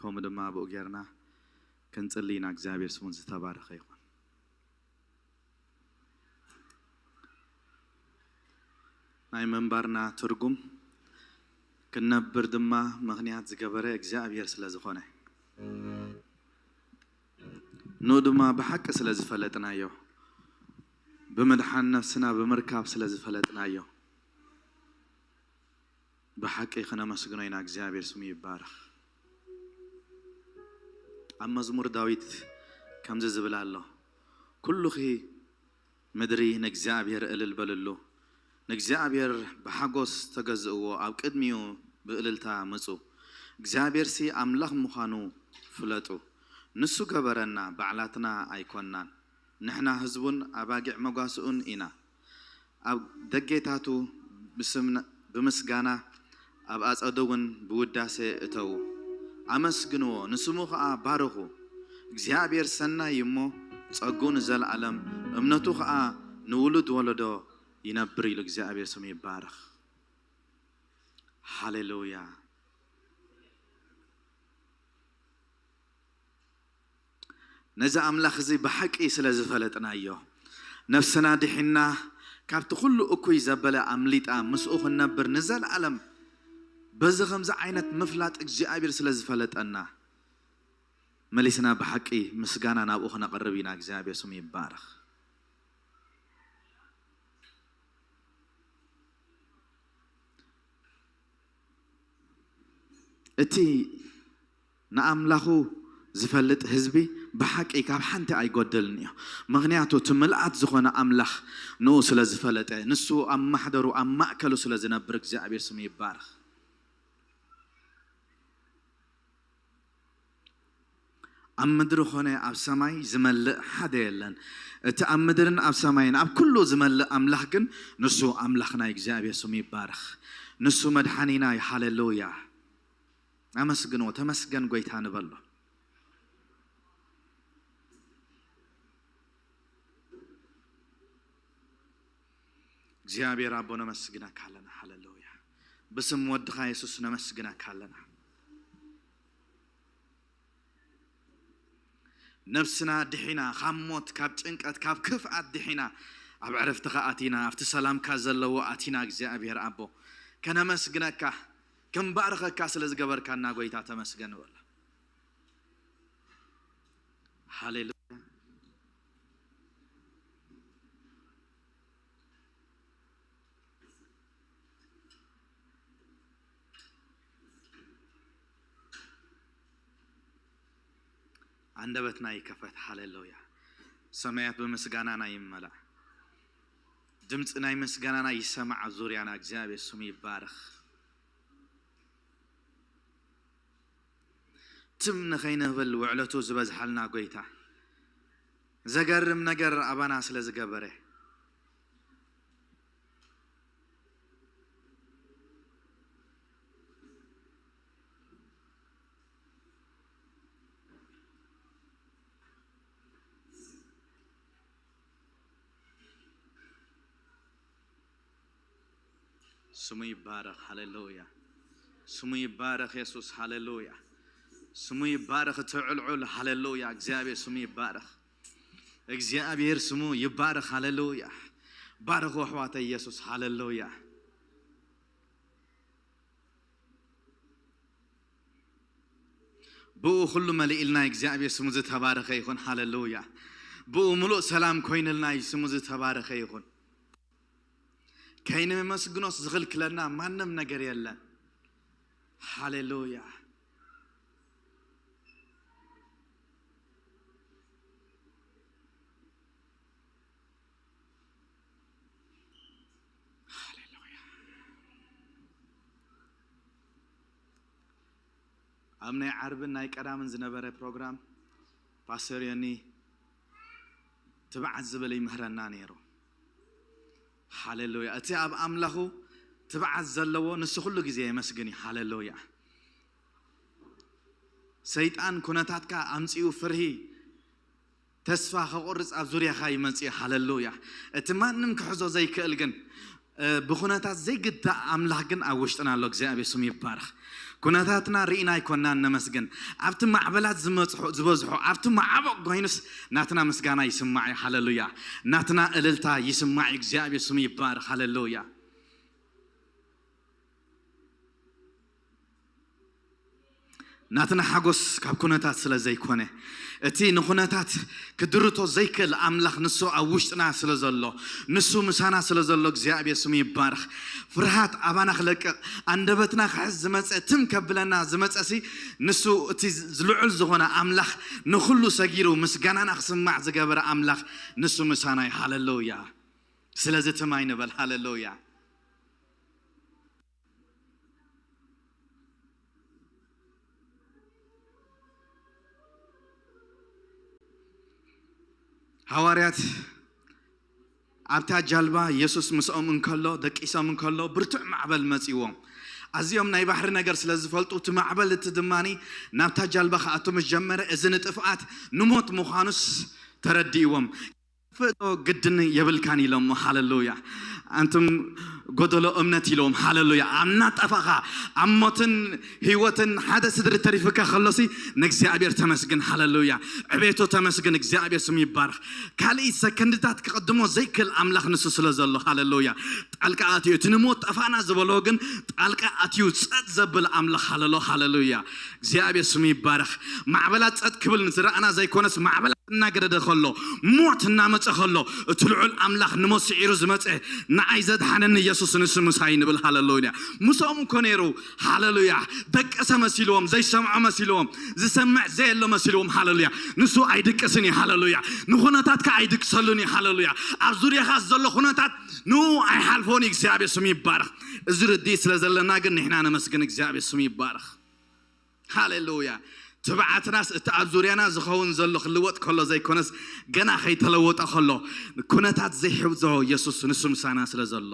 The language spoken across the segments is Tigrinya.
ከምኡ ድማ ብኡ ጌርና ክንጽሊ ኢና። እግዚኣብሔር ስሙ ዝተባረኸ ይኹን። ናይ ምንባርና ትርጉም ክንነብር ድማ ምኽንያት ዝገበረ እግዚኣብሔር ስለ ዝኾነ፣ ንኡ ድማ ብሓቂ ስለ ዝፈለጥናዮ፣ ብምድሓን ነፍስና ብምርካብ ስለ ዝፈለጥናዮ፣ ብሓቂ ክነመስግኖ ኢና። እግዚኣብሔር ስሙ ይባረኽ። ኣብ መዝሙር ዳዊት ከምዚ ዝብል ኣሎ፣ ኩሉኺ ምድሪ ንእግዚኣብሔር እልል በልሉ፣ ንእግዚኣብሔር ብሓጎስ ተገዝእዎ፣ ኣብ ቅድሚኡ ብእልልታ ምጹ። እግዚኣብሔርሲ ኣምላኽ ምዃኑ ፍለጡ። ንሱ ገበረና፣ ባዕላትና ኣይኮንናን። ንሕና ህዝቡን ኣባጊዕ መጓስኡን ኢና። ኣብ ደጌታቱ ብስምና-፣ ብምስጋና፣ ኣብ ኣጸዱ እውን ብውዳሴ እተዉ። ኣመስግንዎ፣ ንስሙ ኸኣ ባርኹ። እግዚኣብሔር ሰናይ እዩ እሞ፣ ጸግኡ ንዘለኣለም፣ እምነቱ ኸኣ ንውሉድ ወለዶ ይነብር ኢሉ። እግዚኣብሔር ስሙ ይባረኽ። ሃሌሉያ። ነዚ ኣምላኽ እዚ ብሓቂ ስለ ዝፈለጥናዮ፣ ነፍስና ድሒና፣ ካብቲ ኩሉ እኩይ ዘበለ ኣምሊጣ፣ ምስኡ ክንነብር ንዘለኣለም፣ በዚ ከምዚ ዓይነት ምፍላጥ እግዚኣብሔር ስለ ዝፈለጠና፣ መሊስና ብሓቂ ምስጋና ናብኡ ክነቕርብ ኢና። እግዚኣብሔር ስሙ ይባረኽ። እቲ ንኣምላኹ ዝፈልጥ ህዝቢ ብሓቂ ካብ ሓንቲ ኣይጎድልን እዩ። ምኽንያቱ እቲ ምልኣት ዝኾነ ኣምላኽ ንኡ ስለ ዝፈለጠ፣ ንሱ ኣብ ማሕደሩ፣ ኣብ ማእከሉ ስለ ዝነብር፣ እግዚኣብሔር ስሙ ይባረኽ። ኣብ ምድሪ ኾነ ኣብ ሰማይ ዝመልእ ሓደ የለን። እቲ ኣብ ምድርን ኣብ ሰማይን ኣብ ኩሉ ዝመልእ ኣምላኽ ግን ንሱ ኣምላኽና እግዚኣብሔር ስሙ ይባረኽ። ንሱ መድሓኒና እዩ። ሃሌሉያ። ኣመስግንዎ፣ ተመስገን ጎይታ ንበሎ። እግዚኣብሔር ኣቦ ነመስግነካ ኣለና። ሃሌሉያ። ብስም ወድኻ የሱስ ነመስግነካ ኣለና። ነፍስና ድሒና፣ ካብ ሞት፣ ካብ ጭንቀት፣ ካብ ክፍኣት ድሒና፣ ኣብ ዕረፍትኻ ኣቲና፣ ኣብቲ ሰላምካ ዘለዎ ኣቲና፣ እግዚኣብሔር ኣቦ፣ ከነመስግነካ፣ ክንባርኸካ ስለ ዝገበርካና ጎይታ ተመስገን በሎ። ሃሌሉያ። ኣንደበትና ይከፈት። ሃሌሉያ። ሰማያት ብምስጋናና ይመላእ። ድምፂ ናይ ምስጋናና ይሰማዕ ኣብ ዙርያና። እግዚኣብሔር ስሙ ይባረኽ። ትም ንኸይንብል ውዕለቱ ዝበዝሓልና ጎይታ፣ ዘገርም ነገር ኣባና ስለ ዝገበረ፣ ስሙ ይባረኽ። ሃሌሉያ። ስሙ ይባረኽ የሱስ። ሃሌሉያ። ስሙ ይባረኽ። እቲ ዕልዑል። ሃሌሉያ። እግዚኣብሔር ስሙ ይባረኽ። እግዚኣብሔር ስሙ ይባረኽ። ሃሌሉያ። ባርኹ ኣሕዋተይ የሱስ። ሃሌሉያ። ብኡ ኩሉ መሊእልና እግዚኣብሔር ስሙ ዝተባረኸ ይኹን። ሃሌሉያ። ብኡ ምሉእ ሰላም ኮይንልና ስሙ ዝተባረኸ ይኹን። ከይንመስግኖስ ዝኽልክለና ማንም ነገር የለን። ሃሌሉያ። ሃሌሉያ። ኣብ ናይ ዓርብን ናይ ቀዳምን ዝነበረ ፕሮግራም ፓስተር ዮኒ ትብዓት ዝብል ይምህረና ነይሩ። ሃሌሉያ። እቲ ኣብ ኣምላኹ ትብዓት ዘለዎ ንሱ ኩሉ ግዜ የመስግን እዩ። ሃሌሉያ። ሰይጣን ኩነታትካ ኣምጺኡ ፍርሂ፣ ተስፋ ከቑርጽ ኣብ ዙርያኻ ይመጽእ እዩ። ሃሌሉያ። እቲ ማንም ክሕዞ ዘይክእል ግን ብኩነታት ዘይግዳእ ኣምላኽ ግን ኣብ ውሽጥና ኣሎ። እግዚኣብሔር ስሙ ይባረኽ። ኩነታትና ርኢና ኣይኮናን ነመስግን። ኣብቲ ማዕበላት ዝበዝሖ ኣብቲ ማዕበቕ ኮይኑስ ናትና ምስጋና ይስማዕ እዩ። ሃለሉያ። ናትና እልልታ ይስማዕ እዩ። እግዚኣብሔር ስሙ ይባረኽ። ሃለሉያ። ናትና ሓጎስ ካብ ኩነታት ስለ ዘይኮነ፣ እቲ ንኩነታት ክድርቶ ዘይክእል ኣምላኽ ንሱ ኣብ ውሽጥና ስለ ዘሎ፣ ንሱ ምሳና ስለ ዘሎ እግዚኣብሔር ስሙ ይባረኽ። ፍርሃት ኣባና ክለቅቕ፣ ኣንደበትና ክሕዝ ዝመጸ፣ ትም ከብለና ዝመጸሲ፣ ንሱ እቲ ዝልዑል ዝኾነ ኣምላኽ ንኹሉ ሰጊሩ ምስጋናና ክስማዕ ዝገበረ ኣምላኽ ንሱ ምሳና እዩ። ሃለሉያ። ስለዚ ትም ኣይንበል። ሃለሉያ። ሃዋርያት ኣብታ ጃልባ የሱስ ምስኦም እንከሎ፣ ደቂሶም እንከሎ፣ ብርቱዕ ማዕበል መጺዎም። ኣዚኦም ናይ ባሕሪ ነገር ስለ ዝፈልጡ፣ እቲ ማዕበል እቲ ድማኒ ናብታ ጃልባ ክኣቱ ምስ ጀመረ፣ እዚ ንጥፍኣት ንሞት ምዃኑስ ተረዲእዎም። ፍእቶ ግድን የብልካን ኢሎሞ። ሃለሉያ። ኣንቱም ጎደሎ እምነት ኢሎም። ሃለሉያ። ኣብ ናጠፋኻ፣ ኣብ ሞትን ህይወትን ሓደ ስድሪ ተሪፍካ ከሎሲ ንእግዚኣብሔር ተመስግን። ሃለሉያ። ዕቤቶ ተመስግን። እግዚኣብሔር ስሙ ይባረኽ። ካልእ ሰከንድታት ክቕድሞ ዘይክእል ኣምላኽ ንሱ ስለ ዘሎ። ሃለሉያ። ጣልቃ ኣትዩ። እቲ ንሞት ጠፋና ዝበሎ ግን ጣልቃ ኣትዩ ጸጥ ዘብል ኣምላኽ። ሃለሎ። ሃለሉያ። እግዚኣብሔር ስሙ ይባረኽ። ማዕበላት ጸጥ ክብል ንዝረኣና ዘይኮነስ ማዕበላት እናገደደ ከሎ፣ ሞት እናመጸ ከሎ፣ እቲ ልዑል ኣምላኽ ንሞት ስዒሩ ዝመጸ ንዓይ ዘድሓነኒ ኢየሱስ ንሱ ምሳይ ንብል። ሃለሉያ። ምስኦም እኮ ነይሩ። ሃለሉያ። ደቀሰ መሲልዎም፣ ዘይሰምዖ መሲልዎም፣ ዝሰምዕ ዘየሎ መሲልዎም። ሃለሉያ። ንሱ ኣይድቅስን እዩ። ሃለሉያ። ንኹነታትካ ኣይድቅሰሉን እዩ። ሃለሉያ። ኣብ ዙርያኻ ዘሎ ኩነታት ንኡ ኣይሓልፎን እዩ። እግዚኣብሔር ስሙ ይባረኽ። እዚ ርድኢት ስለ ዘለና ግን ንሕና ነመስግን። እግዚኣብሔር ስሙ ይባረኽ። ሃሌሉያ። ትብዓትናስ እቲ ኣብ ዙርያና ዝኸውን ዘሎ ክልወጥ ከሎ ዘይኮነስ፣ ገና ከይተለወጠ ከሎ፣ ኩነታት ዘይሕብዞ የሱስ ንሱ ምሳና ስለ ዘሎ።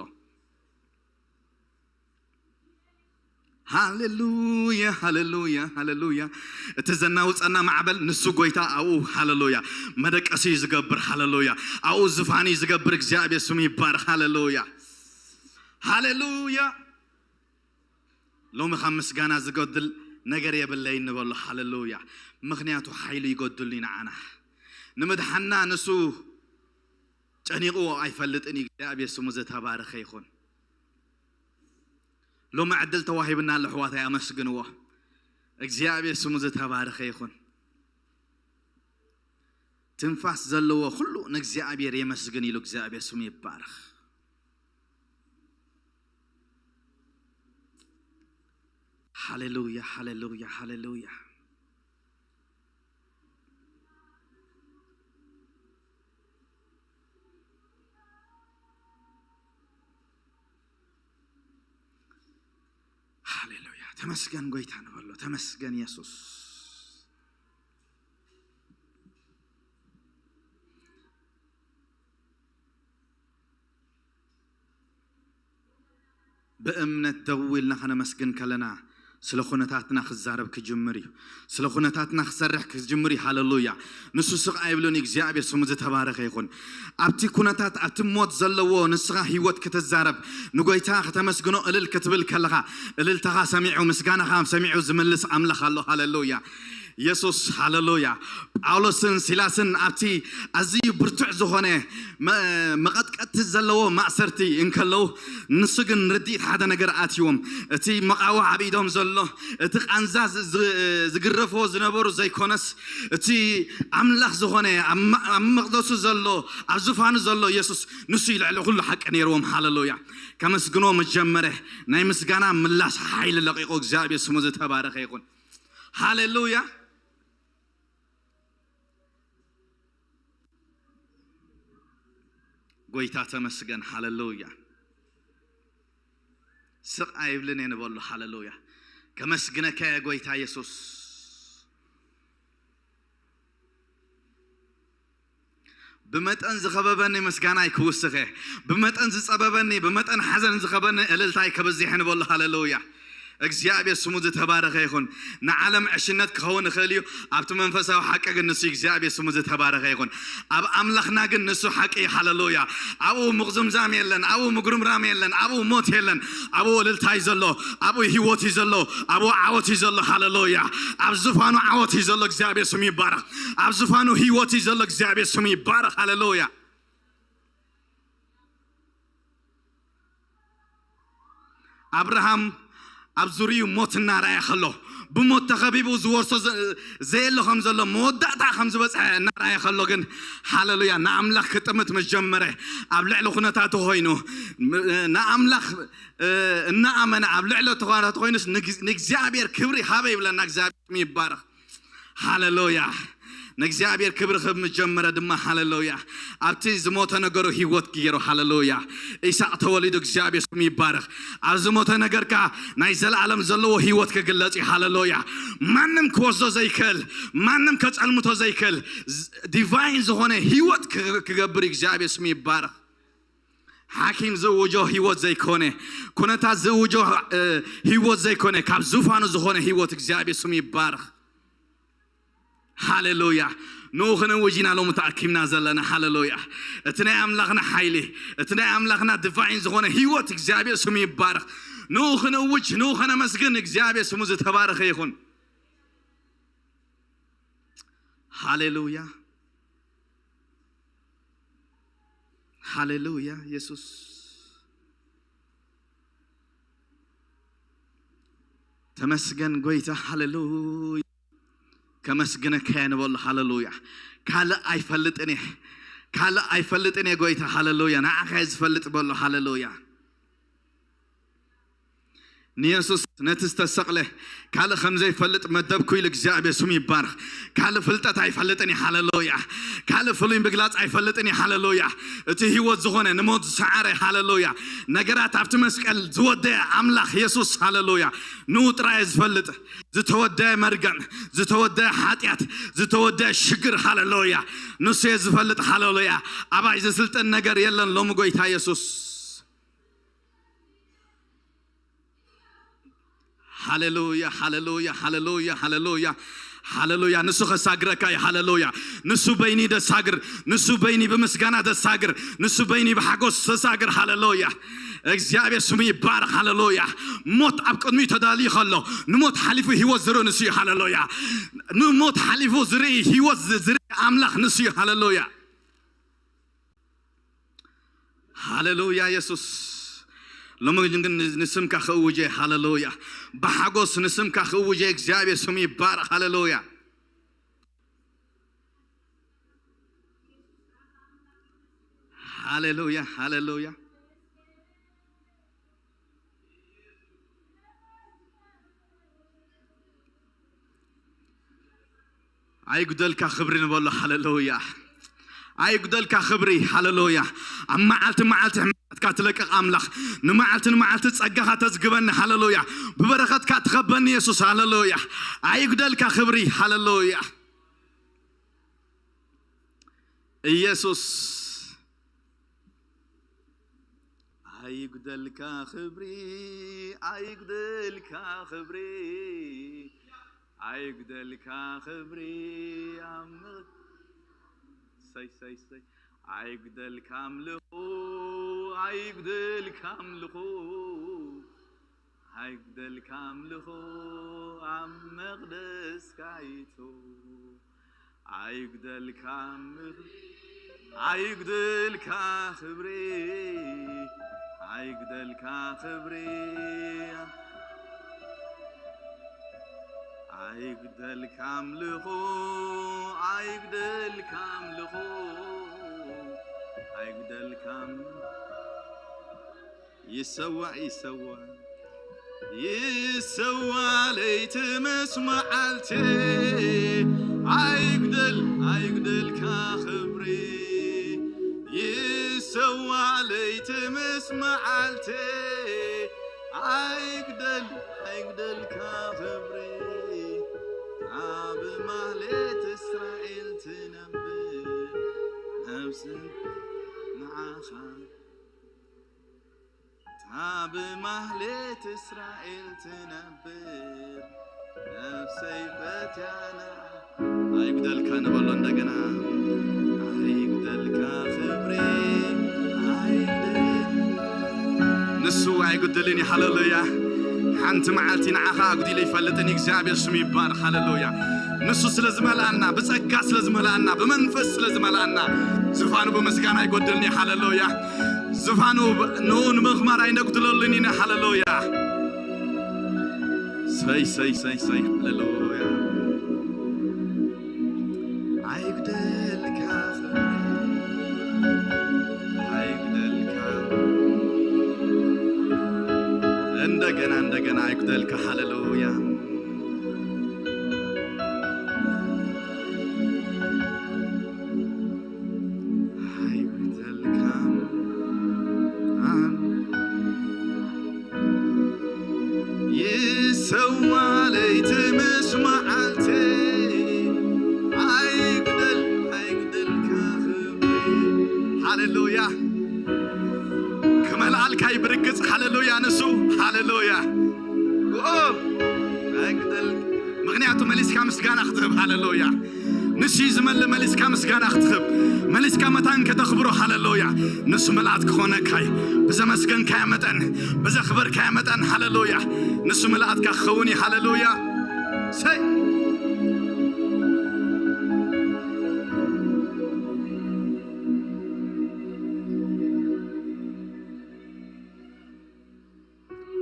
ሃሌሉያ፣ ሃሌሉያ፣ ሃሌሉያ። እቲ ዘናውጸና ማዕበል ንሱ ጎይታ ኣብኡ፣ ሃሌሉያ፣ መደቀሲ እዩ ዝገብር። ሃሌሉያ። ኣብኡ ዝፋን እዩ ዝገብር። እግዚኣብሔር ስሙ ይባረኽ። ሃሌሉያ፣ ሃሌሉያ። ሎሚ ካብ ምስጋና ዝጎድል ነገር የብለይ ንበሎ። ሃሌሉያ። ምኽንያቱ ሓይሉ ይጎድል እዩ ንዓና። ንምድሓና ንሱ ጨኒቕዎ ኣይፈልጥን እዩ። እግዚኣብሔር ስሙ ዝተባረኸ ይኹን። ሎሚ ዕድል ተዋሂብና ኣሎ ኣሕዋተይ፣ ኣመስግንዎ። እግዚኣብሔር ስሙ ዝተባረኸ ይኹን። ትንፋስ ዘለዎ ኩሉ ንእግዚኣብሔር የመስግን ኢሉ እግዚኣብሔር ስሙ ይባረኽ። ሃሌሉያ፣ ሃሌሉያ፣ ሃሌሉያ። ሃሌሉያ። ተመስገን ጎይታ ንበሎ። ተመስገን የሱስ። ብእምነት ደው ኢልና ከነመስግን ከለና ስለ ኩነታትና ክዛረብ ክጅምር እዩ። ስለ ኩነታትና ክሰርሕ ክጅምር እዩ። ሃሌሉያ። ንሱ ስቕ ኣይብሉን። እግዚኣብሔር ስሙ ዝተባረኸ ይኹን። ኣብቲ ኩነታት፣ ኣብቲ ሞት ዘለዎ ንስኻ ህይወት ክትዛረብ፣ ንጎይታ ከተመስግኖ እልል ክትብል ከለኻ፣ እልልታኻ ሰሚዑ፣ ምስጋናኻ ሰሚዑ ዝምልስ ኣምላኽ ኣሎ። ሃሌሉያ። የሱስ፣ ሃሌሉያ። ጳውሎስን ሲላስን ኣብቲ ኣዝዩ ብርቱዕ ዝኾነ መ-፣ መቐጥቀጥቲ ዘለዎ ማእሰርቲ እንከለዉ፣ ንሱ ግን ርድኢት ሓደ ነገር ኣትይዎም። እቲ መቓውሕ ኣብ ኢዶም ዘሎ፣ እቲ ቃንዛ ዝ-፣ ዝ-፣ ዝግረፍዎ ዝነበሩ ዘይኮነስ፣ እቲ ኣምላኽ ዝኾነ፣ ኣብ መ-፣ ኣብ መቕደሱ ዘሎ፣ ኣብ ዙፋኑ ዘሎ የሱስ፣ ንሱ እዩ ልዕሊ ኩሉ ሓቂ ነይርዎም። ሃሌሉያ። ከመስግኖ መጀመረ፣ ናይ ምስጋና ምላሽ ሓይሊ ለቒቑ፣ እግዚኣብሔር ስሙ ዝተባረኸ ይኹን። ሃሌሉያ። ጎይታ ተመስገን። ሃሌሉያ። ስቕ ኣይብልን እየ ንበሎ። ሃሌሉያ። ከመስግነካ እየ ጎይታ የሱስ። ብመጠን ዝኸበበኒ ምስጋናይ ክውስኸ፣ ብመጠን ዝጸበበኒ፣ ብመጠን ሓዘን ዝኸበኒ እልልታይ ከበዚሐ ንበሎ። ሃሌሉያ። እግዚኣብሔር ስሙ ዝተባረኸ ይኹን። ንዓለም ዕሽነት ክኸውን ይኽእል እዩ፣ ኣብቲ መንፈሳዊ ሓቂ ግን ንሱ እግዚኣብሔር ስሙ ዝተባረኸ ይኹን። ኣብ ኣምላኽና ግን ንሱ ሓቂ እዩ። ሃሌሉያ። ኣብኡ ምቕዝምዛም የለን፣ ኣብኡ ምጉርምራም የለን፣ ኣብኡ ሞት የለን። ኣብኡ እልልታ እዩ ዘሎ፣ ኣብኡ ህይወት እዩ ዘሎ፣ ኣብኡ ዓወት እዩ ዘሎ። ሃሌሉያ። ኣብ ዙፋኑ ዓወት እዩ ዘሎ። እግዚኣብሔር ስሙ ይባረኽ። ኣብ ዙፋኑ ህይወት እዩ ዘሎ። እግዚኣብሔር ስሙ ይባረኽ። ሃሌሉያ። ኣብርሃም ኣብ ዙርዩ ሞት እናረኣየ ከሎ፣ ብሞት ተኸቢቡ ዝወርሶ ዘ- ዘየሎ ከም ዘሎ፣ መወዳእታ ከም ዝበፅሐ እናረኣየ ከሎ ግን፣ ሃሌሉያ፣ ንኣምላኽ ክጥምት ምስ ጀመረ፣ ኣብ ልዕሊ ኩነታቱ ኮይኑ፣ ም- ንኣምላኽ እ፣ እናኣመነ ኣብ ልዕሊ እቲ ኩነታቱ ኮይኑስ ንግ- ንእግዚኣብሔር ክብሪ ሃበ ይብለና። እግዚኣብሔር ስሙ ይባረኽ። ሃሌሉያ። ንእግዚኣብሔር ክብሪ ክብ ምስ ጀመረ ድማ፣ ሃሌሉያ፣ ኣብቲ ዝሞተ ነገሩ ህይወት ገይሩ። ሃሌሉያ። ኢሳቅ ተወሊዱ። እግዚኣብሔር ስሙ ይባረኽ። ኣብ ዝሞተ ነገርካ ናይ ዘለኣለም ዘለዎ ህይወት ክግለጽ እዩ። ሃሌሉያ። ማንም ክወስዶ ዘይክእል፣ ማንም ከጸልምቶ ዘይክእል፣ ዝ- ዲቫይን ዝኾነ ህይወት ክግ- ክገብር እዩ። እግዚኣብሔር ስሙ ይባረኽ። ሓኪም ዝእውጆ ህይወት ዘይኮነ፣ ኩነታት ዝእውጆ እ፣ ህይወት ዘይኮነ፣ ካብ ዙፋኑ ዝኾነ ህይወት። እግዚኣብሔር ስሙ ይባረኽ። ሃሌሉያ። ንኡ ክንእውጅ ኢና ሎሚ ተኣኪብና ዘለና። ሃሌሉያ። እቲ ናይ ኣምላኽና ሓይሊ፣ እቲ ናይ ኣምላኽና ድቫይን ዝኾነ ህይወት፣ እግዚኣብሔር ስሙ ይባረኽ። ንኡ ክንእውጅ፣ ንኡ ከነመስግን። እግዚኣብሔር ስሙ ዝተባረኸ ይኹን። ሃሌሉያ። ሃሌሉያ። የሱስ ተመስገን ጎይታ። ሃሌሉያ። ከመስግነካ እየ ንበሎ። ሃሌሉያ። ካልእ ኣይፈልጥን እየ፣ ካልእ ኣይፈልጥን እየ ጎይታ። ሃሌሉያ። ንዓኻ እየ ዝፈልጥ በሎ። ሃሌሉያ። ንየሱስ ነቲ ዝተሰቕለ ካልእ ከም ዘይፈልጥ መደብኩ ኢሉ። እግዚኣብሔር ስሙ ይባረኽ። ካልእ ፍልጠት ኣይፈልጥን እየ። ሃሌሉያ። ካልእ ፍሉይ ምግላጽ ኣይፈልጥን እየ። ሃሌሉያ። እቲ ህይወት ዝኾነ ንሞት ዝሰዓረ፣ ሃሌሉያ፣ ነገራት ኣብቲ መስቀል ዝወደአ ኣምላኽ የሱስ፣ ሃሌሉያ፣ ንኡ ጥራይ እየ ዝፈልጥ። ዝተወደአ መርገም፣ ዝተወደአ ሓጢኣት፣ ዝተወደአ ሽግር፣ ሃሌሉያ፣ ንሱ እየ ዝፈልጥ። ሃሌሉያ። ኣባይ ዝስልጥን ነገር የለን ሎሚ ጎይታ የሱስ። ሃሌሉያ፣ ሃሌሉያ፣ ሃሌሉያ፣ ሃሌሉያ፣ ሃሌሉያ። ንሱ ከሳግረካ እዩ። ሃሌሉያ። ንሱ በይኒ ደሳግር፣ ንሱ በይኒ ብምስጋና ደሳግር፣ ንሱ በይኒ ብሓጎስ ተሳግር። ሃሌሉያ። እግዚኣብሔር ስሙ ይባረኽ። ሃሌሉያ። ሞት ኣብ ቅድሚኡ ተዳልዩ ከሎ፣ ንሞት ሓሊፉ ህይወት ዝርኢ ንሱ እዩ። ሃሌሉያ። ንሞት ሓሊፉ ዝርኢ፣ ህይወት ዝ- ዝርኢ ኣምላኽ ንሱ እዩ። ሃሌሉያ። ሃሌሉያ የሱስ። ሎሚ ግን ንስምካ ክእውጀ። ሃሌሉያ። ብሓጎስ ንስምካ ክእውጀ። እግዚኣብሔር ስሙ ይባረኽ። ሃሌሉያ። ሃሌሉያ፣ ሃሌሉያ። ኣይጉደልካ ክብሪ ንበሎ። ሃሌሉያ። ኣይጉደልካ ክብሪ። ሃሌሉያ። ኣብ መዓልቲ መዓልቲ ሕማማትካ ትለቅቕ ኣምላኽ፣ ንመዓልቲ ንመዓልቲ ጸጋኻ ተዝግበኒ። ሃሌሉያ። ብበረኸትካ ትኸበኒ የሱስ። ሃሌሉያ። ኣይጉደልካ ክብሪ። ሃሌሉያ። ኢየሱስ። ኣይጉደልካ ክብሪ፣ ኣይጉደልካ ክብሪ፣ ኣይጉደልካ ክብሪ ኣብ ምኽ- ሰይ፣ ሰይ፣ ሰይ። ኣይጉደልካ ኣምልኹ፣ ኣይጉደልካ ኣምልኹ፣ ኣይጉደልካ ኣምልኹ ኣብ መቕደስካ ይቱ። ኣይጉደልካ ምኽ- ኣይጉደልካ ክብሪ፣ ኣይጉደልካ ክብሪ፣ ኣይጉደልካ ኣምልኹ፣ ኣይጉደልካ ኣምልኹ፣ ኣይጉደልካ ኣምልኹ። ይሰዋእ፣ ይሰዋእ፣ ይሰዋእ ለይቲ ምስ መዓልቲ። ኣይጉደል፣ ኣይጉደልካ ክብሪ። ይሰዋእ ለይቲ ምስ መዓልቲ። ኣይጉደል፣ ኣይጉደልካ ክብሪ። ኣብ ማህሌት እስራኤል ትነብር ነብስን ንዓኻ ኣብ ማህሌት እስራኤል ትነብር ነፍሰይ ፈትያና። ኣይጉደልካ ንበሎ እንደገና። ኣይጉደልካ ክብሪ ኣይጉደል። ንሱ ኣይጉደልን እዩ። ሃሌሉያ። ሓንቲ መዓልቲ ንዓኻ ኣጉዲሉ ይፈልጥን እዩ። እግዚኣብሔር ስሙ ይባረክ። ሃሌሉያ። ንሱ ስለ ዝመልኣና፣ ብጸጋ ስለ ዝመልኣና፣ ብመንፈስ ስለ ዝመልኣና፣ ዝፋኑ ብምስጋና ኣይጎደልን እዩ። ሃሌሉያ። ዝፋኑ ብ-፣ ንኡ ንምኽማር ኣይነጉድለሉን ኢና። ሃሌሉያ። ሰይ፣ ሰይ፣ ሰይ፣ ሰይ። ሃሌሉያ። ኣይጉደልካ ክብሪ፣ ኣይጉደልካ። እንደገና፣ እንደገና ኣይጉደልካ። ሃሌሉያ። ኣይጉደልካ። ኣም-፣ ይሰዋ ለይቲ ምስ መዓልቲ። ኣይጉደል፣ ኣይጉደልካ ክብሪ። ሃሌሉያ። ክመልኣልካ እዩ ብርግጽ። ሃሌሉያ። ንሱ። ሃሌሉያ። ኦ፣ ኣይጉደል። ምኽንያቱ መሊስካ ምስጋና ክትህብ። ሃሌሉያ። ንሱ እዩ ዝመልእ። መሊስካ ምስጋና ክትህብ፣ መሊስካ መታን ከተኽብሮ። ሃሌሉያ። ንሱ ምልኣት ክኾነካ እዩ። ብዘመስገንካዮ መጠን፣ ብዘኽበርካዮ መጠን። ሃሌሉያ። ንሱ ምልኣትካ ክኸውን እዩ። ሃሌሉያ። ሰይ።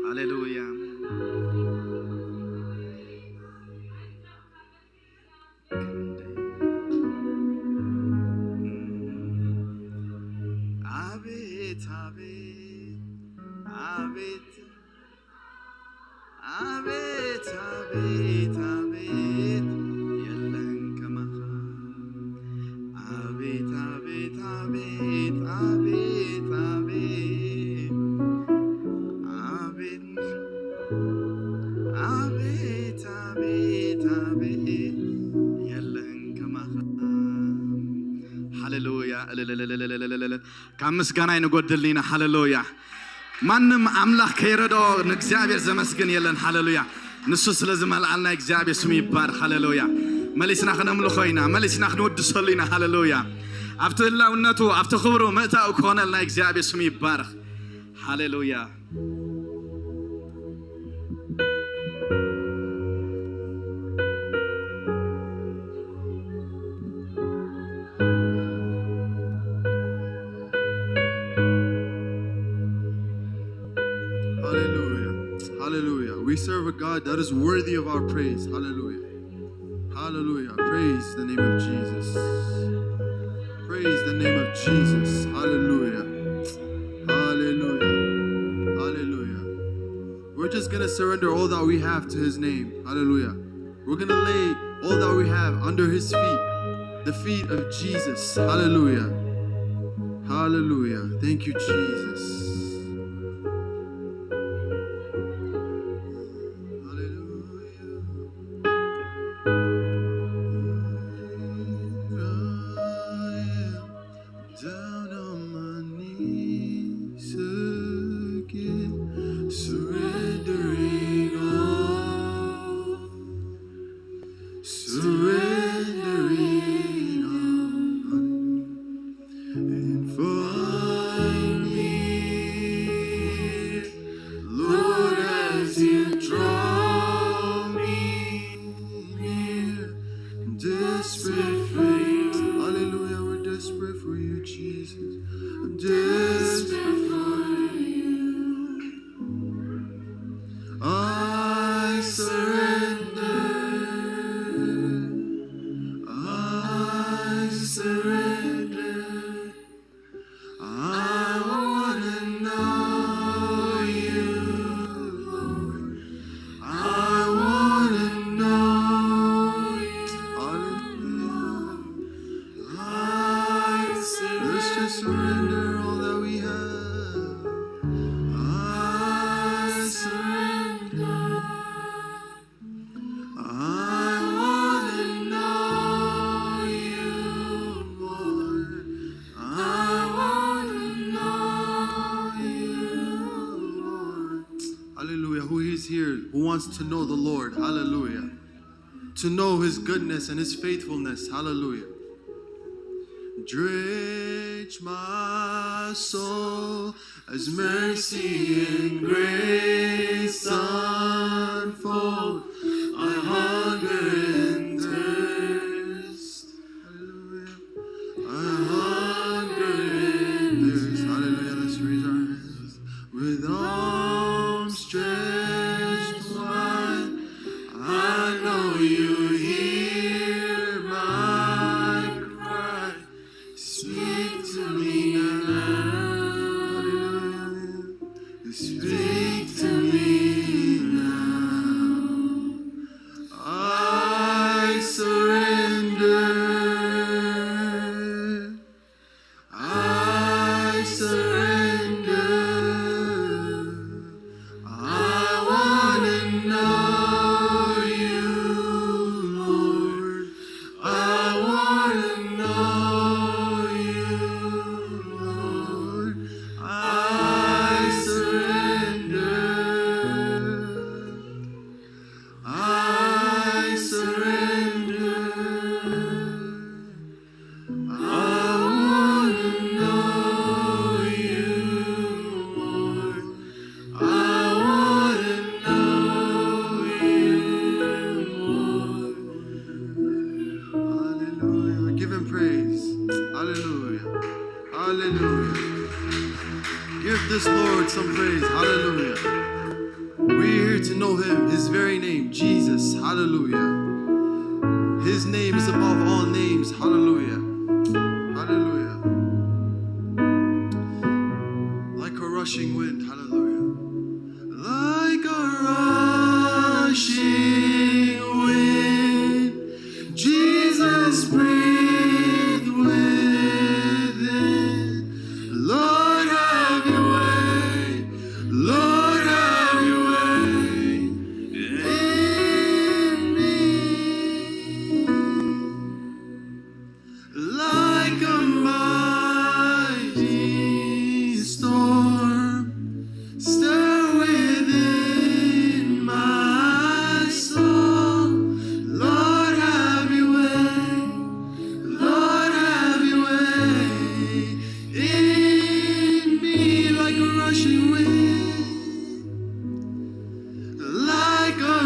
ሃሌሉያ። ክንደይ፣ ኣቤት፣ ኣቤት፣ ኣቤት፣ ኣቤት፣ ኣቤት፣ ኣቤት፣ የለን ከማኻ። ኣቤት፣ ኣቤት፣ ኣቤት፣ ኣቤት፣ ኣቤት፣ ኣቤት፣ ኣቤት፣ ኣቤት፣ ኣቤት፣ የለን ከማኻ። ሃሌሉያ። እልልልልልልልልል። ካብ ምስጋና ኣይንጎድልን ኢና። ሃሌሉያ። ማንም ኣምላኽ ከይረድኦ ንእግዚኣብሔር ዘመስግን የለን። ሃሌሉያ። ንሱ ስለ ዝመልኣልና እግዚኣብሔር ስሙ ይባረክ። ሃሌሉያ። መሊስና ክነምልኾ ኢና። መሊስና ክንወድሰሉ ኢና። ሃሌሉያ። ኣብቲ ህላውነቱ፣ ኣብቲ ክብሩ ምእታው ክኾነልና እግዚኣብሔር ስሙ ይባረክ። ሃሌሉያ። Hallelujah. Hallelujah. We serve a God that is worthy of our praise. Hallelujah. Hallelujah. Praise the name of Jesus. Praise the name of Jesus. Hallelujah. Hallelujah. Hallelujah. We're just going to surrender all that we have to his name. Hallelujah. We're going to lay all that we have under his feet, the feet of Jesus. Hallelujah. Hallelujah. Thank you, Jesus. Hallelujah. Down on my knees again, surrendering all, surrendering all, and find me here, Lord, as you draw me near. Desperate for you. Hallelujah, we're desperate for you, Jesus. I'm desperate for you. I surrender. I surrender. I wanna know you, Lord. I wanna know you. Hallelujah. I surrender. Let's just surrender all that we have. I surrender. Hallelujah. Who is here who wants to know the Lord? Hallelujah. To know his goodness and his faithfulness. Hallelujah. Drench my soul as mercy and grace unfold. I hunger and thirst. Hallelujah. I hunger and thirst. Hallelujah. Let's raise our hands. With arms stretched wide, I know you hear my cry. Speak to me now. Hallelujah. Speak to me now. I surrender. I surrender. I wanna know you, Lord. I wanna know you, Lord. I surrender. I surrender. I wanna know you more. I wanna know you more. Hallelujah. Give him praise. Hallelujah. Hallelujah. Give this Lord some praise. Hallelujah. We're here to know him, his very name, Jesus. Hallelujah. His name is above all names. Hallelujah. Hallelujah. Like a rushing wind. Hallelujah. Like a rushing wind, Jesus, breathe within. Lord, have your way. Lord, have your way in me. Like a mighty storm, stir within my soul. Lord, have your way. Lord, have your way in me like a rushing wind. Like a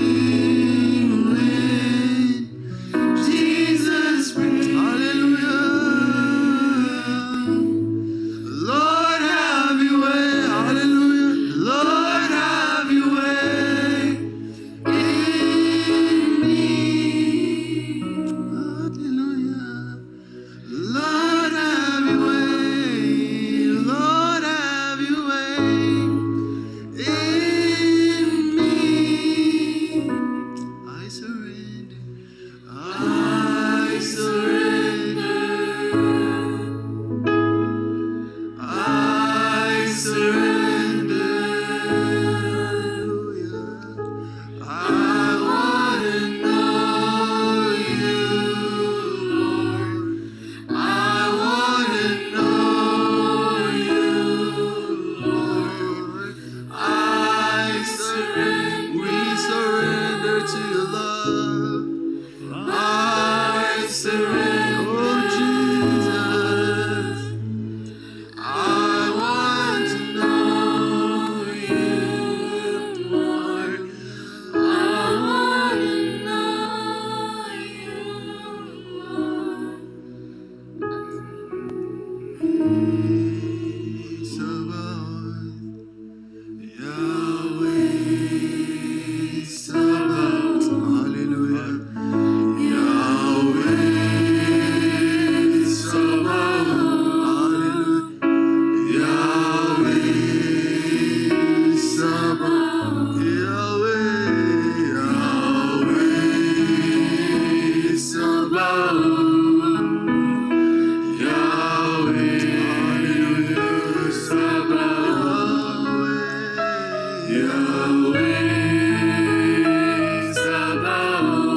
rushing wind, Jesus, breathe. Hallelujah. Lord, have your way. Hallelujah. Lord, have your way in me. Hallelujah. Lord, have your way. Lord, have your way in me. I surrender. I surrender. I surrender. I wanna know you, Lord. I wanna know you, Lord. I surrender. We surrender to your love. I surrender. Oh, Jesus. I want to know you more. I want to know you more. Sabaoth, Yahweh Sabaoth. Hallelujah. Yahweh Sabaoth. Hallelujah. Yahweh Sabaoth. Yahweh, Yahweh Sabaoth. Yahweh Sabaoth. Yahweh Sabaoth.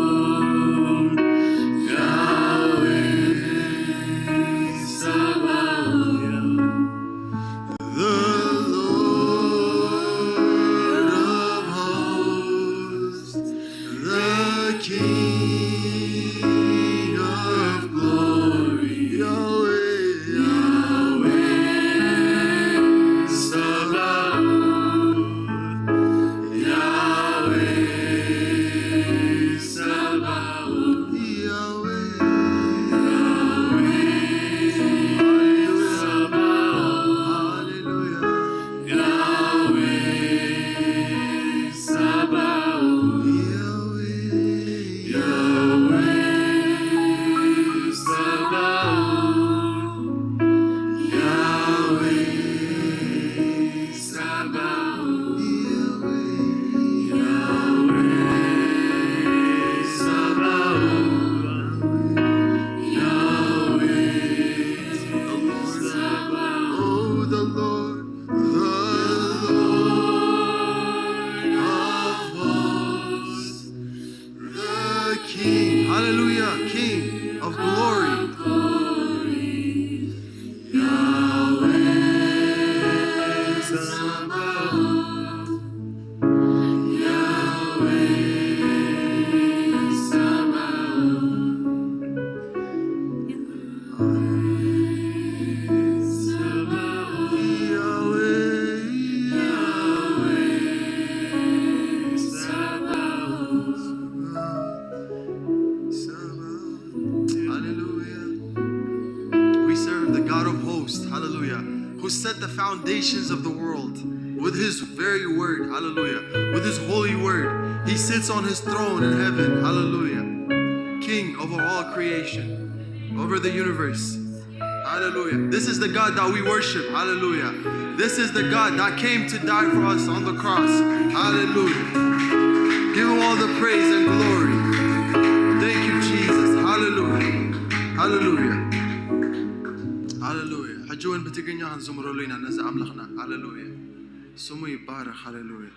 Yahweh Sabaoth. The Lord foundations of the world with his very word. Hallelujah. With his holy word. He sits on his throne in heaven. Hallelujah. King over all creation, over the universe. Hallelujah. This is the God that we worship. Hallelujah. This is the God that came to die for us on the cross. Hallelujah. Give him all the praise and glory. Thank you, Jesus. Hallelujah. Hallelujah. Hallelujah. ሕጂ እውን ብትግርኛ ክንዝምረሉ ኢና ነዚ ኣምላኽና። ሃሌሉያ። ስሙ ይባረኽ። ሃሌሉያ።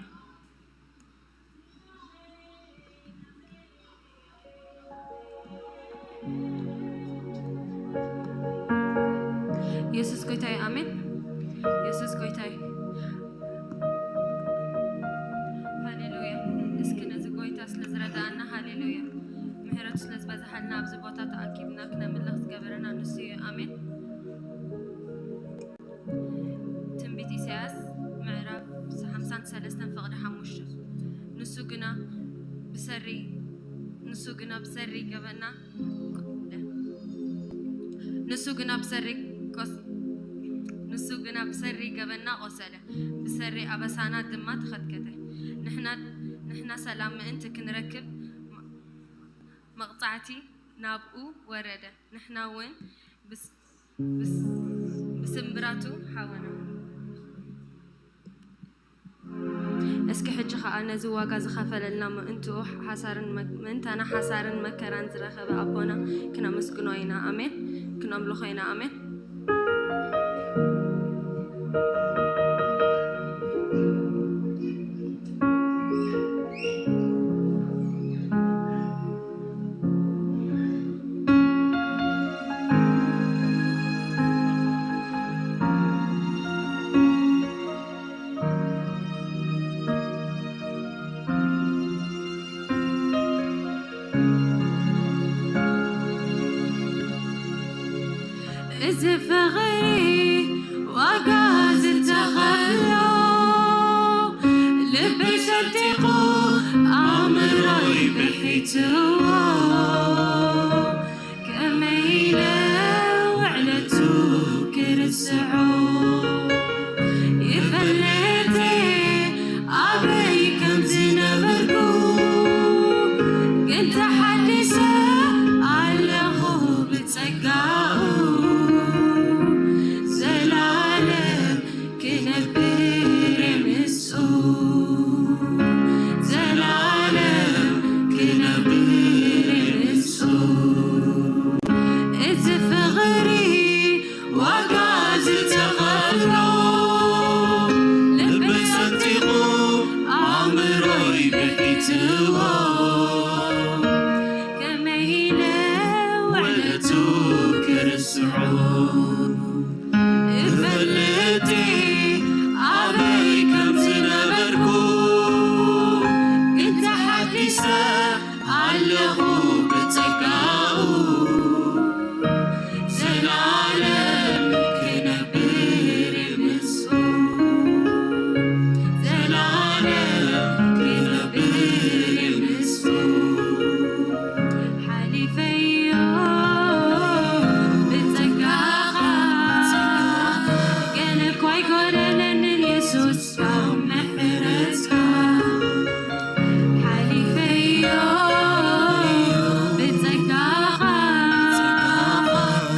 የሱስ ጎይታ እዩ። ኣሜን። የሱስ ጎይታ እዩ። ሃሌሉያ። እስኪ ነዚ ጎይታ ስለ ዝረዳእና፣ ሃሌሉያ፣ ምሕረቱ ስለ ዝበዝሓልና ኣብዚ ቦታ ተኣኪብና ክነምልኽ ዝገበረና ንሱ እዩ። ኣሜን። ትንቢት ኢሳያስ ምዕራፍ ሓምሳን ሰለስተን ፍቕዲ ሓሙሽተ። ንሱ ግና ብሰሪ ንሱ ግና ብሰሪ ገበና ንሱ ግና ብሰሪ ቆስ ንሱ ግና ብሰሪ ገበና ቆሰለ፣ ብሰሪ ኣበሳና ድማ ተኸትከተ። ንሕና ንሕና ሰላም ምእንቲ ክንረክብ መቕጻዕቲ ናብኡ ወረደ፣ ንሕና እውን ብስ- ብስ- ብስምብራቱ ሓወና። እስኪ ሕጂ ኸኣ ነዚ ዋጋ ዝኸፈለልና ምእንትኡ ሓሳርን መ- ምእንታና ሓሳርን መከራን ዝረኸበ ኣቦና ክነመስግኖ ኢና። ኣሜን። ክነምልኾ ኢና። ኣሜን። እዚ ፍቕሪ ዋጋ ዝተኸፍሎ፣ ልበይ ሰንጢቑ ኣእምሮይ ብሒትዎ፣ ከመይ ኢለ ውዕለቱ ክርስዖ? ይፈልጥ ኣበይ ከም ዝነበርኩ፣ ግን ተሓዲሰ ኣለኹ ብጸጋኡ። ዘላለም ክነብር ምስኡ፣ ዘላለም ክነብር ምስኡ። እዚ ፍቕሪ ዋጋ ዝተኸፍሎ፣ ልበይ ሰንጢቑ ኣእምሮይ ብሒትዎ፣ ከመይ ኢለ ውዕለቱ ክርስዖ? እፈልጥ ኣበይ ከም ዝነበርኩ፣ ግን ተሓዲሰ ኣለኹ ብጸጋኡ። ዘላለም ክነብር ምስኡ፣ ዘላለም ክነብር ምስኡ። ሓሊፈዮ ብጸጋኻ፣ ገለ እኳ ኣይጎደለንን የሱስ ካብ ምሕረትካ። ሓሊፈዮ ብጸጋኻ፣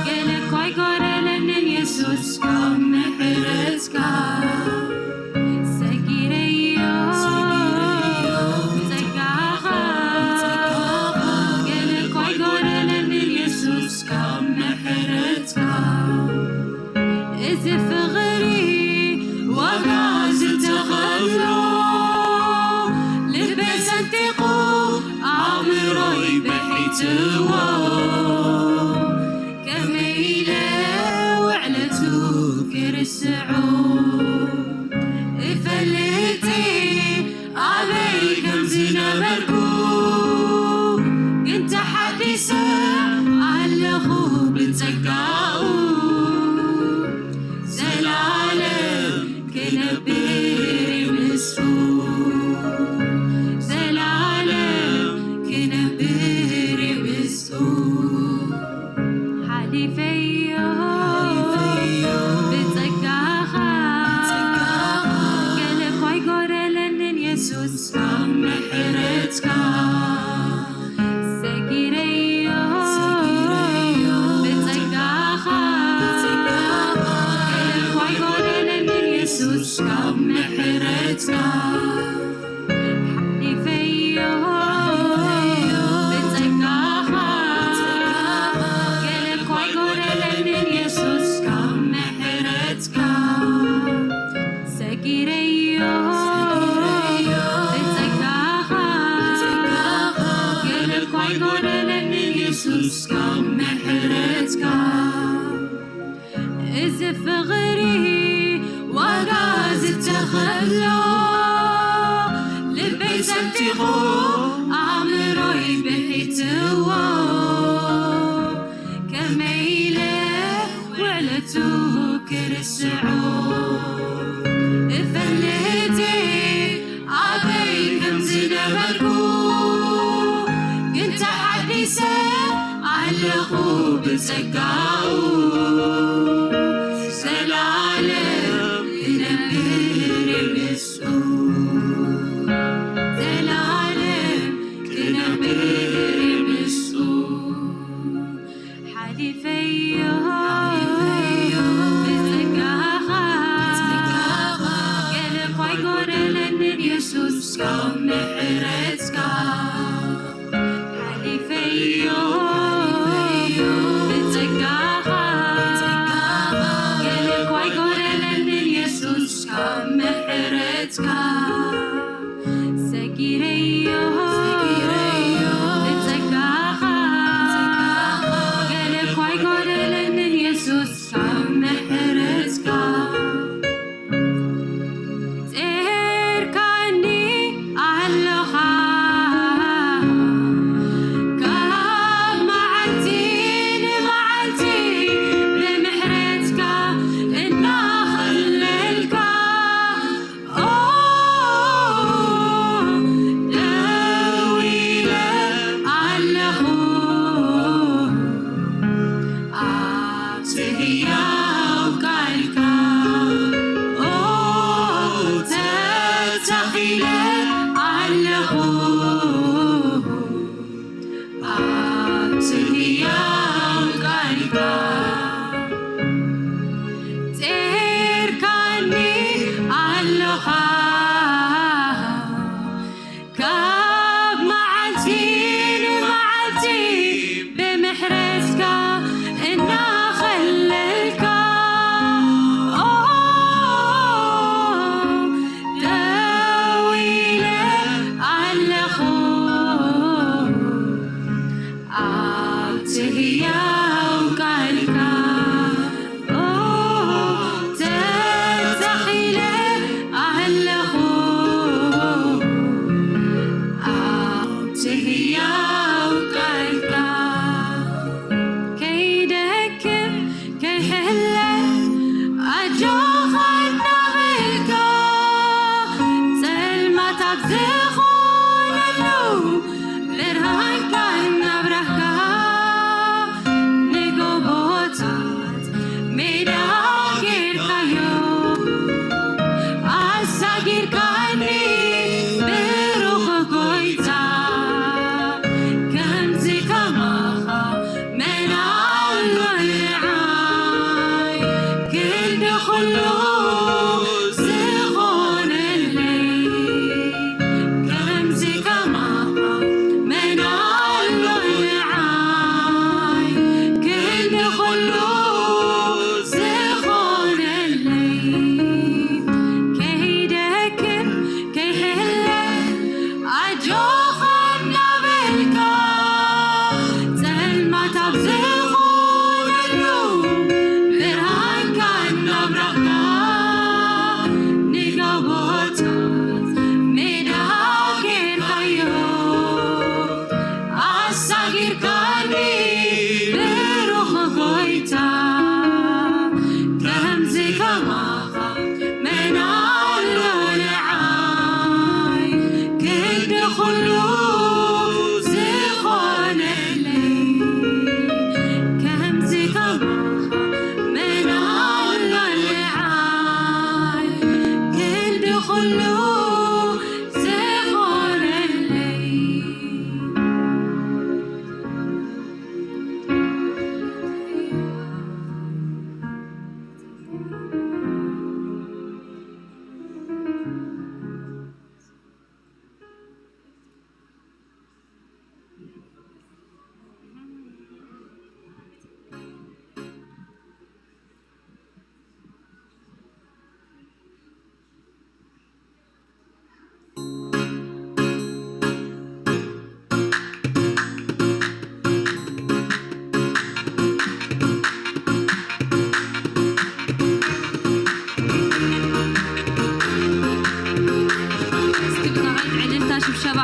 ገለ እኳ ኣይጎደለንን የሱስ ካብ ምሕረትካ። ሰጊረዮ ብጸጋኻ፣ ገለ እኳ ኣይጎደለንን የሱስ ካብ ምሕረትካ። እዚ ፍቕሪ ዋጋ ዝተኸፍሎ፣ ልበይ ሰንጢቑ ኣእምሮይ ብሒትዎ፣ ከመይ ኢለ ውዕለቱ ክርስዖ? እፈልጥ ኣበይ ከም ዝነበርኩ፣ ግን ተሓዲሰ ኣለኹ ብጸጋኡ። ዘላለም ክነብር ምስኡ፣ ዘላለም ክነብር ምስኡ። ሓሊፈዮ ብጸጋኻ፣ ምሕረትካ ሰጊረዮ፣ ብጸጋኻ፣ ገለ እኳ ኣይጎደለንን የሱስ ካብ ምሕረትካ። ሓሊፈዮ፣ ብጸጋኻ፣ ገለ እኳ ኣይጎደለንን የሱስ ካብ ምሕረትካ። ሰጊረዮ፣ ብጸጋኻ፣ ገለ እኳ ኣይጎደለንን የሱስ ካብ ምሕረትካ። እዚ ፍቕሪ ዋጋ ዝተኸፍሎ፣ ልበይ ሰንጢቑ ኣእምሮይ ብሒትዎ፣ ከመይ ኢለ ውዕለቱ ክርስዖ እፈልጥ ኣበይ ከም ዝነበርኩ፣ ግን ተሓዲሰ ኣለኹ ብጸጋኡ። ዘላለም ክነብር ምስኡ፣ ዘላለም ክነብር ምስኡ። ሓሊፈዮ፣ ብጸጋኻ፣ ገለ እኳ ኣይጎደለንን የሱስ ካብ ምሕረትካ። ሓሊፈዮ፣ ብጸጋኻ፣ ገለ እኳ ኣይጎደለንን የሱስ ካብ ምሕረትካ። ሰጊረዮ፣ ብጸጋኻ፣ ገለ እኳ ኣይጎደለንን የሱስ ካብ ምሕረትካ። ጼርካኒ ኣለኻ፣ ካብ መዓልቲ ንመዓልቲ ብምሕረትካ እናኸለልካ። ኦ፣ ደው ኢለ ኣለኹ ኣብቲ ህያው ቃልካ። ኦ፣ ተተኺለ ኣለኹ ኣብቲ ህያው ቃልካ። ጼርካኒ ኣለኻ ካብ መዓልቲ ንመዓልቲ ብምሕረትካ እናኸለልካ። ኦ፣ ደው ኢለ ኣለኹ ኣብቲ ህያው ቃልካ። ኦ፣ ተተኺለ ኣለኹ ኣብቲ ህያው ቃልካ። ከይደክም ከይሕለ ኣጆኻ እናበልካ፣ ጸልማት ኣብ ዝኾነሉ ብርሃንካ እናብራህካ፣ ንጎቦታት ሜዳ ጌርካዮ፣ ኣሳጊርካኒ ብሩኽ ጎይታ። ከምዚ ከማኻ መን ኣሎ ንዓይ፣ ክንዲ ኩሉ ዝኾነለይ። ሽብሸባ።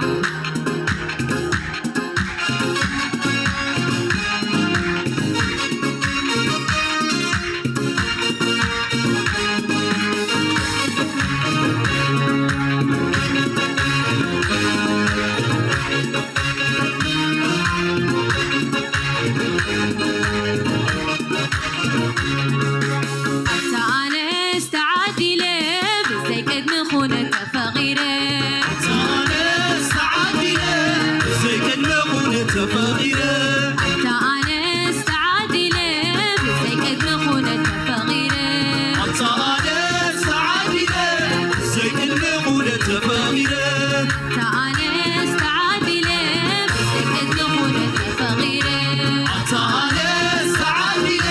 ኣታ ኣነስ ተዓዲለ ብዘይ ቅድሚ ኩነት ተፈቒረ። ኣታ ኣነስ ተዓዲለ ብዘይ ቅድሚ ኩነት ተፈቒረ። ኣታ ኣነስ ተዓዲለ ብዘይ ቅድሚ ኩነት ተፈቒረ። ኣታ ኣነስ ተዓዲለ ብዘይ ቅድሚ ኩነት ተፈቒረ። ኣታ ኣነስ ተዓዲለ ብዘይ ቅድሚ ኩነት ተፈቒረ። ኣታ ኣነስ ተዓዲለ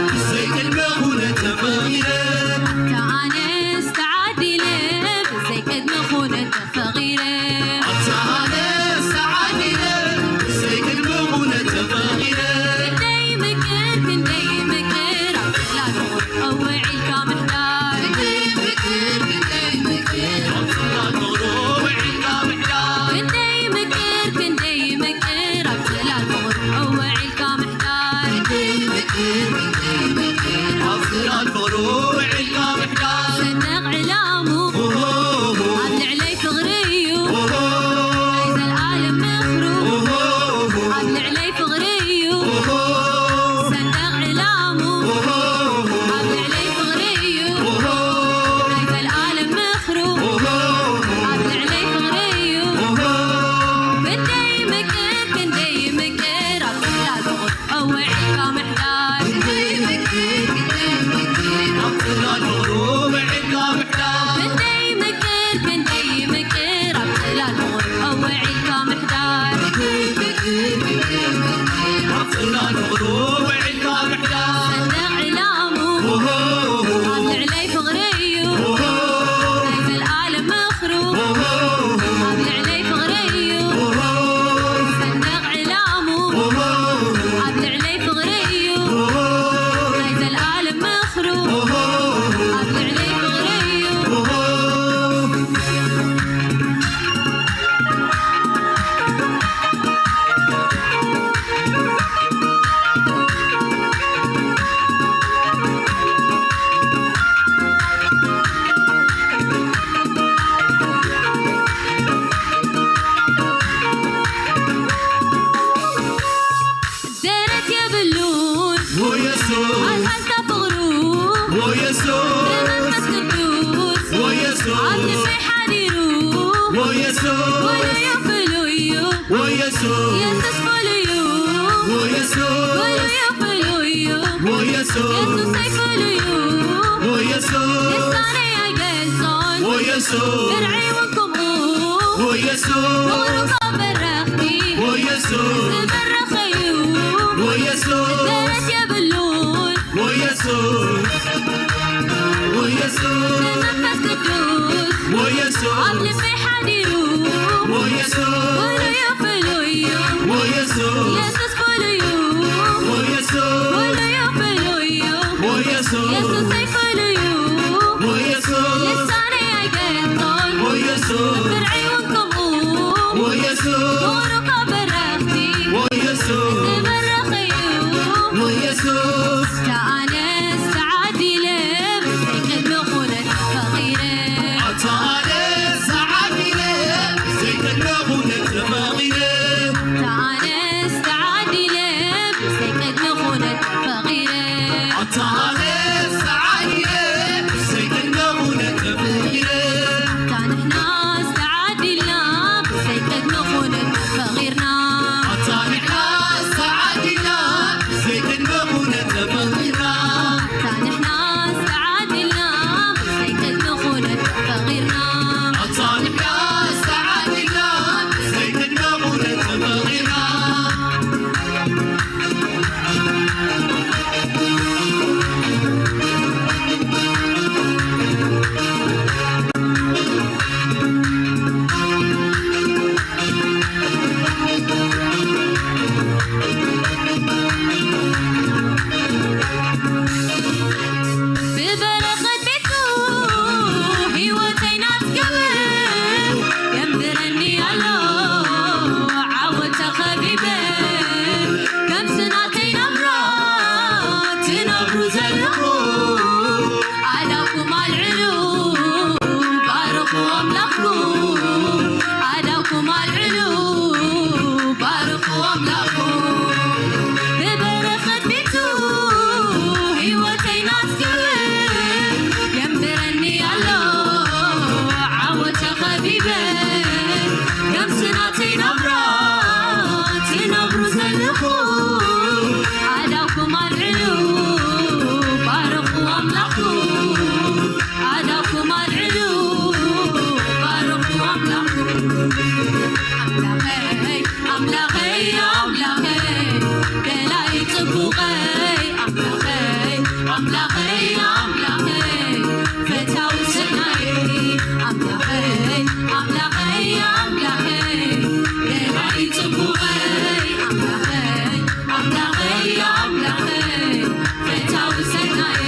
ብዘይ ቅድሚ ኩነት ተፈቒረ። ኣታ ኣነስ ተዓዲለ ብዘይ ቅድሚ ኩነት ተፈቒረ። ኣታ ኣነስ ተዓዲለ ብዘይ ቅድሚ ኩነት ተፈቒረ። ክንደይ ምቅር፣ ክንደይ ምቅር ኣብ ጽላል ፍቕሩ ውዒልካ ምሕዳር። ክንደይ ምቅር፣ ክንደይ ምቅር ኣብ ጽላል ፍቕሩ ውዒልካ ምሕዳር። ክንደይ ምቅር፣ ክንደይ ምቅር ኣብ ጽላል ፍቕሩ ውዒልካ ምሕዳር። ክንደይ ምቅር፣ ክንደይ ምቅር ኣብ ጽላል ፍቕሩ ውዒልካ ምሕዳር። ሰንደቕ ዕላሙ ኦሆ፣ ኣብ ልዕለይ ፍቕሪ እዩ። ኦሆ፣ ናይ ዘልኣለም ምኽሩ ኦሆ፣ ኣብ ልዕለይ ፍቕሪ እዩ። ኦሆ፣ ሰንደቕ ዕላሙ ኦሆ፣ ኣብ ልዕለይ ፍቕሪ እዩ። ኦሆ፣ ናይ ዘልኣለም ምኽሩ ኦሆ፣ ኣብ ልዕለይ ፍቕሪ እዩ። ኦሆ፣ ክንደይ ምቅር፣ ክንደይ ምቅር ኣብ ጽላል ፍቕሩ ውዒልካ ምሕዳር። ክንደይ ምቅር፣ ክንደይ ምቅር ኣብ ጽላል ፍቕሩ ውዒልካ ምሕዳር። ክንደይ ምቅር፣ ክንደይ ምቅር ኣብ ጽላል ፍቕሩ ውዒልካ ምሕዳር። ክንደይ ምቅር፣ ክንደይ ምቅር ኣብ ጽላል ፍቕሩ ውዒልካ ምሕዳር። ሰንደቕ ዕላሙ ኦሆ፣ ኦሆ፣ ኣብ ልዕለይ ፍቕሪ እዩ። ኦሆ፣ ናይ ዘልኣለም ምኽሩ ኦሆ፣ ኦሆ፣ ኣብ ልዕለይ ፍቕሪ እዩ። ኦሆ፣ ሰንደቕ ዕላሙ ኦሆ፣ ኦሆ፣ ኣብ ልዕለይ ፍቕሪ እዩ። ኦሆ፣ ናይ ዘልኣለም ምኽሩ ኦሆ፣ ኦሆ፣ ኣብ ልዕለይ ፍቕሪ እዩ። ኦሆ። ደረት የብሉን ኦ የሱስ፣ ኣልሓንካ ፍቕሩ ኦ የሱስ፣ ብመንፈስ ቅዱስ ኦ የሱስ፣ ኣብ ልበይ ሓዲሩ ኦ የሱስ፣ ፍሉዩ ፍሉዩ ኦ የሱስ፣ የሱስ ፍሉዩ ኦ የሱስ፣ ፍሉዩ ፍሉዩ ኦ የሱስ፣ የሱሰይ ፍሉዩ ኦ የሱስ፣ ልሳነይ ኣይገልጾን ኦ የሱስ፣ ብርዐይ እውን ከምኡ ኦ የሱስ፣ ፍቕሩ ካብ በረኽቲ ኦ የሱስ፣ ዝበረኸ እዩ ኦ የሱስ፣ ደረት የብሉን ኦ የሱስ፣ ኦ የሱስ፣ ብመንፈስ ቅዱስ ኦ የሱስ፣ ኣብ ልበይ ሓዲሩ ኦ የሱስ፣ ፍሉዩ ፍሉዩ ኦ የሱስ፣ የሱስ ፍሉዩ ኦ የሱስ፣ ፍሉዩ ፍሉዩ ኦ የሱስ፣ የሱሰይ ፍሉዩ ኦ የሱስ፣ ልሳነይ ኣይገልጾን ኦ የሱስ፣ ብርዐይ እውን ከምኡ ኦ የሱስ፣ ፍቕሩ ካብ በረኽቲ ኦ የሱስ፣ ዝበረኸ እዩ ኦ የሱስ። ኣታ ኣነስ ተዓዲለ ብዘይ ቅድሚ ኩነት ተፈቒረ። ኣታ ኣነስ ተዓዲለ ኣምላኸይ ኣምላኸይ ኣምላኸይ ገላይ ጽቡቐይ ኣምላኸይ ኣምላኸይ ኣምላኸይ ፈታው ሰናይ ኣምላኸይ ኣምላኸይ ኣምላኸይ ገላይ ጽቡቐይ ኣምላኸይ ኣምላኸይ ኣምላኸይ ፈታው ሰናይ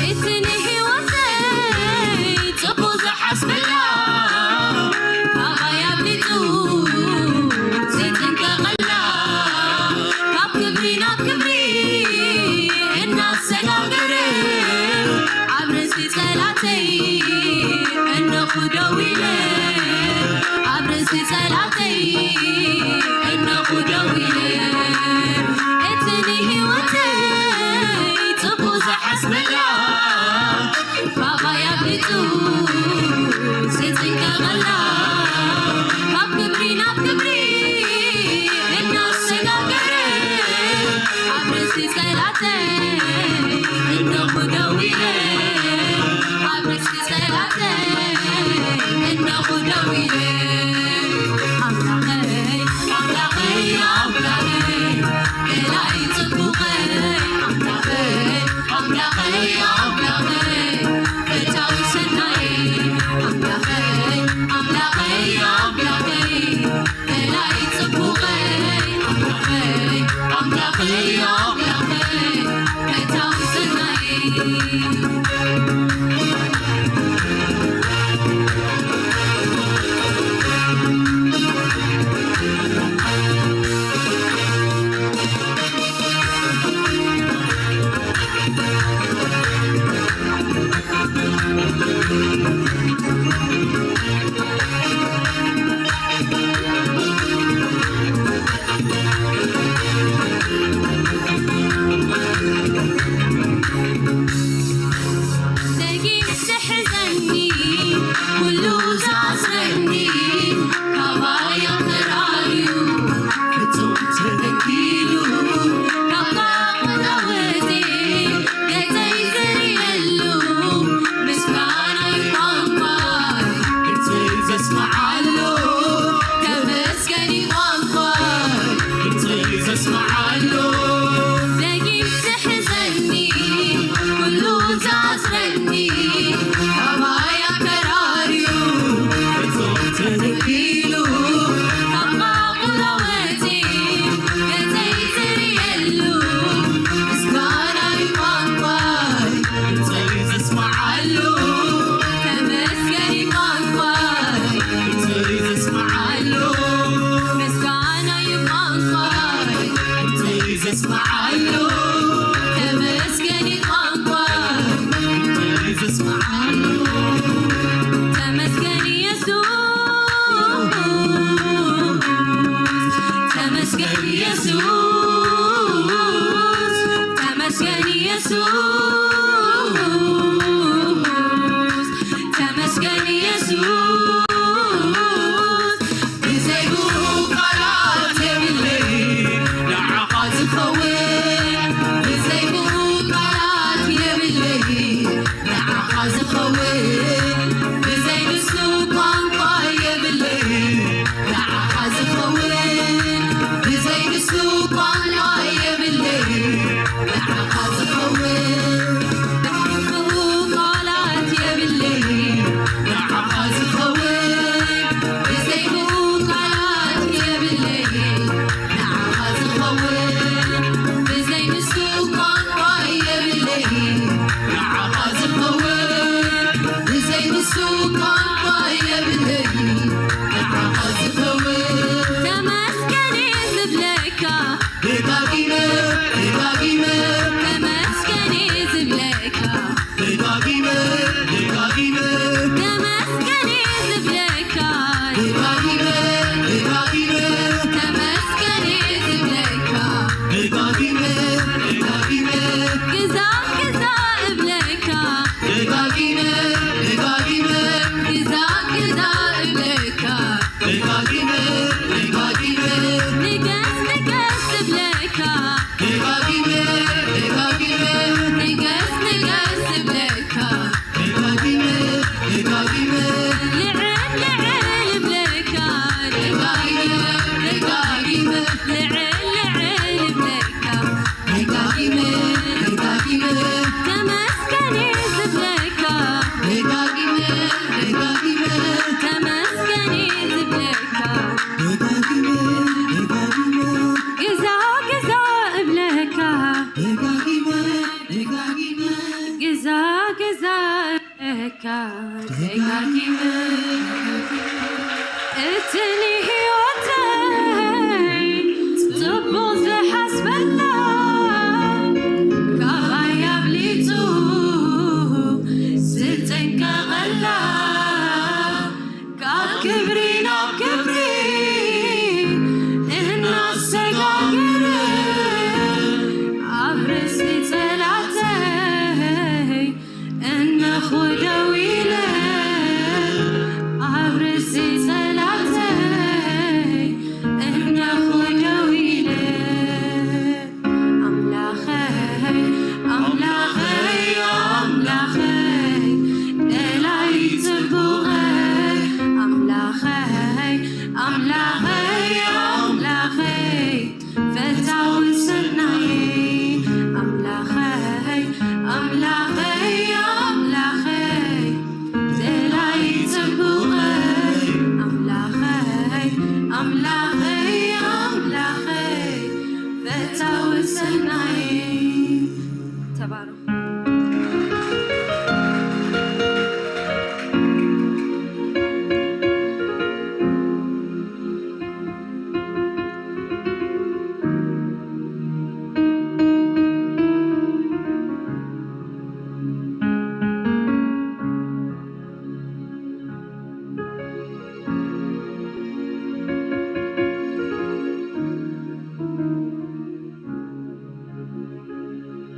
እቲ ንህይወተይ ጽቡቕ ዝሓስበላ፣ ካባይ ኣብሊጹ ዝጥንቀቐላ፣ ካብ ክብሪ ናብ ክብሪ እናሰጋገረ፣ ኣብ ርእሲ ጸላተይ እነኹ ደው ኢለ፣ ኣብ ርእሲ ጸላተይ እነኹ ደው ኢለ፣ እቲ ንህይወተይ ጽቡቕ ዝሓስበላ፣ ካባይ ኣብሊጹ ዝጥንቀቐላ፣ ካብ ክብሪ ናብ ክብሪ እናሰጋገረ፣ ኣብ ርእሲ ጸላተይ እነኹ ደው ኢለ፣ ኣብ ርእሲ ጸላተይ እነኹ ደው ኢለ፣ ኣምላኸይ ኣምላኸይ ኣምላኸይ ገላይ ጽቡቐይ ኣምላኸይ ኣምላኸይ ኣምላኸይ ፈታዊ ሰናይ ኣምላኸይ ኣምላኸይ ኣምላኸይ ገላይ ጽቡቐይ ኣምላኸይ ኣምላኸይ ኣምላኸይ ፈታዊ ሰናይ ደጊም ዝሕዘኒ ኩሉ ዝኣስረኒ ካባይ ኣፈራርዩ ፍጹም ተበዲሉ ካብ ቃንዛ ወጺ ገጸይ ዝርእየሉ ምስጋናይ ቋንቋይ ድምጸይ ዘስምዓሉ ተመስገኒ ቋንቋይ ድምጸይ ዘስምዓሉ ደጊም ዝሕዘኒ ኩሉ ዝኣስረኒ ካባይ ኣፈራርዩ ፍጹም ተበዲሉ ካብ ቃንዛ ወጺ ገጸይ ዝርእየሉ ምስጋናይ ቋንቋይ ድምጸይ ዘስምዓሉ ተመስገኒ ቋንቋይ ድምጸይ ዘስምዓሉ ምስጋናይ ቋንቋይ ድምጸይ ዘስምዓሉ ተመስገኒ ቋንቋይ ድምጸይ ዘስምዓሉ ተመስገን ኢየሱስ ተመስገን ኢየሱስ ተመስገን ኢየሱስ ተመስገን ኢየሱስ ብዘይ ብሩኽ ቃላት የብለይ ንዓኻ ዝኸውን ብዘይ ብሩኽ ቃላት የብለይ ንዓኻ ዝኸውን ብዘይ ንሱ ቋንቋ የብለይ ንዓኻ ዝኸውን ብዘይ ንሱ ቋንቋ የብለይ ንዓኻ ዝኸውን ደጋጊመ ደጋጊመ ተመስገን ዝብለካ ደጋጊመ ደጋጊመ ተመስገን ዝብለካ ደጋጊመ ደጋጊመ ተመስገን ዝብለካ ደጋጊመ ደጋጊመ ግዛ ግዛ እብለካ ደጋጊመ ደጋጊመ ግዛ ግዛ እብለካ ደጋጊመ ደጋጊመ ንገስ ንገስ እብለካ ደጋጊመ ደጋጊመ ንገስ ንገስ እብለካ ደጋጊመ ደጋጊመ ልዕል ልዕል እብለካ ደጋጊመ ደጋጊመ ልዕል ልዕል እብለካ ደጋጊመ ደጋጊመ ተመስገን ዝብለካ ደጋጊመ ደጋጊመ ተመስገን ዝብለካ ደጋጊመ ደጋጊመ ግዛ ግዛ እብለካ ደጋጊመ ደጋጊመ ግዛ ግዛ እብለካ ደጋጊመ እቲ ንህይወተይ ጽቡቕ ዝሓስበላ ካባይ ኣብሊጹ ዝጥንቀቐላ ካብ ክብሪ ናብ ክብሪ እናሰጋገረ ኣብ ርእሲ ጸላተይ እነኹ ደው ኢለ ኣብ ርእሲ ጸላተይ እነኹ ደው ኢለ ኣምላኸይ ኣምላኸይ ኣምላኸይ ደላይ ጽቡቐይ ኣምላኸይ ኣምላኸይ ኣምላኸይ ፈታዊ ሰናይ ኣምላኸይ ኣምላኸይ ኣምላኸይ ደላይ ጽቡቐይ ኣምላኸይ ኣምላኸይ ኣምላኸይ ፈታዊ ሰናይ ተባረኹ።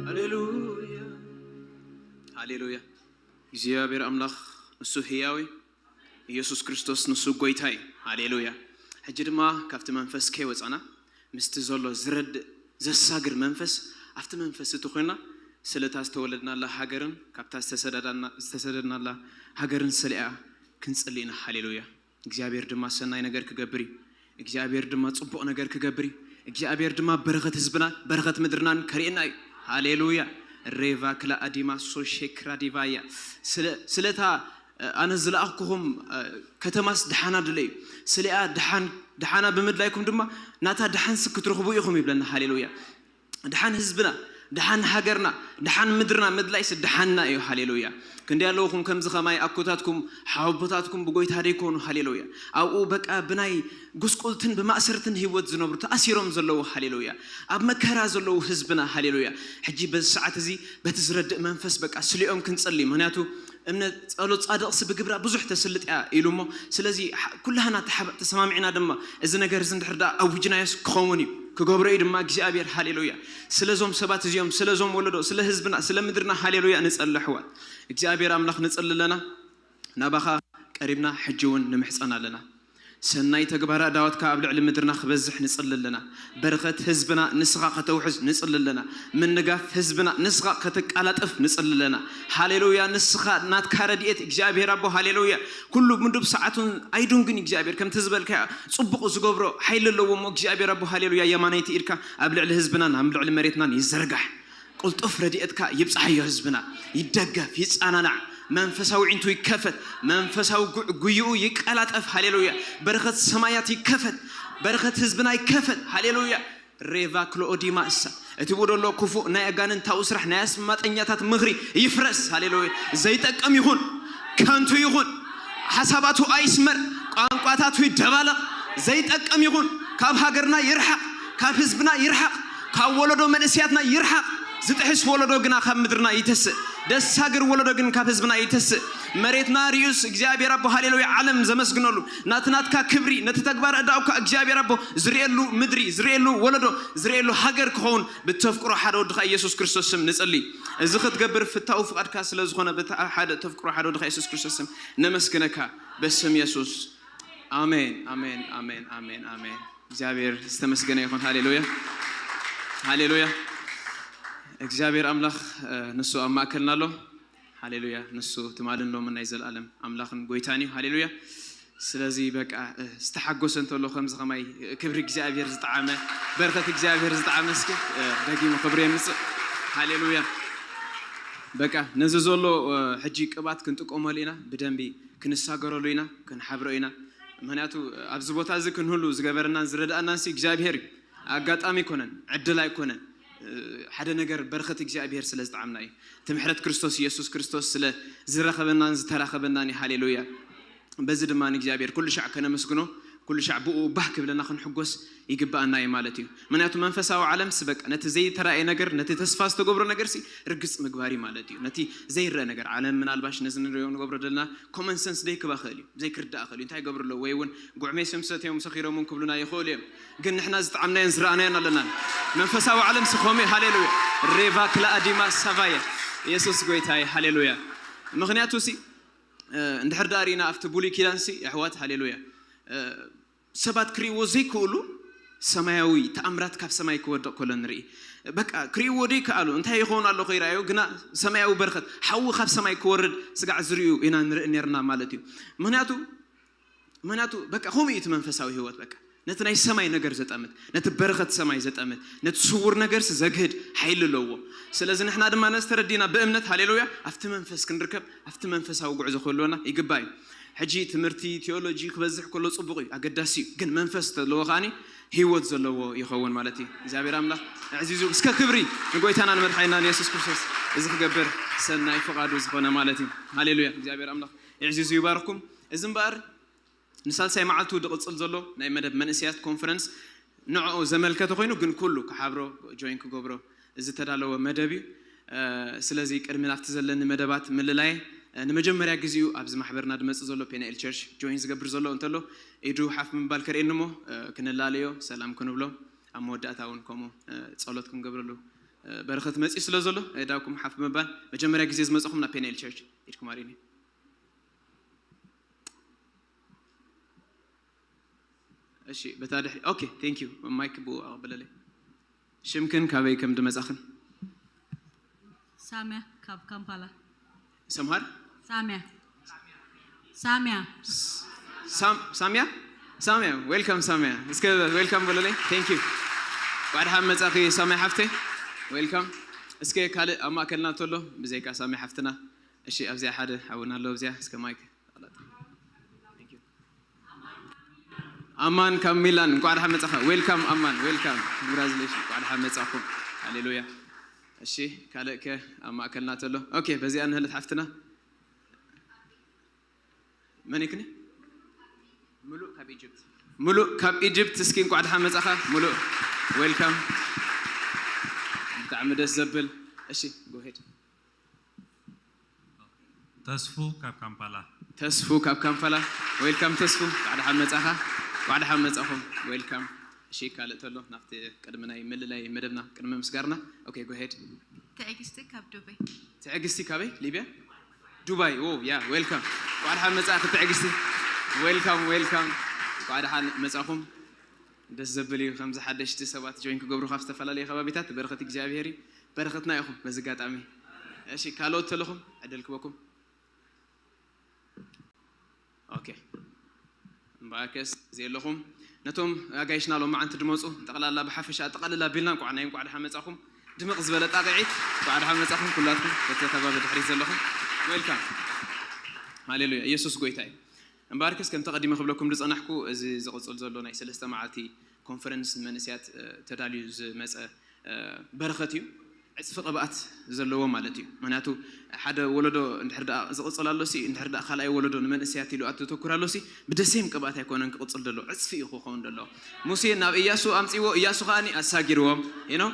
ሃሌሉያ፣ ሃሌሉያ። እግዚኣብሔር ኣምላኽ ንሱ ህያው እዩ። ኢየሱስ ክርስቶስ ንሱ ጎይታ እዩ። ሃሌሉያ። ሕጂ ድማ ካብቲ መንፈስ ከይወጻና ምስቲ ዘሎ ዝረድእ ዘሳግር መንፈስ ኣብቲ መንፈስ እቲ ኮይና ስለታ ዝተወለድናላ ሃገርን ካብታ ዝተሰደዳና- ዝተሰደድናላ ሃገርን ስለ እያ ክንጽሊ ኢና። ሃሌሉያ። እግዚኣብሔር ድማ ሰናይ ነገር ክገብር እዩ። እግዚኣብሔር ድማ ጽቡቕ ነገር ክገብር እዩ። እግዚኣብሔር ድማ በረኸት ህዝብናን በረኸት ምድርናን ከርእየና እዩ። ሃሌሉያ። ሬቫ ክላ ኣዲማ ሶሼ ክራዲቫያ ስለ- ስለታ ኣነ ዝለኣኽኩኹም ከተማስ ደሓና ድለዩ፣ ስሊኣ ደሓን ደሓና ብምድላይኩም ድማ ናታ ደሓንስ ክትረኽቡ ኢኹም ይብለና። ሃሌሉያ። ደሓን ህዝብና፣ ደሓን ሃገርና፣ ደሓን ምድርና ምድላይስ ደሓንና እዩ። ሃሌሉያ። ክንደይ ኣለውኹም ከምዚ ከማይ ኣኮታትኩም ሓወቦታትኩም ብጎይታ ደይኮኑ። ሃሌሉያ። ኣብኡ በቃ ብናይ ጉስቁልትን ብማእሰርትን ህይወት ዝነብሩ ተኣሲሮም ዘለዉ። ሃሌሉያ። ኣብ መከራ ዘለዉ ህዝብና። ሃሌሉያ። ሕጂ በዚ ሰዓት እዚ በቲ ዝረድእ መንፈስ በቃ ስሊኦም ክንጸሊ። ምክንያቱ እምነት ጸሎት ጻድቕሲ ብግብራ ብዙሕ ተስልጥ እያ ኢሉ እሞ፣ ስለዚ ሕ- ኩላህና ተሓብ- ተሰማሚዕና ድማ እዚ ነገር እዚ እንድሕር ደኣ ኣውጅናዮስ ክኸውን እዩ፣ ክገብሮ እዩ ድማ እግዚኣብሔር። ሃሌሉያ። ስለዞም ሰባት እዚኦም፣ ስለዞም ወለዶ፣ ስለ ህዝብና፣ ስለ ምድርና፣ ሃሌሉያ፣ ንጸሊ ኣሕዋት። እግዚኣብሔር ኣምላኽ ንጸሊ ኣለና፣ ናባኻ ቀሪብና ሕጂ እውን ንምሕጸን ኣለና። ሰናይ ተግባር ኣእዳወትካ ኣብ ልዕሊ ምድርና ክበዝሕ ንጽሊ ኣለና። በረኸት ህዝብና ንስኻ ከተውሕዝ ንጽሊ ኣለና። ምንጋፍ ህዝብና ንስኻ ከተቃላጥፍ ንጽሊ ኣለና። ሃሌሉያ። ንስኻ ናትካ ረድኤት እግዚኣብሔር ኣቦ፣ ሃሌሉያ። ኩሉ ምዱብ ሰዓቱን ኣይዱንግን እግዚኣብሔር ከምቲ ዝበልካ ጽቡቕ ዝገብሮ ሓይሊ ኣለዎ እሞ እግዚኣብሔር ኣቦ፣ ሃሌሉያ። የማነይቲ ኢድካ ኣብ ልዕሊ ህዝብናን ኣብ ልዕሊ መሬትናን ይዘርጋሕ። ቅልጡፍ ረድኤትካ ይብጽሓዮ ህዝብና። ይደገፍ፣ ይጸናናዕ፣ መንፈሳዊ ዒንቱ ይከፈት፣ መንፈሳዊ ጉ- ጉይኡ ይቀላጠፍ። ሃሌሉያ። በረኸት ሰማያት ይከፈት፣ በረኸት ህዝብና ይከፈት። ሃሌሉያ። ሬቫ ክሎኦዲማ እሳ እቲ ብኡ ደሎ ክፉእ ናይ ኣጋንንታዊ ስራሕ ናይ ኣስማጠኛታት ምኽሪ ይፍረስ። ሃሌሉያ። ዘይጠቅም ይኹን፣ ከንቱ ይኹን፣ ሓሳባቱ ኣይስመር፣ ቋንቋታቱ ይደባለቕ፣ ዘይጠቅም ይኹን፣ ካብ ሃገርና ይርሓቕ፣ ካብ ህዝብና ይርሓቕ፣ ካብ ወለዶ መንእስያትና ይርሓቕ። ዝጥሕስ ወለዶ ግና ካብ ምድርና ይተስእ፣ ደሳግር ወለዶ ግን ካብ ህዝብና ይተስእ። መሬትና ርዩስ እግዚኣብሔር ኣቦ፣ ሃሌሉያ፣ ዓለም ዘመስግነሉ፣ ናትናትካ ክብሪ፣ ነቲ ተግባር ኣዳውካ እግዚኣብሔር ኣቦ ዝርእየሉ ምድሪ፣ ዝርእየሉ ወለዶ፣ ዝርእየሉ ሃገር ክኸውን ብተፍቅሮ ሓደ ወድኻ ኢየሱስ ክርስቶስ ስም ንጽሊ። እዚ ክትገብር ፍታው ፍቓድካ ስለ ዝኾነ በቲ ሓደ ተፍቅሮ ሓደ ወድኻ ኢየሱስ ክርስቶስ ስም ነመስግነካ። በስም ኢየሱስ። ኣሜን፣ ኣሜን፣ ኣሜን፣ ኣሜን፣ ኣሜን። እግዚኣብሔር ዝተመስገነ ይኹን። ሃሌሉያ፣ ሃሌሉያ። እግዚኣብሔር ኣምላኽ፣ እ፣ ንሱ ኣብ ማእከልና ኣሎ። ሃሌሉያ። ንሱ ትማልን ሎምን ናይ ዘለኣለም ኣምላኽን ጎይታን እዩ። ሃሌሉያ። ስለዚ በቃ፣ እ፣ ዝተሓጎሰ እንተሎ ከምዚ ከማይ፣ እ፣ ክብሪ እግዚኣብሔር ዝጠዓመ፣ በረኸት እግዚኣብሔር ዝጠዓመ እስኪ፣ እ፣ ደጊሙ ክብሪ የምጽእ። ሃሌሉያ። በቃ ነዚ ዘሎ፣ እ፣ ሕጂ ቅባት ክንጥቀመሉ ኢና፣ ብደንቢ ክንሳገረሉ ኢና፣ ክንሓብሮ ኢና። ምኽንያቱ ኣብዚ ቦታ እዚ ክንህሉ ዝገበረናን ዝረድኣናን ሲ እግዚኣብሔር እዩ። ኣጋጣሚ ኣይኮነን፣ ዕድል ኣይኮነን። እ፣ ሓደ ነገር በረኸት እግዚኣብሔር ስለ ዝጠዓምና እዩ። እቲ ምሕረት ክርስቶስ ኢየሱስ ክርስቶስ ስለ ዝረኸበናን ዝተራኸበናን እዩ። ሃሌሉያ። በዚ ድማ ንእግዚኣብሔር ኩሉ ሻዕ ከነመስግኖ፣ ኩሉ ሻዕ ብኡ ባህ ክብለና ክንሕጎስ ይግብኣና እዩ ማለት እዩ። ምኽንያቱ መንፈሳዊ ዓለምስ በቃ ነቲ ዘይተራእየ ነገር፣ ነቲ ተስፋ ዝተገብሮ ነገርሲ ርግጽ ምግባር እዩ ማለት እዩ። ነቲ ዘይረአ ነገር፣ ዓለም ምናልባሽ ነዚ ንሪኦ ንገብሮ ዘለና ኮመን ሰንስ ደይክባ ክእል እዩ፣ ዘይክርዳእ ክእል እዩ። እንታይ ይገብሩ ኣለዉ? ወይ እውን ጉዕሜስዮም ሰትዮም ሰኺሮም እውን ክብሉና ይኽእሉ እዮም። ግን ንሕና ዝጠዓምናዮን ዝረኣናዮን ኣለና። መንፈሳዊ ዓለምሲ ከምኡ እዩ። ሃሌሉያ። ሬቫ ክላኣዲማ ሳቫየ። ኢየሱስ ጎይታ እዩ። ሃሌሉያ። ምኽንያቱ ሲ፣ እ፣ እንድሕር ደኣ ርኢና ኣብቲ ብሉይ ኪዳንሲ፣ ኣሕዋት፣ ሃሌሉያ፣ እ፣ ሰባት ክርእይዎ ዘይክእሉ ሰማያዊ ተኣምራት ካብ ሰማይ ክወድቕ ከሎ ንርኢ። በቃ ክርእይዎ ዘይከኣሉ፣ እንታይ ይኸውን ኣሎ ከይረኣዩ፣ ግና ሰማያዊ በረኸት፣ ሓዊ ካብ ሰማይ ክወርድ ስጋዕ ዝርእዩ ኢና ንርኢ ኔርና ማለት እዩ። ምኽንያቱ፣ ምኽንያቱ በቃ ከምኡ እዩ እቲ መንፈሳዊ ህይወት። በቃ ነቲ ናይ ሰማይ ነገር ዘጠምት፣ ነቲ በረኸት ሰማይ ዘጠምት፣ ነቲ ስውር ነገርሲ ዘግህድ ሓይሊ ኣለዎ። ስለዚ ንሕና ድማ ነዚ ተረዲና ብእምነት፣ ሃሌሉያ፣ ኣብቲ መንፈስ ክንርከብ፣ ኣብቲ መንፈሳዊ ጉዕዞ ክህልወና ይግባእ እዩ። ሕጂ ትምህርቲ ቲዮሎጂ ክበዝሕ ከሎ ጽቡቕ እዩ፣ ኣገዳሲ እዩ። ግን መንፈስ ተለዎ ከኣኒ ህይወት ዘለዎ ይኸውን ማለት እዩ። እግዚኣብሔር ኣምላኽ ኣዕዚዙ እስከ ክብሪ ንጎይታና ንመድሓኒና ንየሱስ ክርስቶስ፣ እዚ ክገብር ሰናይ ፍቓዱ ዝኾነ ማለት እዩ። ሃሌሉያ። እግዚኣብሔር ኣምላኽ ኣዕዚዙ ይባርኩም። እዚ እምበኣር ንሳልሳይ መዓልቱ ዝቕጽል ዘሎ ናይ መደብ መንእሰያት ኮንፈረንስ ንዕኡ ዘመልከተ ኮይኑ፣ ግን ኩሉ ክሓብሮ፣ ጆይን ክገብሮ ዝተዳለወ መደብ እዩ። እ፣ ስለዚ ቅድሚ ናብቲ ዘለኒ መደባት ምልላይ፣ እ፣ ንመጀመርያ ግዜኡ ኣብዚ ማሕበርና ዝመጽእ ዘሎ ፔናኤል ቸርች ጆይን ዝገብር ዘሎ እንተሎ ኢዱ ሓፍ ምባል ከርእየኒ እሞ፣ እ፣ ክንላለዮ፣ ሰላም ክንብሎ፣ ኣብ መወዳእታ እውን ከምኡ፣ እ፣ ጸሎት ክንገብረሉ፣ እ፣ በረኸት መጺኡ ስለ ዘሎ፣ እ፣ ዳውኩም ሓፍ ምባል። መጀመርያ ግዜ ዝመጽኹም ናብ ፔናኤል ቸርች ኢድኩም ኣርእዩኒ። እሺ፣ በታ ድሕሪ፣ ኦኬ፣ ቴንክ ዩ። ማይክ ብኡ ኣቕብለለይ። ሽምክን ካበይ ከም ድመጻኽን? ሳምያ ካብ ካምፓላ። ሰምሃር? ሳምያ። ሳምያ። ሳም-፣ ሳምያ? ሳምያ፣ ዌልካም ሳምያ። እስከ ዌልካም በለለይ። ቴንክ ዩ። እንኳዕ ደሓን መጻኺ ሳምያ ሓፍተይ። ዌልካም። እስከ ካልእ ኣብ ማእከልና እንተሎ፣ ብዘይካ ሳምያ ሓፍትና። እሺ፣ ኣብዚኣ ሓደ ሓውና ኣሎ፣ ኣብዚኣ እስከ ማይክ። ኣማን ካብ ሚላን፣ እንኳዕ ደሓን መጻኻ። ዌልካም ኣማን፣ ዌልካም። ኮንግራጁሌሽን፣ እንኳዕ ደሓን መጻኹም። ሃሌሉያ። እሺ፣ ካልእ ከ ኣብ ማእከልና ተሎ? ኦኬ፣ በዚኣ ንህለት ሓፍትና። መን ይክኒ? ምሉእ ካብ ኢጅፕት። ምሉእ ካብ ኢጅፕት፣ እስኪ እንኳዕ ደሓን መጻኻ። ምሉእ፣ ዌልካም። ብጣዕሚ ደስ ዘብል። እሺ፣ ጎ ሄድ። ተስፉ ካብ ካምፓላ። ተስፉ ካብ ካምፓላ። ዌልካም ተስፉ፣ እንኳዕ ደሓን መጻኻ። እንኳዕ ደሓን መጻኹም። ዌልካም። እሺ፣ ካልእ ተሎ ናብቲ ቅድሚ ናይ ምልላይ መደብና፣ ቅድሚ ምስጋርና። ኦኬ፣ ጎ ሄድ። ትዕግስቲ ካብ ዱባይ። ትዕግስቲ ካበይ? ሊብያ? ዱባይ። ኦ፣ ያ፣ ዌልካም። እንኳዕ ደሓን መጻእኺ ትዕግስቲ። ዌልካም፣ ዌልካም። እንኳዕ ደሓን መጻኹም። ደስ ዘብል እዩ፣ ከምዚ ሓደሽቲ ሰባት ጆይን ክገብሩ ካብ ዝተፈላለዩ ከባቢታት። በረኸት እግዚኣብሔር እዩ። በረኸትና ኢኹም በዚ ኣጋጣሚ። እሺ፣ ካልኦት ተለኹም ዕድል ክበኩም። ኦኬ። እምበኣርከስ፣ እዚ ኣለኹም፣ ነቶም ኣጋይሽና ሎማዓንቲ ድመጹ፣ ጠቕላላ ብሓፈሻ፣ ጠቕላላ ቢልና፣ እንቋዕ ናይ እንቋዕ ደሓን መጻኹም። ድምቕ ዝበለ ጣቕዒት፣ እንቋዕ ደሓን መጻኹም ኩላትኩም፣ በቲ ከባቢ ድሕሪት ዘለኹም። ዌልካም። ሃሌሉያ፣ ኢየሱስ ጎይታ እዩ። እምበኣርከስ፣ ከምቲ ቀዲመ ክብለኩም ዝጸናሕኩ፣ እዚ ዝቕጽል ዘሎ ናይ ሰለስተ መዓልቲ ኮንፈረንስ መንእሰያት፣ እ፣ ተዳልዩ ዝመጸ፣ እ፣ በረኸት እዩ። ዕፅፊ ቅብኣት ዘለዎ ማለት እዩ። ምክንያቱ ሓደ ወለዶ እንድሕር ደኣ ዝቕፅል ኣሎ ሲ፣ እንድሕር ደኣ ካልኣይ ወለዶ ንመንእሰያት ኢሉ ኣተተኩር ኣሎ ሲ፣ ብደሴም ቅብኣት ኣይኮነን ክቕፅል ደሎ፣ ዕፅፊ እዩ ክኸውን ደሎ። ሙሴ ናብ እያሱ ኣምፅዎ፣ እያሱ ከዓኒ ኣሳጊርዎም። You know፣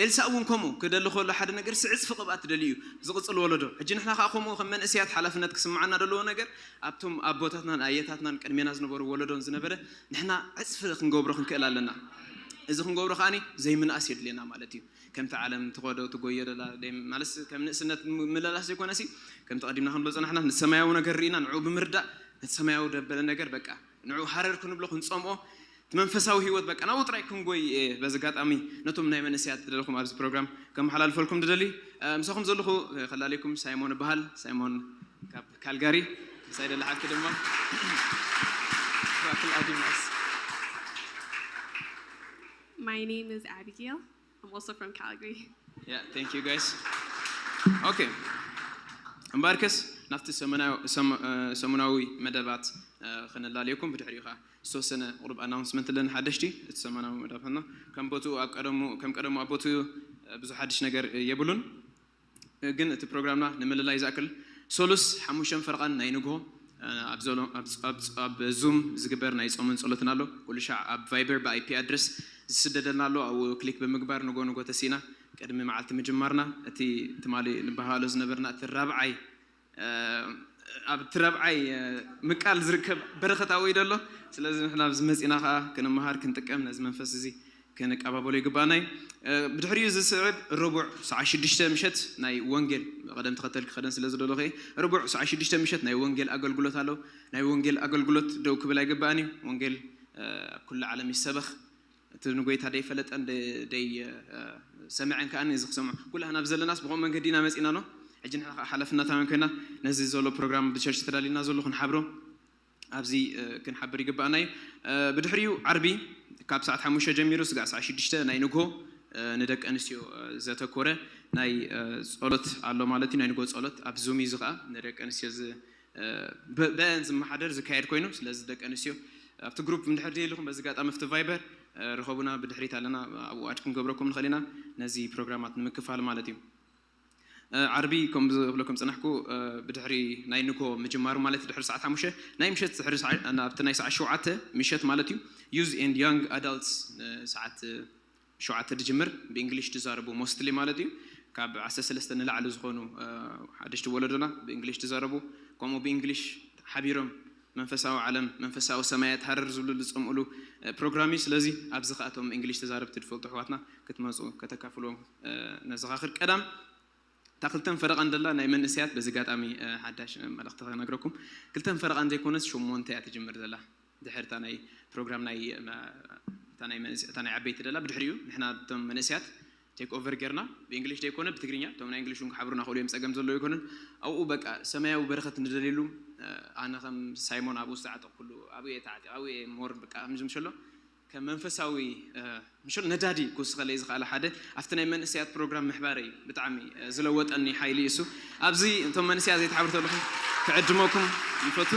ኤልሳ እውን ከምኡ ክደሊ ከሎ ሓደ ነገር ሲ ዕፅፊ ቅብኣት ደልዩ እዩ ዝቕፅል ወለዶ። ሕጂ ንሕና ከዓ ከምኡ ከም መንእሰያት ሓላፍነት ክስምዓና ደለዎ ነገር ኣብቶም ኣቦታትናን ኣየታትናን ቅድሜና ዝነበሩ ወለዶን ዝነበረ ንሕና ዕፅፊ ክንገብሮ ክንክእል ኣለና። እዚ ክንገብሮ ከዓኒ ዘይምንኣስ የድልየና ማለት እዩ። ከምቲ ዓለም ትኸዶ ትጎዮ ደላ ደይ- ማለትስ ከም ንእስነት ም- ምለላስ ዘይኮነሲ፣ ከምቲ ቀዲምና ክንብሎ ፀናሕና፣ ንሰማያዊ ነገር ርኢና ንዕኡ ብምርዳእ፣ ነቲ ሰማያዊ ደበለ ነገር በቃ ንዕኡ ሃረር ክንብሎ ክንፀምኦ፣ እቲ መንፈሳዊ ህይወት በቃ ናብኡ ጥራይ ክንጎይ እየ። በዚ ኣጋጣሚ ነቶም ናይ መንእሰያት ዝደለኹም ኣብዚ ፕሮግራም ከመሓላልፈልኩም ድደሊ። ምሳኹም ዘለኹ ከላልየኩም ሳይሞን እበሃል። ሳይሞን ካብ ካልጋሪ፣ ምሳይ ደላ ሓፍቲ ድማ ራክል ኣዲማስ። My name is Abigail. I'm also from Calgary. Yeah, thank you guys. Okay. እምበኣርከስ ናብቲ ሰሙናዊ መደባት ክነላልየኩም፣ ብድሕሪኡ ከዓ ዝተወሰነ ቁሩብ ኣናውንስመንት ኣለኒ ሓደሽቲ። እቲ ሰሙናዊ መደባትና ከም ቦትኡ ኣብ ቀደሙ ከም ቀደሙ ኣብ ቦትኡ ብዙሕ ሓድሽ ነገር የብሉን። ግን እቲ ፕሮግራምና ንምልላይ ዝኣክል ሰሉስ ሓሙሽተ ፈረቓን ናይ ንግሆ ኣብ ዙም ዝግበር ናይ ጾምን ጸሎትን ኣሎ። ኩሉ ሻዕ ኣብ ቫይበር ብኣይፒ ኣድረስ ዝስደደልና ኣሎ። ኣብኡ ክሊክ ብምግባር ንጎ ንጎ ተሲና ቅድሚ መዓልቲ ምጅማርና እቲ ትማሊ ንበሃሎ ዝነበርና እቲ ራብዓይ ኣብ እቲ ራብዓይ ምቃል ዝርከብ በረኸት ኣብኡ እዩ ዘሎ። ስለዚ ንሕና ኣብዚ መፂና ከዓ ክንመሃር ክንጥቀም ነዚ መንፈስ እዚ ክንቀባበሎ ይግባኣና እዩ። ብድሕሪኡ ዝስዕብ ረቡዕ ሰዓ ሽዱሽተ ምሸት ናይ ወንጌል ቀደም ተኸተል ክኸደን ስለ ዝደለኹ እየ። ረቡዕ ሰዓ ሽዱሽተ ምሸት ናይ ወንጌል ኣገልግሎት ኣሎ። ናይ ወንጌል ኣገልግሎት ደው ክብል ኣይግባእን እዩ። ወንጌል ኣብ ኩሉ ዓለም ይሰበኽ። እቲ ንጎይታ ደይፈለጠን ደይ ሰምዐን ከዓ እዚ ክሰምዖ ኩላህና ብዘለናስ ብኸምኡ መንገዲ ኢና መፂና ኖ። ሕጂ ንሕና ከዓ ሓላፍነታውያን ኮይና ነዚ ዘሎ ፕሮግራም ብቸርች ተዳሊና ዘሎ ክንሓብሮ ኣብዚ ክንሓብር ይግባኣና እዩ። ብድሕሪኡ ዓርቢ ካብ ሰዓት ሓሙሽተ ጀሚሩ ስጋዕ ሰዓት ሽዱሽተ ናይ ንግሆ ንደቂ ኣንስትዮ ዘተኮረ ናይ ጸሎት ኣሎ ማለት እዩ። ናይ ንግሆ ጸሎት ኣብ ዙም እዩ። እዚ ከዓ ንደቂ ኣንስትዮ በአን ዝመሓደር ዝካየድ ኮይኑ፣ ስለዚ ደቂ ኣንስትዮ ኣብቲ ግሩፕ እንድሕር ደይልኹም በዚ ኣጋጣሚ ኣብቲ ቫይበር ርኸቡና፣ ብድሕሪት ኣለና፣ ኣብኡ ኣድ ክንገብረኩም ንኽእል ኢና ነዚ ፕሮግራማት ንምክፋል ማለት እዩ። ዓርቢ ከም ዝብለኩም ፅናሕኩ ብድሕሪ ናይ ንግሆ ምጅማሩ ማለት ድሕሪ ሰዓት ሓሙሽተ ናይ ምሸት ድሕሪ ኣብቲ ናይ ሰዓት ሸውዓተ ምሸት ማለት እዩ። Youth and Young Adults ሰዓት ሸውዓተ ድጅምር ብእንግሊሽ ድዛረቡ ሞስትሊ ማለት እዩ። ካብ ዓሰርተ ሰለስተ ንላዕሊ ዝኾኑ ሓደሽቲ ወለዶና ብእንግሊሽ ድዛረቡ፣ ከምኡ ብእንግሊሽ ሓቢሮም መንፈሳዊ ዓለም መንፈሳዊ ሰማያት ሃረር ዝብሉ ዝፀምእሉ ፕሮግራም እዩ። ስለዚ ኣብዚ ከኣቶም እንግሊሽ ተዛረብቲ ዝፈልጡ ኣሕዋትና ክትመፁ ከተካፍልዎም ነዘኻኽር። ቀዳም እታ ክልተን ፈረቓን ደላ ናይ መንእሰያት በዚ ኣጋጣሚ ሓዳሽ መልእኽቲ ክነግረኩም። ክልተን ፈረቓን ዘይኮነስ ሸሞንተ እያ ትጅምር ዘላ። ድሕር እታ ናይ ፕሮግራም ናይ እታ ናይ መንእሰ- እታ ናይ ዓበይቲ ደላ ብድሕሪኡ ንሕና እቶም መንእሰያት ቴክ ኦቨር ጌርና ብእንግሊሽ ዘይኮነ ብትግርኛ እቶም ናይ እንግሊሽ እውን ክሓብሩና ክእሉ እዮም። ፀገም ዘለዎ ኣይኮነን። ኣብኡ በቃ ሰማያዊ በረኸት ንደልየሉ ኣነ ከም ሳይሞን ኣብኡ ዝተዓጠቕኩሉ ኣብኡ እየ ተዓጢ ኣብኡ እየ ሞር በቃ ከምዚ ምሸሎ ከም መንፈሳዊ ምሸሎ ነዳዲ ክውስኸለይ ዝኽኣለ ሓደ ኣብቲ ናይ መንእሰያት ፕሮግራም ምሕባረይ እዩ ብጣዕሚ ዝለወጠኒ ሓይሊ እሱ። ኣብዚ እቶም መንእሰያት ዘይትሓብሩ ተለኹም ክዕድመኩም ይፈቱ።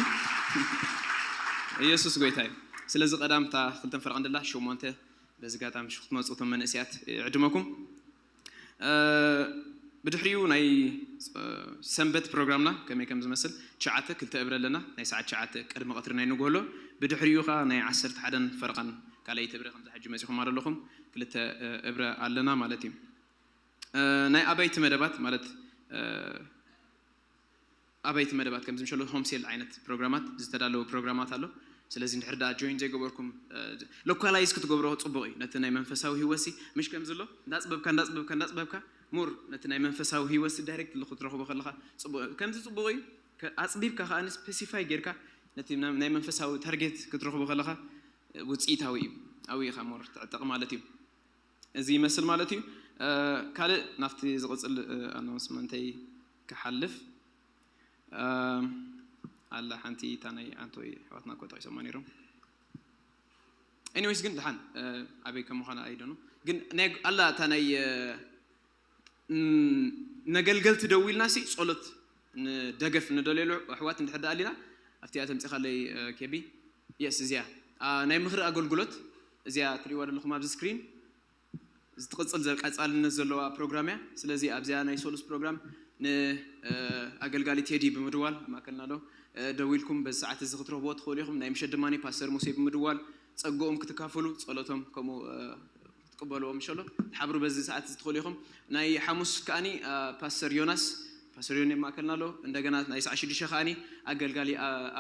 ኢየሱስ ጎይታ እዩ። ስለዚ ቀዳም እታ ክልተን ፈረቕ እንደላ ሸሞንተ በዚ ኣጋጣሚ ክትመፁ እቶም መንእሰያት ይዕድመኩም። ብድሕሪኡ ናይ ሰንበት ፕሮግራምና ከመይ ከም ዝመስል ትሽዓተ ክልተ እብረ ኣለና። ናይ ሰዓት ትሽዓተ ቅድሚ ቀትሪ ናይ ንግሆ ኣሎ። ብድሕሪኡ ከዓ ናይ ዓሰርተ ሓደን ፈረቓን ካልኣይቲ እብረ ከምዚ ሕጂ መፂኹም ኣለኹም ክልተ እብረ ኣለና ማለት እዩ። ናይ ኣባይቲ መደባት ማለት ኣባይቲ መደባት ከምዚ ምሸሎ ሆምሴል ዓይነት ፕሮግራማት ዝተዳለወ ፕሮግራማት ኣሎ። ስለዚ እንድሕር ደኣ ጆይን ዘይገበርኩም ሎካላይዝ ክትገብሮ ፅቡቕ እዩ። ነቲ ናይ መንፈሳዊ ህይወትሲ ምሽ ከምዚ ኣሎ እንዳፅበብካ እንዳፅበብካ እንዳፅበብካ ሙር ነቲ ናይ መንፈሳዊ ህይወትሲ ዳይሬክት ክትረኽቦ ከለካ ፅቡቕ እዩ። ከምዚ ፅቡቕ እዩ። ኣፅቢብካ ከዓ ስፔሲፋይ ጌርካ ነቲ ናይ መንፈሳዊ ታርጌት ክትረኽቦ ከለካ ውፅኢታዊ እዩ። ኣብኡ ኢኻ ሞር ትዕጠቕ ማለት እዩ። እዚ ይመስል ማለት እዩ። ካልእ ናብቲ ዝቕፅል ኣናውንስመንተይ ክሓልፍ ኣላ ሓንቲ እታ ናይ ኣንቶይ ኣሕዋትና እኮ ጠቂሶማ ነይሮም። ኤኒዌይስ ግን ድሓን ኣበይ ከም ምዃና ኣይደኑ ግን ኣላ እታ ናይ ነገልገልቲ ደዊልና ሲ ጸሎት ንደገፍ ንደልየሉ ኣሕዋት እንድሕር ደኣ ኣሊና ኣብቲኣ ተምፂኻለይ ኬቢ የስ እዚኣ ናይ ምኽሪ ኣገልግሎት እዚኣ ትሪእዋ ዘለኹም ኣብዚ ስክሪን ዝትቕፅል ዘ- ቀፃልነት ዘለዋ ፕሮግራም እያ። ስለዚ ኣብዚኣ ናይ ሶሉስ ፕሮግራም ንኣገልጋሊ ቴዲ ብምድዋል ኣብ ማእከልና ኣሎ ደዊልኩም በዚ ሰዓት እዚ ክትረኽብዎ ትኽእሉ ኢኹም። ናይ ምሸት ድማ ፓስተር ሙሴ ብምድዋል ጸግኦም ክትካፈሉ ጸሎቶም ከምኡ ክትቅበልዎ ምሸሎ ትሓብሩ በዚ ሰዓት እዚ ትኽእሉ ኢኹም። ናይ ሓሙስ ከኣኒ ፓስተር ዮናስ ፓስተር ዮኒ ኣብ ማእከልና ኣሎ። እንደገና ናይ ሰዓት ሽዱሽተ ከኣኒ ኣገልጋሊ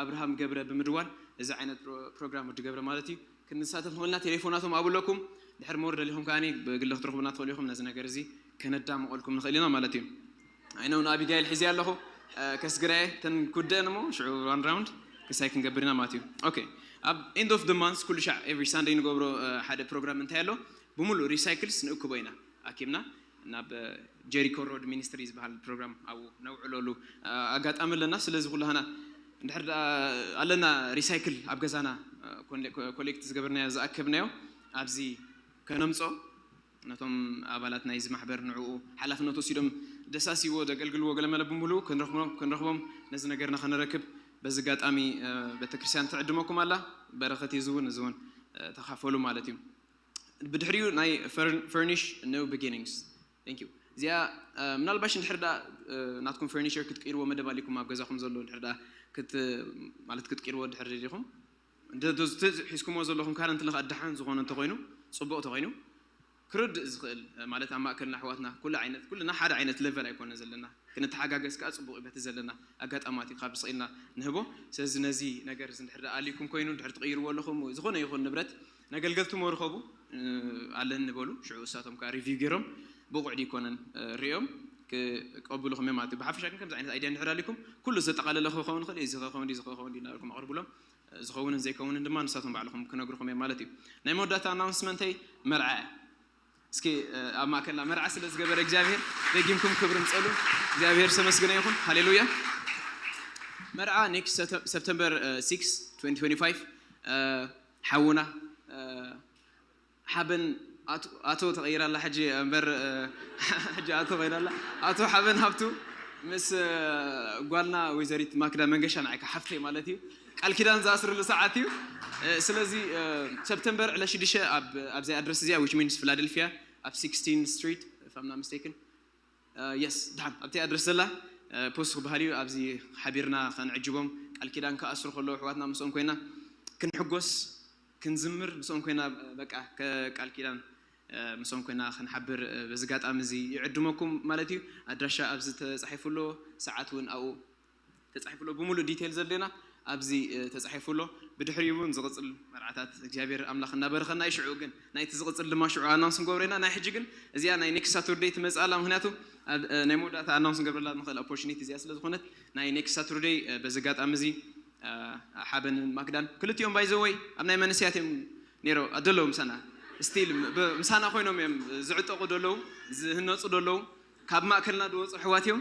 ኣብርሃም ገብረ ብምድዋል እዚ ዓይነት ፕሮግራም ወዲ ገብረ ማለት እዩ ክንሳተፍ ንኽእልና ቴሌፎናቶም ኣብለኩም። ድሕር ሞር ደሊኹም ከኣኒ ብግሊ ክትረኽቡና ትኽእሉ ኢኹም። ነዚ ነገር እዚ ከነዳምቐልኩም ንኽእል ኢና ማለት እዩ። ኣይነው ንኣቢጋይል ሒዚ ኣለኹ ከስግረየ ተን ኩደን እሞ ሽዑ one round ክሳይ ክንገብር ኢና ማለት እዩ። Okay፣ ኣብ end of the month ኩሉ ሻዕ every Sunday ንገብሮ ሓደ ፕሮግራም እንታይ ኣሎ ብምሉእ recycles ንእክቦ ኢና ኣኪብና ናብ ጀሪኮ ሮድ ሚኒስትሪ ዝበሃል ፕሮግራም ኣብኡ ነውዕለሉ ኣጋጣሚ ኣለና። ስለዚ ኩላህና እንድሕር ኣለና recycle ኣብ ገዛና ኮሌክት ዝገበርናዮ ዝኣከብናዮ ኣብዚ ከነምፅኦ ነቶም ኣባላት ናይዚ ማሕበር ንዕኡ ሓላፍነት ወሲዶም ደሳሲዎ ዘገልግልዎ ገለመለ ብምሉኡ ክንረኽቦም ነዚ ነገርና ከነረክብ በዚ ኣጋጣሚ ቤተክርስትያን ትዕድመኩም ኣላ። በረኸት እዩ ዝውን እዚ እውን ተኻፈሉ ማለት እዩ። ብድሕሪኡ ናይ furnish new beginnings። Thank you። እዚኣ ምናልባሽ እንድሕር ዳ ናትኩም ፈርኒቸር ክትቅይርዎ መደብ ኣሊኩም ኣብ ገዛኹም ዘሎ እንድሕር ዳ ማለት ክትቅይርዎ ድሕር ዲኹም ሒዝኩምዎ ዘለኹም ካረንት ለካ ኣድሓን ዝኾነ እንተኮይኑ ፅቡቅ ተኮይኑ ክርድእ ዝኽእል ማለት ኣብ ማእከልና ኣሕዋትና ኩሉ ዓይነት ኩልና ሓደ ዓይነት ሌቨል ኣይኮነ ዘለና ክንተሓጋገዝ ከዓ ፅቡቅ እዩ በቲ ዘለና ኣጋጣማት እዩ ካብ ስኢልና ንህቦ። ስለዚ ነዚ ነገር እዚ እንድሕር ኣልይኩም ኮይኑ እንድሕር ትቅይርዎ ኣለኹም ዝኾነ ይኹን ንብረት ነገልገልቲ መርኸቡ ኣለኒ ንበሉ ሽዑ እሳቶም ከዓ ሪቪው ገይሮም ብቑዕ ዲኮነን ሪኦም ክቀብሉኹም እዮም ማለት እዩ። ብሓፈሻ ግን ከምዚ ዓይነት ኣይድያ እንድሕር ኣልይኩም ኩሉ ዘጠቃለለ ክኸውን ይኽእል እዚ ክኸውን እዚ ክኸውን እናበልኩም ኣቅርብሎም። ዝኸውንን ዘይከውንን ድማ ንሳቶም ባዕልኹም ክነግርኹም እዮም ማለት እዩ። ናይ መወዳእታ ኣናውንስመንተይ መርዓ እያ። እስኪ ኣብ ማእከልና መርዓ ስለ ዝገበረ እግዚኣብሔር ደጊምኩም ክብሪ ምፀሉ እግዚኣብሔር ሰመስግነ ይኹን። ሃሌሉያ። መርዓ ኔክስት ሰፕተምበር ሲክስ ትወንቲ ትወንቲ ፋይቭ ሓውና ሓበን ኣቶ ተቐይራ ኣላ ሕጂ እምበር ሕጂ ኣቶ ኮይና ኣላ። ኣቶ ሓበን ሃብቱ ምስ ጓልና ወይዘሪት ማክዳ መንገሻ ንዓይካ ሓፍተይ ማለት እዩ ቃል ኪዳን ዝኣስርሉ ሰዓት እዩ። ስለዚ ሰፕተምበር ዕለ ሽዱሽተ ኣብዚኣ ኣድረስ እዚኣ which means ፊላደልፊያ ኣብ ሲክስቲን ስትሪት if I'm not mistaken yes ድሓን ኣብቲ ኣድረስ ዘላ ፖስት ክበሃል እዩ። ኣብዚ ሓቢርና ከንዕጅቦም ቃል ኪዳን ክኣስሩ ከለዉ ኣሕዋትና ምስኦም ኮይና ክንሕጎስ ክንዝምር ምስኦም ኮይና በቃ ቃል ኪዳን ምስኦም ኮይና ክንሓብር በዚ ኣጋጣሚ እዚ ይዕድመኩም ማለት እዩ። ኣድራሻ ኣብዚ ተፃሒፉ ኣሎ፣ ሰዓት እውን ኣብኡ ተፃሒፉ ኣሎ። ብምሉእ ዲቴል ዘድልየና ኣብዚ ተፃሒፉ ኣሎ። ብድሕሪኡ እውን ዝቕፅል መርዓታት እግዚኣብሔር ኣምላኽ እናበረኸና እዩ። ሽዑ ግን ናይቲ ዝቕፅል ድማ ሽዑ ኣናውንስ ንገብሮ ኢና። ናይ ሕጂ ግን እዚኣ ናይ ኔክስት ሳቱርደይ ትመፅእ ኣላ። ምክንያቱ ናይ መወዳእታ ኣናውንስ ንገብረላ ንኽእል ኦፖርቹኒቲ እዚኣ ስለ ዝኾነት ናይ ኔክስት ሳቱርደይ በዚ ኣጋጣሚ እዚ ሓበንን ማክዳን ክልቲኦም ባይዘወይ ኣብ ናይ መንስያት እዮም ነይሮ ደለዉ ምሳና ስቲል ምሳና ኮይኖም እዮም ዝዕጠቁ ደለዉ ዝህነፁ ደለዉ ካብ ማእከልና ዝወፁ ኣሕዋት እዮም።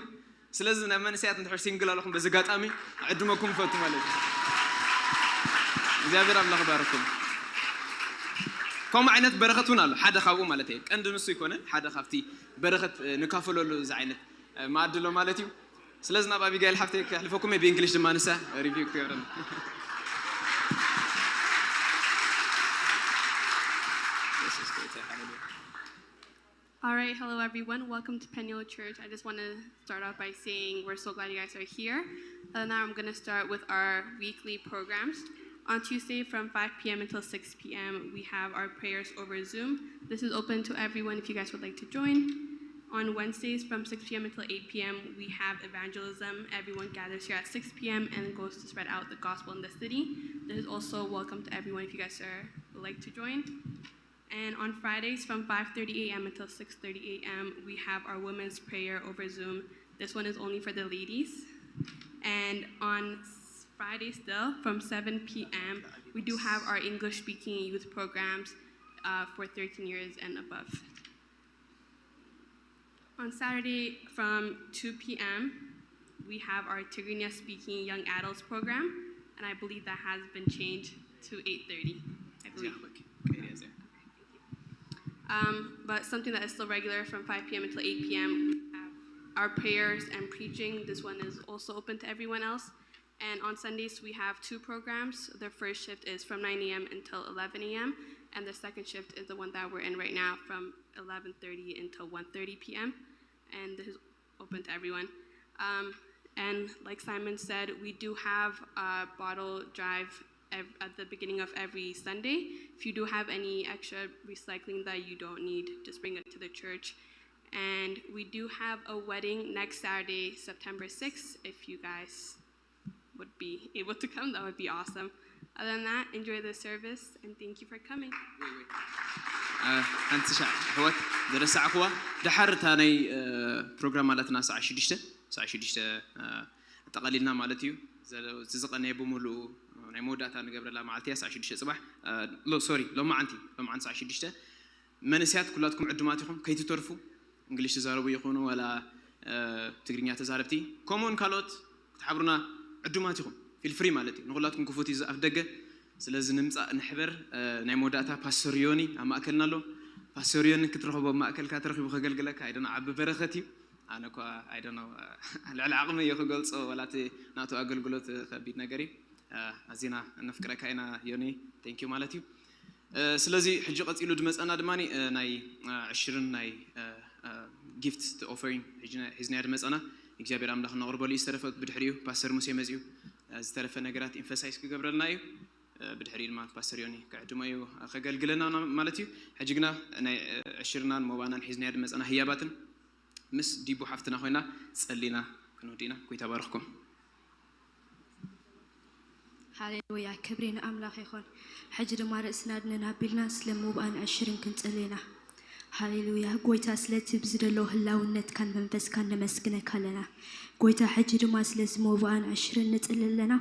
ስለዚ ናብ መንስያት እንድሕር ሲንግል ኣለኹም በዚ ኣጋጣሚ ዕድመኩም ይፈቱ ማለት እዩ። እግዚኣብሔር ኣምላኽ ባረኩም። ከምኡ ዓይነት በረኸት እውን ኣሎ ሓደ ካብኡ ማለት እየ ቀንዲ ንሱ ይኮነን ሓደ ካብቲ በረኸት ንካፈለሉ እዚ ዓይነት ማእድሎ ማለት እዩ። ስለዚ ናብ ኣቢጋይል ሓፍተይ ከሕልፈኩም እየ ብእንግሊሽ ድማ ንሳ ሪቪው ክትገብረና። All right, hello everyone. Welcome to Peniel Church. I just want to start off by saying we're so glad you guys are here. And now I'm going to start with our weekly programs. On Tuesday from five p.m. until six p.m., we have our prayers over Zoom. This is open to everyone if you guys would like to join. On Wednesdays from six p.m. until eight p.m., we have evangelism. Everyone gathers here at six p.m. and goes to spread out the gospel in the city. This is also welcome to everyone if you guys are would like to join. And on Fridays from five thirty a.m. until six thirty a.m., we have our women's prayer over Zoom. This one is only for the ladies. And on Friday still from seven p.m. we do have our English speaking youth programs uh, for thirteen years and above. On Saturday from two p.m. we have our Tigrinya speaking young adults program, and I believe that has been changed to eight thirty. I believe. Um, but something that is still regular from five p.m. until eight p.m. We have our prayers and preaching. This one is also open to everyone else. And on Sundays, we have two programs. The first shift is from nine a.m. until eleven a.m. And the second shift is the one that we're in right now from eleven thirty until one thirty p.m. And this is open to everyone. Um, and like Simon said, we do have a bottle drive ev- at the beginning of every Sunday. If you do have any extra recycling that you don't need, just bring it to the church. And we do have a wedding next Saturday, September sixth. If you guys would be able to come, that would be awesome. Other than that, enjoy the service and thank you for coming. ሓንቲ ሻዕ ኣሕዋት ዝረሳዕክዋ፣ ደሓር እታ ናይ ፕሮግራም ማለትና ሰዓ ሽዱሽተ፣ ሰዓ ሽዱሽተ ኣጠቓሊልና ማለት እዩ። እዚ ዝቐነየ ብምሉኡ ናይ መወዳእታ ንገብረላ መዓልቲ እያ። ሰዓ ሽዱሽተ ፅባሕ፣ ሶሪ፣ ሎማዓንቲ፣ ሎማዓንቲ ሰዓ ሽዱሽተ። መንእሰያት ኩላትኩም ዕዱማት ኢኹም፣ ከይትተርፉ። እንግሊሽ ትዛረቡ ይኹኑ ዋላ ትግርኛ ተዛረብቲ፣ ከምኡውን ካልኦት ክትሓብሩና ዕዱማት ኢኹም። ፊል ፍሪ ማለት እዩ፣ ንኹላትኩም ክፉት እዩ ኣፍ ደገ። ስለዚ ንምፃእ ንሕበር። ናይ መወዳእታ ፓስተር ዮኒ ኣብ ማእከልና ኣሎ። ፓስተር ዮኒ ክትረኽቦ ኣብ ማእከልካ ተረኺቡ ከገልግለካ ኣይደኖ ዓቢ በረኸት እዩ። ኣነ እኳ ኣይደኖ ልዕሊ ዓቕሚ እየ ክገልፆ፣ ዋላ እቲ ናቱ ኣገልግሎት ከቢድ ነገር እዩ። ኣዚና ነፍቅረካ ኢና ዮኒ፣ ቴንኪዩ ማለት እዩ። ስለዚ ሕጂ ቀፂሉ ድመፀና ድማ ናይ ዕሽርን ናይ ጊፍት ኦፈሪንግ ሒዝናዮ ድመፀና እግዚኣብሔር ኣምላኽ ነቕርበሉ እዩ። ዝተረፈ ብድሕሪኡ ፓስተር ሙሴ መፅዩ ዝተረፈ ነገራት ኢንፈሳይዝ ክገብረልና እዩ። ብድሕሪኡ ድማ ፓስተር ዮኒ ክዕድሞ እዩ፣ ከገልግለና ማለት እዩ። ሕጂ ግና ናይ ዕሽርናን ሞባናን ሒዝናዮ ድመፀና ህያባትን ምስ ዲቡ ሓፍትና ኮይና ፀሊና ክንወዲእና። ጎይታ ባርኽኩም። ሃሌሉያ፣ ክብሪ ንኣምላኽ ይኹን። ሕጂ ድማ ርእስና ድነን ኣቢልና ስለ ምውኣን ዕሽርን ክንጽሊ ኢና። ሃሌሉያ፣ ጎይታ ስለቲ ብዝደሎ ህላውነትካን መንፈስካን ነመስግነካ ኣለና። ጎይታ ሕጂ ድማ ስለዚ ምውኣን ዕሽርን ንጽሊ ኣለና።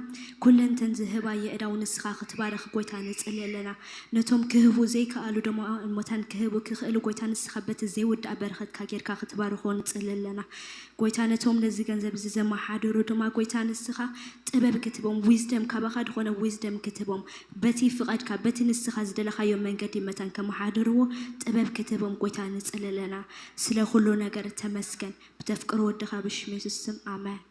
ኩለንተን ዝህባ የእዳው ንስኻ ክትባርኽ ጎይታ ንጽሊ ኣለና። ነቶም ክህቡ ዘይከኣሉ ድማ እሞታን ክህቡ ክኽእሉ ጎይታ ንስኻ በቲ ዘይውዳእ በረኸትካ ጌርካ ክትባርኾ ንጽሊ ኣለና። ጎይታ ነቶም ነዚ ገንዘብ እዚ ዘመሓድሩ ድማ ጎይታ ንስኻ ጥበብ ክትቦም ዊዝደም ካባኻ ዝኾነ ዊዝደም ክትቦም በቲ ፍቓድካ በቲ ንስኻ ዝደለኻዮ መንገዲ መታን ከመሓድርዎ ጥበብ ክትቦም ጎይታ ንጽሊ ኣለና። ስለ ኩሉ ነገር ተመስገን። ብተፍቅሮ ወድኻ ብሽም የሱስ ስም ኣሜን።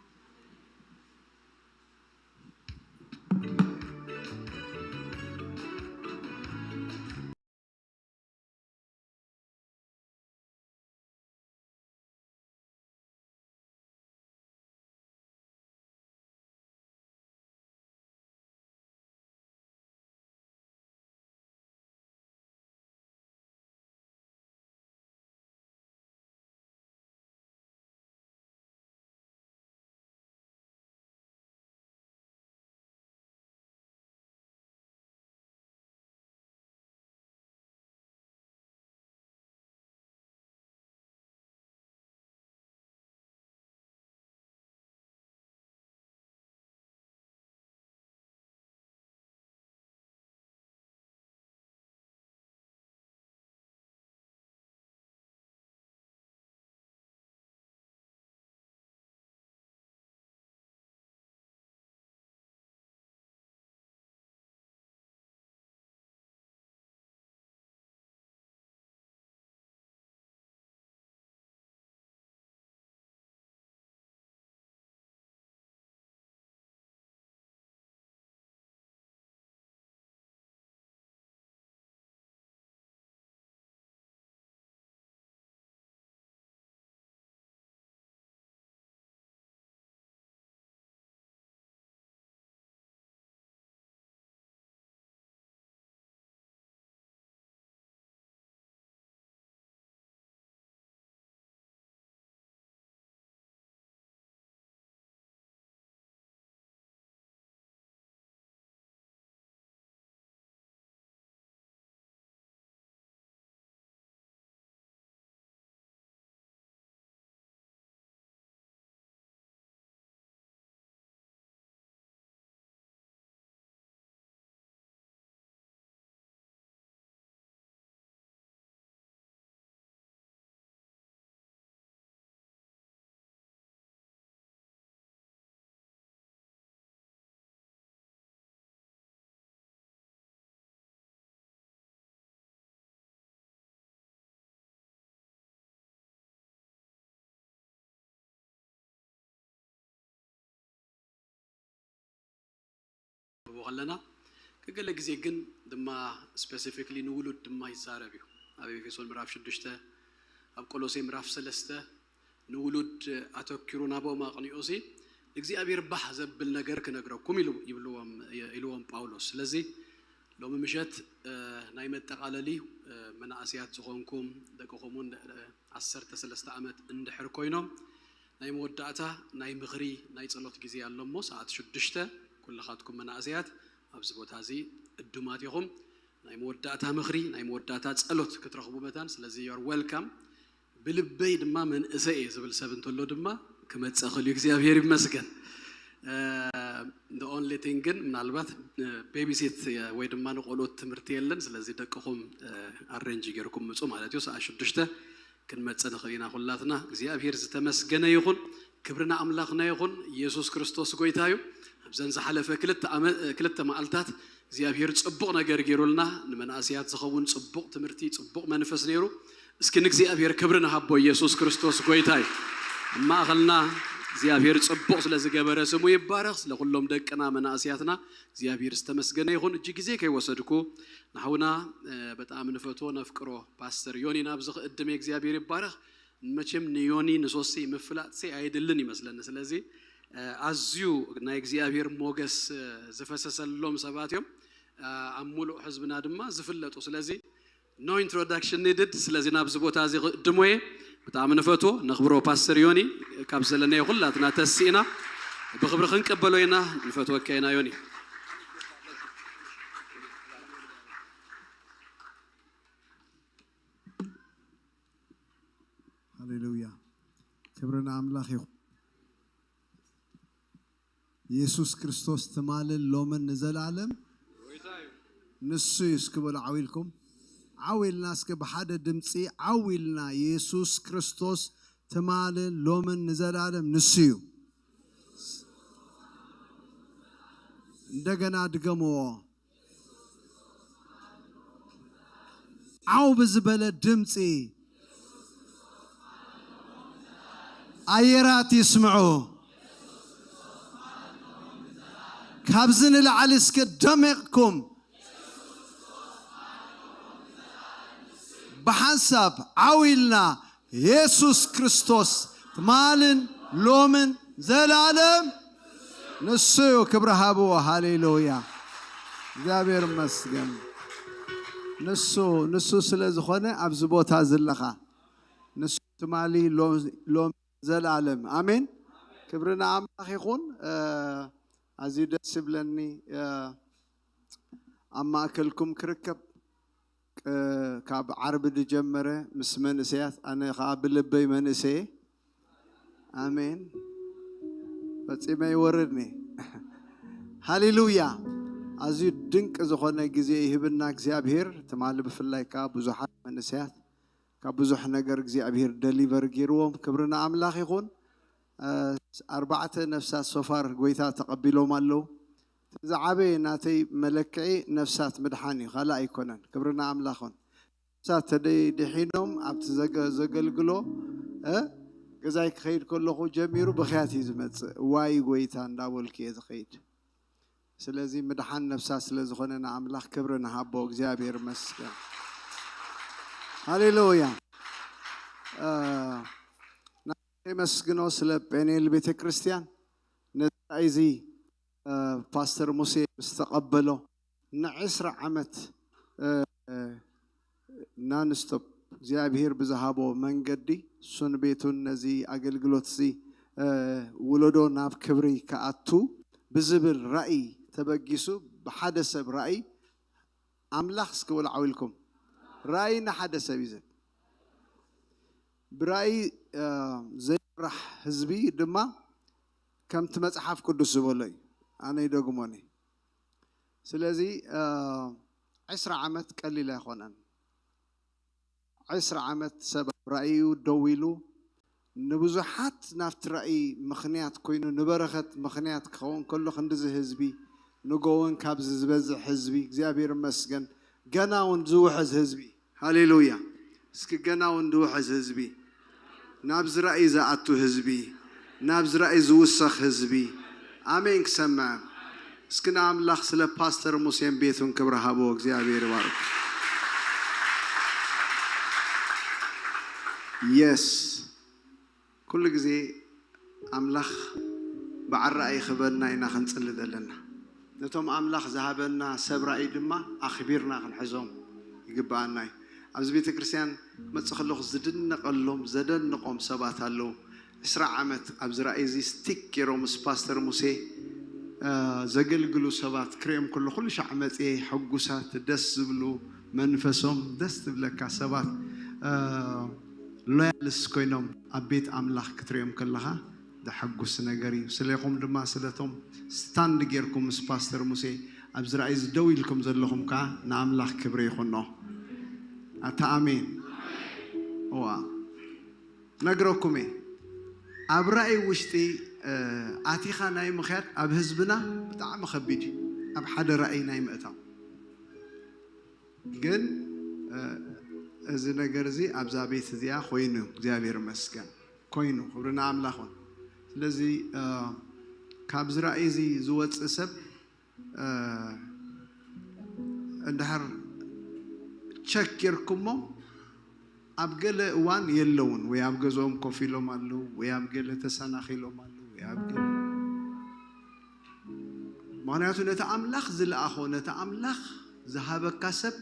ከለና ገለ ግዜ ግን ድማ specifically ንውሉድ ድማ ይዛረብ እዩ። ኣብ ኤፌሶን ምዕራፍ ሽዱሽተ፣ ኣብ ቆሎሴ ምዕራፍ ሰለስተ ንውሉድ ኣተኪሩ ናብኦም ኣቕኒዑ ሲ እግዚኣብሔር ባህ ዘብል ነገር ክነግረኩም ኢሉ ይብልዎም ኢልዎም ጳውሎስ። ስለዚ ሎሚ ምሸት ናይ መጠቓለሊ መናእሰያት ዝኾንኩም ደቅኹም እውን ዓሰርተ ሰለስተ ዓመት እንድሕር ኮይኖም ናይ መወዳእታ ናይ ምኽሪ ናይ ጸሎት ግዜ ኣሎ እሞ ሰዓት ሽዱሽተ ኩልኻትኩም መናእሰያት ኣብዚ ቦታ እዚ እዱማት ኢኹም። ናይ መወዳእታ ምኽሪ ናይ መወዳእታ ጸሎት ክትረኽቡ መታን። ስለዚ you're welcome። ብልበይ ድማ መንእሰይ እየ ዝብል ሰብ እንተሎ ድማ ክመጽእ ክእል እዩ። እግዚኣብሔር ይመስገን። The only thing ግን ምናልባት ቤቢሲት ወይ ድማ ንቆልኦት ትምህርቲ የለን። ስለዚ ደቅኹም ኣሬንጅ ጌርኩም ምጹ ማለት እዩ። ሰዓት ሽዱሽተ ክንመጽእ ንኽእል ኢና ኩላትና። እግዚኣብሔር ዝተመስገነ ይኹን። ክብሪ ንኣምላኽና ይኹን። ኢየሱስ ክርስቶስ ጎይታ እዩ። ኣብዘን ዝሓለፈ ክልተ ዓመ- ክልተ መዓልታት እግዚኣብሔር ጽቡቕ ነገር ገይሩልና። ንመናእሰያት ዝኸውን ጽቡቕ ትምህርቲ፣ ጽቡቕ መንፈስ ነይሩ። እስኪ ንእግዚኣብሔር ክብሪ ንሃቦ። ኢየሱስ ክርስቶስ ጎይታ እዩ። ኣብ ማእኸልና እግዚኣብሔር ጽቡቕ ስለ ዝገበረ ስሙ ይባረኽ። ስለ ኩሎም ደቅና መናእሰያትና እግዚኣብሔር ዝተመስገነ ይኹን። እጅ ግዜ ከይወሰድኩ ንሓውና ብጣዕሚ ንፈትዎ ነፍቅሮ ፓስተር ዮኒ ናብዚ ክእድም እግዚኣብሔር ይባረኽ። መቸም ንዮኒ ንሶሲ ምፍላጥሲ ኣይድልን ይመስለኒ። ስለዚ ኣዝዩ ናይ እግዚኣብሔር ሞገስ ዝፈሰሰሎም ሰባት እዮም። ኣብ ሙሉእ ህዝብና ድማ ዝፍለጡ። ስለዚ no introduction needed። ስለዚ ናብዚ ቦታ እዚ ክእድሞ እየ። ብጣዕሚ ንፈትዎ ነኽብሮ ፓስተር ዮኒ ካብ ዘለናዮ ኩላትና ተሲእና ብኽብሪ ክንቀበሎ ኢና። ንፈትወካ ኢና ዮኒ። ሃሌሉያ፣ ክብሪ ንኣምላኽ ይኹን። ኢየሱስ ክርስቶስ ትማልን ሎምን ንዘለኣለም ንሱ እዩ። እስኪ በሉ ዓው ኢልኩም፣ ዓው ኢልና እስኪ ብሓደ ድምፂ ዓው ኢልና፣ ኢየሱስ ክርስቶስ ትማልን ሎምን ንዘለኣለም ንሱ እዩ። እንደገና ድገምዎ። ዓው ብዝበለ ድምፂ ኣየራት ይስምዑ። ካብዚ ንላዕሊ እስከ ደሚቕኩም ብሓንሳብ ዓው ኢልና የሱስ ክርስቶስ ትማልን ሎምን ዘላለም ንሱ እዩ። ክብሪ ሃብዎ። ሃሌሉያ፣ እግዚኣብሔር ይመስገን። ንሱ ንሱ ስለ ዝኾነ ኣብዚ ቦታ ዘለኻ ንሱ ትማሊ ሎሚ ዘላለም ኣሜን። ክብሪ ንኣምላኽ ይኹን። ኣዝዩ ደስ ይብለኒ ኣብ ማእከልኩም ክርከብ። ካብ ዓርቢ ዝጀመረ ምስ መንእሰያት ኣነ ከዓ ብልበይ መንእሰየ ኣሜን ፈጺመ ይወርድኒ። ሃሌሉያ። ኣዝዩ ድንቂ ዝኾነ ግዜ ይህብና እግዚኣብሔር። ትማሊ ብፍላይ ከዓ ብዙሓት መንእሰያት ካብ ብዙሕ ነገር እግዚኣብሔር ደሊቨር ገይርዎም። ክብሪ ንኣምላኽ ይኹን። ኣርባዕተ ነፍሳት ሶፋር ጎይታ ተቐቢሎም ኣለዉ። ዝዓበየ ናተይ መለክዒ ነፍሳት ምድሓን እዩ፣ ካልእ ኣይኮነን። ክብሪ ንኣምላኽን ነፍሳት ተደይ ድሒኖም ኣብቲ ዘገ- ዘገልግሎ እ ገዛይ ክኸይድ ከለኹ ጀሚሩ ብኽያት እዩ ዝመጽእ። ዋይ ጎይታ እንዳበልኩ እየ ዝኸይድ። ስለዚ ምድሓን ነፍሳት ስለ ዝኾነ ንኣምላኽ ክብሪ ንሃቦ። እግዚኣብሔር ይመስገን። ሃሌሉያ። እ፣ ከመስግኖ ስለ ጴኔል ቤተ ክርስቲያን ነዚ ራእይ እዚ ፓስተር ሙሴ ምስ ተቐበሎ ንዕስራ ዓመት ናንስቶፕ እግዚኣብሔር ብዝሃቦ መንገዲ እሱን ቤቱን ነዚ ኣገልግሎት እዚ ውለዶ ናብ ክብሪ ክኣቱ ብዝብል ራእይ ተበጊሱ ብሓደ ሰብ ራእይ ኣምላኽ እስኪ ወልዓው ኢልኩም ራእይ ንሓደ ሰብ እዩ ዝህብ። ብራእይ ዘይምራሕ ህዝቢ ድማ ከምቲ መፅሓፍ ቅዱስ ዝበሎ እዩ። ኣነ ይደግሞኒ። ስለዚ ዕስራ ዓመት ቀሊል ኣይኮነን። ዕስራ ዓመት ሰብ ኣብ ራእዩ ደው ኢሉ ንብዙሓት ናብቲ ራእይ ምኽንያት ኮይኑ ንበረኸት ምኽንያት ክኸውን ከሎ ክንድዚ ህዝቢ ንጎውን ካብዚ ዝበዝሕ ህዝቢ እግዚኣብሔር ይመስገን ገና እውን ዝውሕዝ ህዝቢ ሃሌሉያ እስኪ ገና እውን ዝውሕዝ ህዝቢ ናብዚ ራእይ ዝኣቱ ህዝቢ ናብዚ ራእይ ዝውሰኽ ህዝቢ ኣሜን ክሰምዕ እስኪ ንኣምላኽ ስለ ፓስተር ሙሴን ቤቱን ክብሪ ሃቦ። እግዚኣብሔር ይባርክ። የስ ኩሉ ግዜ ኣምላኽ በዓል ራእይ ክበልና ኢና ክንጽሊ ዘለና። ነቶም ኣምላኽ ዝሃበና ሰብ ራእይ ድማ ኣኽቢርና ክንሕዞም ይግብኣና እዩ። ኣብዚ ቤተ ክርስቲያን ክመጽእ ከለኹ ዝድነቐሎም ዘደንቖም ሰባት ኣለዉ። ዕስራ ዓመት ኣብዚ ራእይ እዚ ስቲክ ገይሮም ምስ ፓስተር ሙሴ ዘገልግሉ ሰባት ክርእዮም ከሎ ኩሉ ሻዕ መፅየ ሕጉሳት ደስ ዝብሉ መንፈሶም ደስ ትብለካ ሰባት ሎያልስ ኮይኖም ኣብ ቤት ኣምላኽ ክትርእዮም ከለኻ ዘሐጉስ ነገር እዩ። ስለኹም ድማ ስለቶም ስታንድ ጌርኩም ምስ ፓስተር ሙሴ ኣብዚ ራእይ እዚ ደው ኢልኩም ዘለኹም ከዓ ንኣምላኽ ክብሪ ይኹኖ። ኣታ ኣሜን። እዋ ነግረኩም እየ ኣብ ራእይ ውሽጢ ኣቲኻ ናይ ምኽያድ ኣብ ህዝብና ብጣዕሚ ከቢድ እዩ። ኣብ ሓደ ራእይ ናይ ምእታው ግን እዚ ነገር እዚ ኣብዛ ቤት እዚኣ ኮይኑ እግዚኣብሔር መስገን ኮይኑ ክብርና ኣምላኽ ውን። ስለዚ ካብዚ ራእይ እዚ ዝወፅእ ሰብ እንድሕር ቸክ ጌርኩሞ ኣብ ገለ እዋን የለውን ወይ ኣብ ገዝኦም ኮፍ ኢሎም ኣለዉ ወይ ኣብ ገለ ተሰናኺሎም ኣለዉ ወይ ኣብ ገለ ምክንያቱ ነቲ ኣምላኽ ዝለኣኾ ነቲ ኣምላኽ ዝሃበካ ሰብ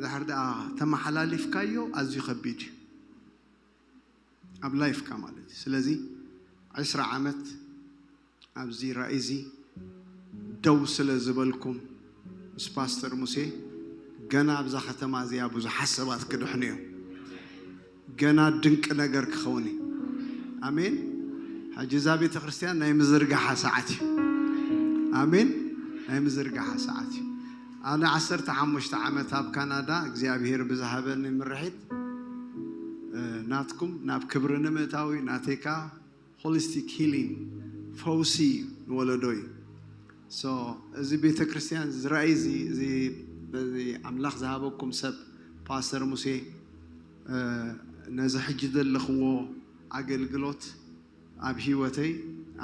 ድሕር ደኣ ተመሓላሊፍካዮ ኣዝዩ ከቢድ እዩ ኣብ ላይፍካ ማለት እዩ። ስለዚ ዕስራ ዓመት ኣብዚ ራእይ እዚ ደው ስለ ዝበልኩም ምስ ፓስተር ሙሴ ገና ኣብዛ ከተማ እዚኣ ብዙሓት ሰባት ክድሕኑ እዮም። ገና ድንቂ ነገር ክኸውን እዩ። ኣሜን። ሕጂ እዛ ቤተ ክርስቲያን ናይ ምዝርጋሓ ሰዓት እዩ። ኣሜን። ናይ ምዝርጋሓ ሰዓት እዩ። ኣነ ዓሰርተ ሓሙሽተ ዓመት ኣብ ካናዳ እግዚኣብሔር ብዝሃበኒ ምርሒት ናትኩም ናብ ክብሪ ንምእታዊ ናተይካ ሆሊስቲክ ሂሊንግ ፈውሲ ንወለዶ እዩ። እዚ ቤተ ክርስቲያን ዝረኣይ እዚ ኣምላኽ ዝሃበኩም ሰብ ፓስተር ሙሴ ነዚ ሕጂ ዘለኽዎ ኣገልግሎት ኣብ ህይወተይ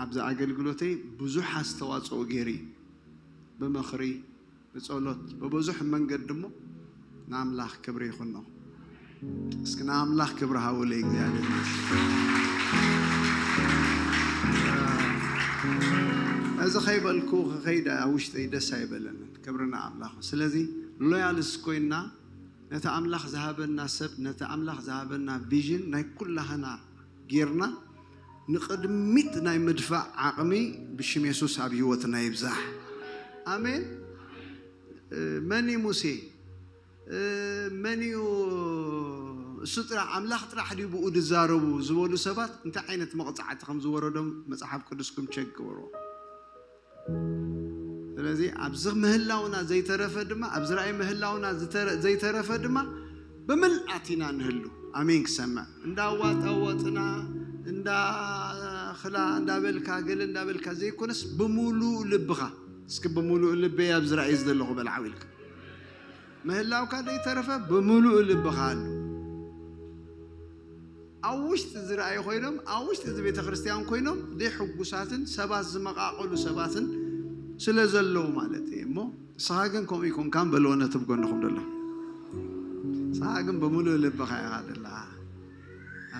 ኣብዚ ኣገልግሎተይ ብዙሕ ኣስተዋፅኦ ገይሩ እዩ። ብምኽሪ ብጸሎት ብብዙሕ መንገዲ እሞ ንኣምላኽ ክብሪ ይኹኖ። እስኪ ንኣምላኽ ክብሪ ሃቡለይ እግዚኣብሔር ይመስገን። እዚ ከይበልኩ ክኸይድ ኣብ ውሽጠይ ደስ ኣይበለንን። ክብሪ ንኣምላኽ። ስለዚ ሎያልስ ኮይና ነቲ ኣምላኽ ዝሃበና ሰብ ነቲ ኣምላኽ ዝሃበና ቪዥን ናይ ኩላህና ጌርና ንቕድሚት ናይ ምድፋእ ዓቕሚ ብሽም የሱስ ኣብ ህይወትና ይብዛሕ። ኣሜን። መን እዩ ሙሴ? መን እዩ እሱ ጥራሕ ኣምላኽ ጥራሕ ድዩ ብኡ ዝዛረቡ ዝበሉ ሰባት እንታይ ዓይነት መቕፃዕቲ ከም ዝወረዶም መፅሓፍ ቅዱስኩም ቸክ ግበርዎ። ስለዚ ኣብዚ ምህላውና ዘይተረፈ ድማ ኣብዚ ራእይ ምህላውና ዘይተረፈ ድማ ብምልኣት ኢና ንህሉ። ኣሜን ክሰምዕ እንዳዋጣወጥና እንዳ ክላ እንዳበልካ ገለ እንዳበልካ ዘይኮነስ ብምሉእ ልብኻ እስኪ ብምሉእ ልበይ ኣብዚ ራእይ ዘለኹ በልዓው ኢልካ ምህላውካ ዘይተረፈ ብምሉእ ልብኻ ኣሉ። ኣብ ውሽጢ ዝረኣዩ ኮይኖም ኣብ ውሽጢ እዚ ቤተ ክርስቲያን ኮይኖም ዘይሕጉሳትን ሰባት ዝመቓቐሉ ሰባትን ስለ ዘለዉ ማለት እዩ እሞ ንስኻ ግን ከምኡ ይኮንካን በልዎ ነቲ ብጎንኹም ደሎ ንስኻ ግን ብምሉእ ልብኻ ኢኻ ዘለኻ።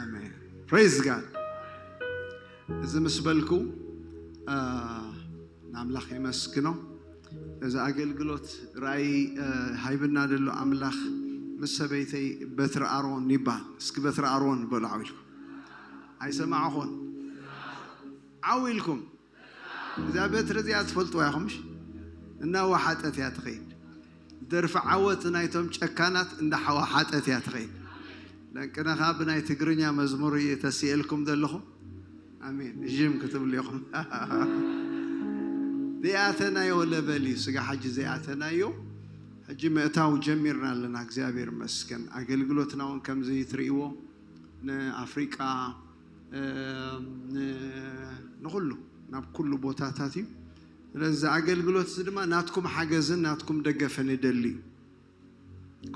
ኣሜን ፕሬዝ ጋድ። እዚ ምስ በልኩ ንኣምላኽ የመስግኖ። እዚ ኣገልግሎት ራእይ ሃይብና ደሎ ኣምላኽ ምስ ሰበይተይ በትሪ ኣሮን ይበሃል። እስኪ በትሪ ኣሮን በሉ ዓው ኢልኩም። ኣይሰማዕኹን። ዓው ኢልኩም። እዛ በትሪ እዚኣ ትፈልጥዋ ኢኹም ምሽ? እናወሓጠት እያ ትኸይድ። ደርፊ ዓወት ናይቶም ጨካናት እንዳሓወሓጠት እያ ትኸይድ። ለንቅነኻ ብናይ ትግርኛ መዝሙር እየ ተስኤልኩም ዘለኹ። ኣሜን። እዥም ክትብሉ ኢኹም። ዘይኣተናዮ ለበል እዩ ስጋ ሓጂ ዘይኣተናዮ። ሕጂ ምእታው ጀሚርና ኣለና። እግዚኣብሔር ይመስገን። ኣገልግሎትና እውን ከምዚ ትርእይዎ ንኣፍሪቃ ንኩሉ ናብ ኩሉ ቦታታት እዩ። ስለዚ ኣገልግሎት እዚ ድማ ናትኩም ሓገዝን ናትኩም ደገፍን ይደሊ እዩ።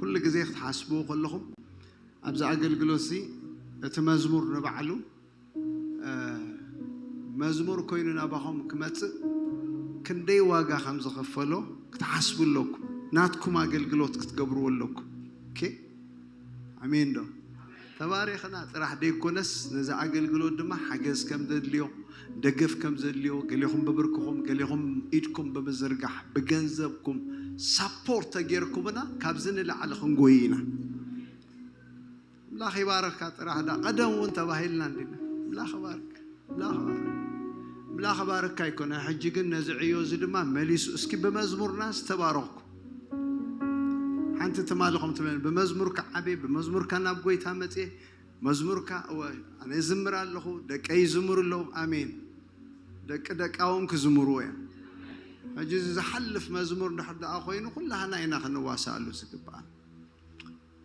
ኩሉ ግዜ ክትሓስብዎ ከለኹም ኣብዚ ኣገልግሎት እዚ እቲ መዝሙር ንባዕሉ መዝሙር ኮይኑ ናባኹም ክመፅእ ክንደይ ዋጋ ከም ዝኸፈሎ ክትሓስቡ ኣለኩም። ናትኩም ኣገልግሎት ክትገብርዎ ኣለኩም። ኦኬ? ኣሜን ዶ? ተባሪኽና ጥራሕ ደይኮነስ፣ ነዚ ኣገልግሎት ድማ ሓገዝ ከም ዘድልዮ፣ ደገፍ ከም ዘድልዮ፣ ገሌኹም ብብርክኹም፣ ገሌኹም ኢድኩም ብምዝርጋሕ፣ ብገንዘብኩም ሳፖርት ተጌርኩምና፣ ካብዚ ንላዕሊ ክንጎይ ኢና። ኣምላኽ ይባረኽካ ጥራሕ ዳ ቀደም እውን ተባሂልና እንዲና። ኣምላኽ ይባርክ፣ ኣምላኽ ይባርክ። ኣምላኽ ይባርክካ ኣይኮነ። ሕጂ ግን ነዚ ዕዮ እዚ ድማ መሊሱ፣ እስኪ ብመዝሙርና ዝተባረኽኩ። ሓንቲ ትማሊ ከም ትብለን፣ ብመዝሙርካ ዓብየ፣ ብመዝሙርካ ናብ ጎይታ መጽየ፣ መዝሙርካ፣ እወ፣ ኣነ እዝምር ኣለኹ፣ ደቀይ ይዝምሩ ኣለዉ። ኣሜን። ደቂ ደቃ እውን ክዝምርዎ እዮም። ሕጂ እዚ ዝሓልፍ መዝሙር እንድሕር ደኣ ኮይኑ፣ ኩላህና ኢና ክንዋሳኣሉ ዝግብኣና።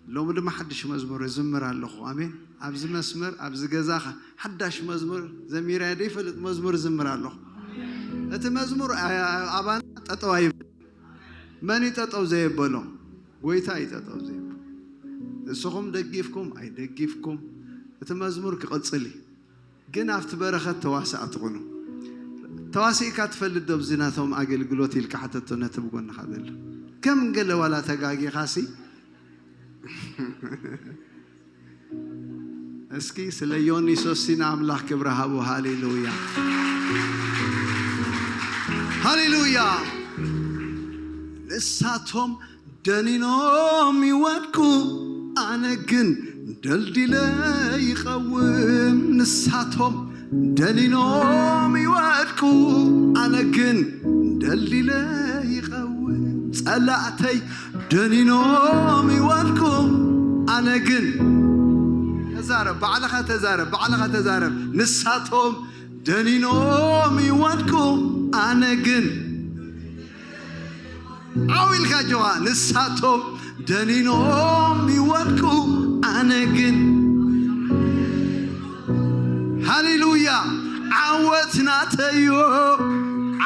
ሎሚ ድማ ሓድሽ መዝሙር እዝምር ኣለኹ። ኣሜን። ኣብዚ መስመር፣ ኣብዚ ገዛ ሓዳሽ መዝሙር ዘሚረ ዘይፈልጥ መዝሙር እዝምር ኣለኹ። እቲ መዝሙር ኣ-፣ ኣባና ጠጠው ኣይብል። መን እዩ ጠጠው ዘየበሎ? ጎይታ እዩ ጠጠው ዘየበሎ። ንስኹም ደጊፍኩም ኣይደጊፍኩም፣ እቲ መዝሙር ክቕጽል እዩ። ግን ኣብቲ በረኸት ተዋሳእቲ ኩኑ። ተዋሲእካ ትፈልጥ ዶ? ኣብዚ ናቶም ኣገልግሎት ኢልካ ሓተቶ ነቲ ብጎንኻ ዘሎ። ከም ገለ ዋላ ተጋጊኻሲ። እስኪ ስለ ዮኒ ሶሲ ንኣምላኽ ክብሪ ሃቡ። ሃሌሉያ፣ ሃሌሉያ። ንሳቶም ደኒኖም ይወድቁ፣ ኣነ ግን ደልዲለ ይቐውም። ንሳቶም ደኒኖም ይወድቁ፣ ኣነ ግን ደልዲለ ይቐውም። ጸላእተይ ደኒኖም ይወድቁ፣ ኣነ ግን፣ ተዛረብ፣ ባዕልኻ ተዛረብ፣ ባዕልኻ ተዛረብ። ንሳቶም ደኒኖም ይወድቁ፣ ኣነ ግን፣ ዓው ኢልካ ጆኻ። ንሳቶም ደኒኖም ይወድቁ፣ ኣነ ግን፣ ሃሌሉያ፣ ዓወት ናተዮ፣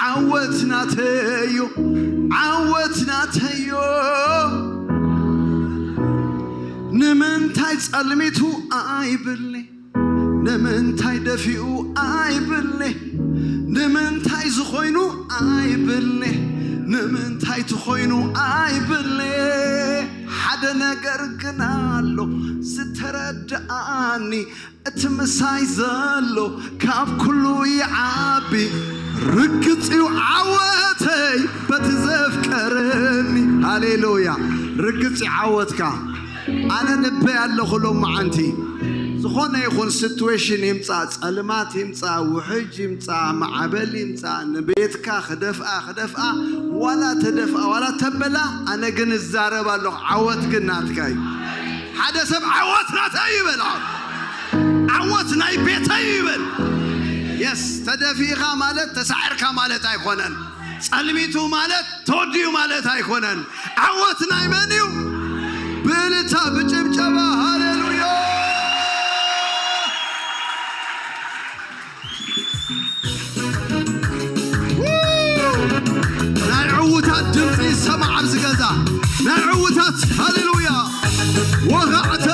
ዓወት ናተዮ፣ ዓወት ናተዮ። ንምንታይ ጸልሚቱ ኣይብልኒ፣ ንምንታይ ደፊኡ ኣይብልኒ፣ ንምንታይ ዝኾይኑ ኣይብልኒ፣ ንምንታይ ትኾይኑ ኣይብልኒ። ሓደ ነገር ግን ኣሎ ዝተረድኣኒ፣ እቲ ምሳይ ዘሎ ካብ ኩሉ ይዓቢ። ርግጽ እዩ ዓወተይ በቲ ዘፍቀረኒ። ሃሌሉያ። ርግጽ እዩ ዓወትካ። ኣነ ንበይ ኣለኹ ሎመዓንቲ። ዝኾነ ይኹን ሲትዌሽን ይምጻእ፣ ጸልማት ይምጻእ፣ ውሕጅ ይምጻእ፣ ማዕበል ይምጻእ፣ ንቤትካ ክደፍኣ፣ ክደፍኣ፣ ዋላ ተደፍኣ፣ ዋላ ተበላ፣ ኣነ ግን እዛረብ ኣለኹ። ዓወት ግን ናትካ እዩ። ሓደ ሰብ ዓወት ናተይ ይበል። ዓወት ናይ ቤተይ ይበል። የስ፣ ተደፊእኻ ማለት ተሳዒርካ ማለት ኣይኮነን። ጸልሚቱ ማለት ተወዲኡ ማለት ኣይኮነን። ዓወት ናይ መን እዩ? ብእልልታ፣ ብጭብጨባ፣ ሃሌሉያ። ናይ ዕውታት ድምፂ ይሰማዕ ኣብዚ ገዛ። ናይ ዕውታት፣ ሃሌሉያ። ወጋዕተ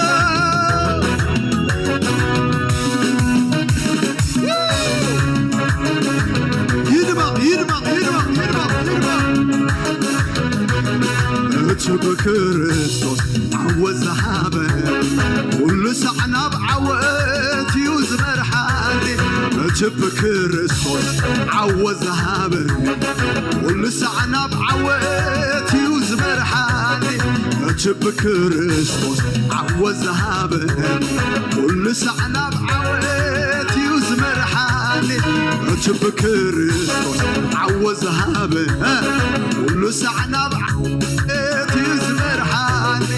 ይድመቕ፣ ይድመቕ፣ ይድመቕ፣ ይድመቕ፣ ይድመቕ። እቲ ብክርስቶስ ዓወት ዝሃበ፣ ኩሉ ሳዕ ናብ ዓወት እዩ ዝመርሓኒ። እቲ ብክርስቶስ ዓወት ዝሃበ፣ ኩሉ ሳዕ ናብ ዓወት እዩ ዝመርሓኒ። እቲ ብክርስቶስ ዓወት ዝሃበ፣ ኩሉ ሳዕ ናብ ዓወት እዩ ዝመርሓኒ። እቲ ብክርስቶስ ዓወት ዝሃበ፣ ኩሉ ሳዕ ናብ ዓወት እዩ ዝመርሓኒ።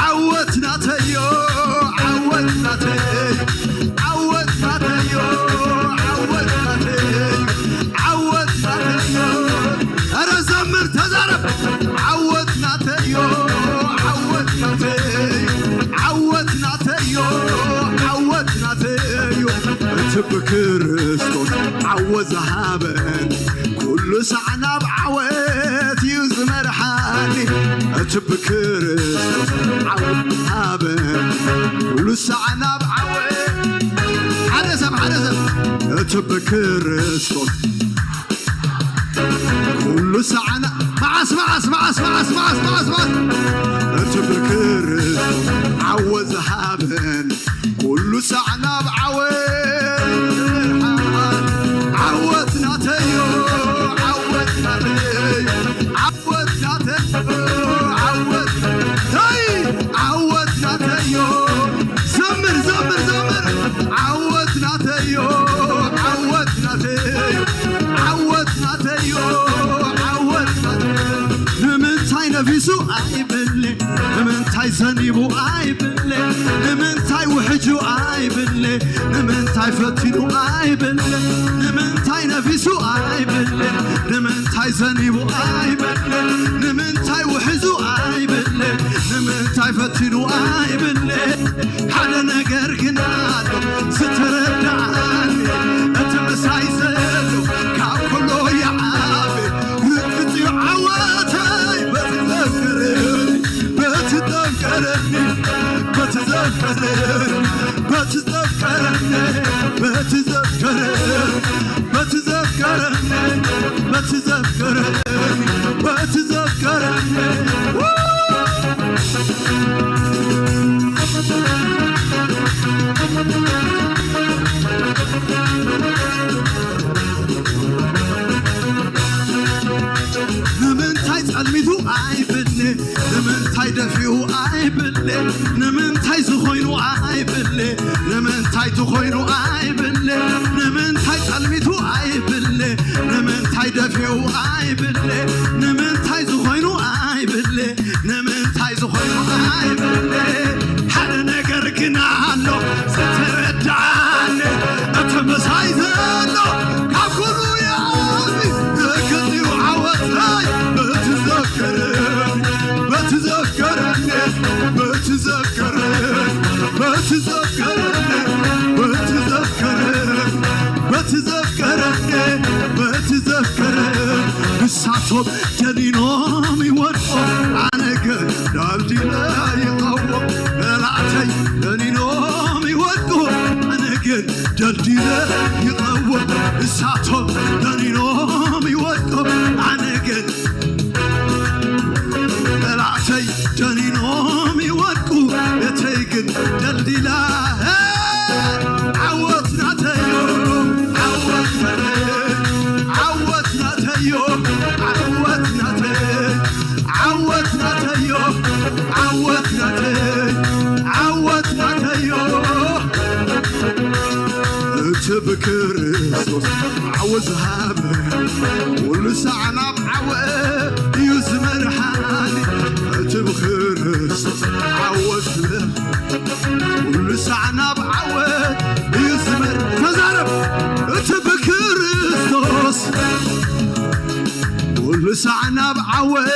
ዓወት ናተዮ፣ ዓወት ናተዮ፣ ዓወት ናተዮ፣ ዓወት ናተዮ፣ ዓወት ናተዮ። ኧረ ዘምር፣ ተዛረብ። ዓወት ናተዮ፣ ዓወት ናተዮ፣ ዓወት ናተዮ፣ ዓወት ናተዮ። እቲ ብክርስቶስ ዓወት ዝሃበን፣ ኩሉ ሳዕ ናብ ዓወት እዩ ዝመርሓኒ። እቲ ብክርስቶስ ዓወት ዝሃበን፣ ኩሉ ሳዕ ናብ ዓወት። ሓደ ሰብ፣ ሓደ ሰብ። እቲ ብክርስቶስ ኩሉ ሳዕና መዓስ መዓስ መዓስ መዓስ መዓስ መዓስ መዓስ እቲ ብክርስቶስ ዓወት ዝሃበን ኩሉ ሳዕና ኣብ ዓወት ዓወት ናተዮ ዓወት ናተዮ ዓወት ናተዮ ዓወት ታይ ዓወት ናተዮ ዘምር ዘምር ዘምር ዓወት ናተዮ ዓወት ናተዮ ዓወት ናተዮ ዓወት ናተዮ ንምንታይ ነፊሱ ኣይብለ ንምንታይ ዘኒቡ ኣይብለ ንምንታይ ውሕጁ ኣይብለ ንምንታይ ፈቲኑ ኣይብለ ንምንታይ ነፊሱ ኣይብለ ንምንታይ ዘኒቡ ኣይብለ ንምንታይ ውሕዙ ኣይብለ ንምንታይ ፈቲኑ ኣይብለ ሓደ ነገር ግን ኣሎ ዝተረዳኣኒ እቲ ምሳይ ዘሎ ካብ ኩሉ ይዓቢ ርግጽ እዩ ዓወተይ በቲ ዘፍቅረኒ በቲ ዘፍቀረኒ በቲ ዘፍቀረኒ በቲ ዘፍቀረኒ በቲ ዘፍቀረኒ በቲ ዘፍቀረኒ በቲ ዘፍቀረኒ በቲ ዘፍቀረኒ ንምንታይ ጸልሚቱ ኣይብለ ንምንታይ ደፊኡ ኣይብለ ንምንታይ ዝኾይኑ ኣይብለ ንምንታይ ዝኾይኑ ኣይብለ ንምንታይ ጸልሚቱ ኣይብለ ንምንታይ ደፊኡ ኣይብለ ንምንታይ ዝኾይኑ ኣይብለ ንምንታይ ዝኾይኑ ኣይብለ ሓደ ነገር ግን ኣሎ ዝተረዳኣኒ እቲ ምሳይ ዘሎ ካብ ኩሉ ይዓቢ ርግጽዩ ዓወተይ በቲ ዘፍቀረኒ በቲ ዘፍቀረኒ በቲ ዘፍቀረኒ በቲ ዘፍቀረኒ በቲ ዘፍቀረኒ በቲ ዘፍቀረኒ በቲ ዘፍቀረኒ ንሳቶም ደኒኖም ይወድቁ ኣነ ግን ደልዲለ ይቐውም ጠላዕተይ ደኒኖም ይወድቁ ኣነ ግን ደልዲለ ይቐውም ንሳቶም ደኒኖም ይወድቁ ኣነ ግን ጠላዕተይ ደኒኖም ይወድቁ እተይ ግን ደልዲላ ዓወት ናተዮ ዓወት ናተዮ ዓወት ናተዮ ዓወት ናተዮ ዓወት ናተዮ ዓወት ናተዮ ዓወት ናተዮ እቲ ብክርስቶስ ዓወት ዝሃበ ኩሉ ሳዕ ናብ ዓወት እዩ ዝመርሓኒ እቲ ብክርስቶስ ዓወት ዝብል ኩሉ ሳዕ ናብ ዓወት እዩ ዝመር ተዛረብ እቲ ብክርስቶስ ኩሉ ሳዕ ናብ ዓወት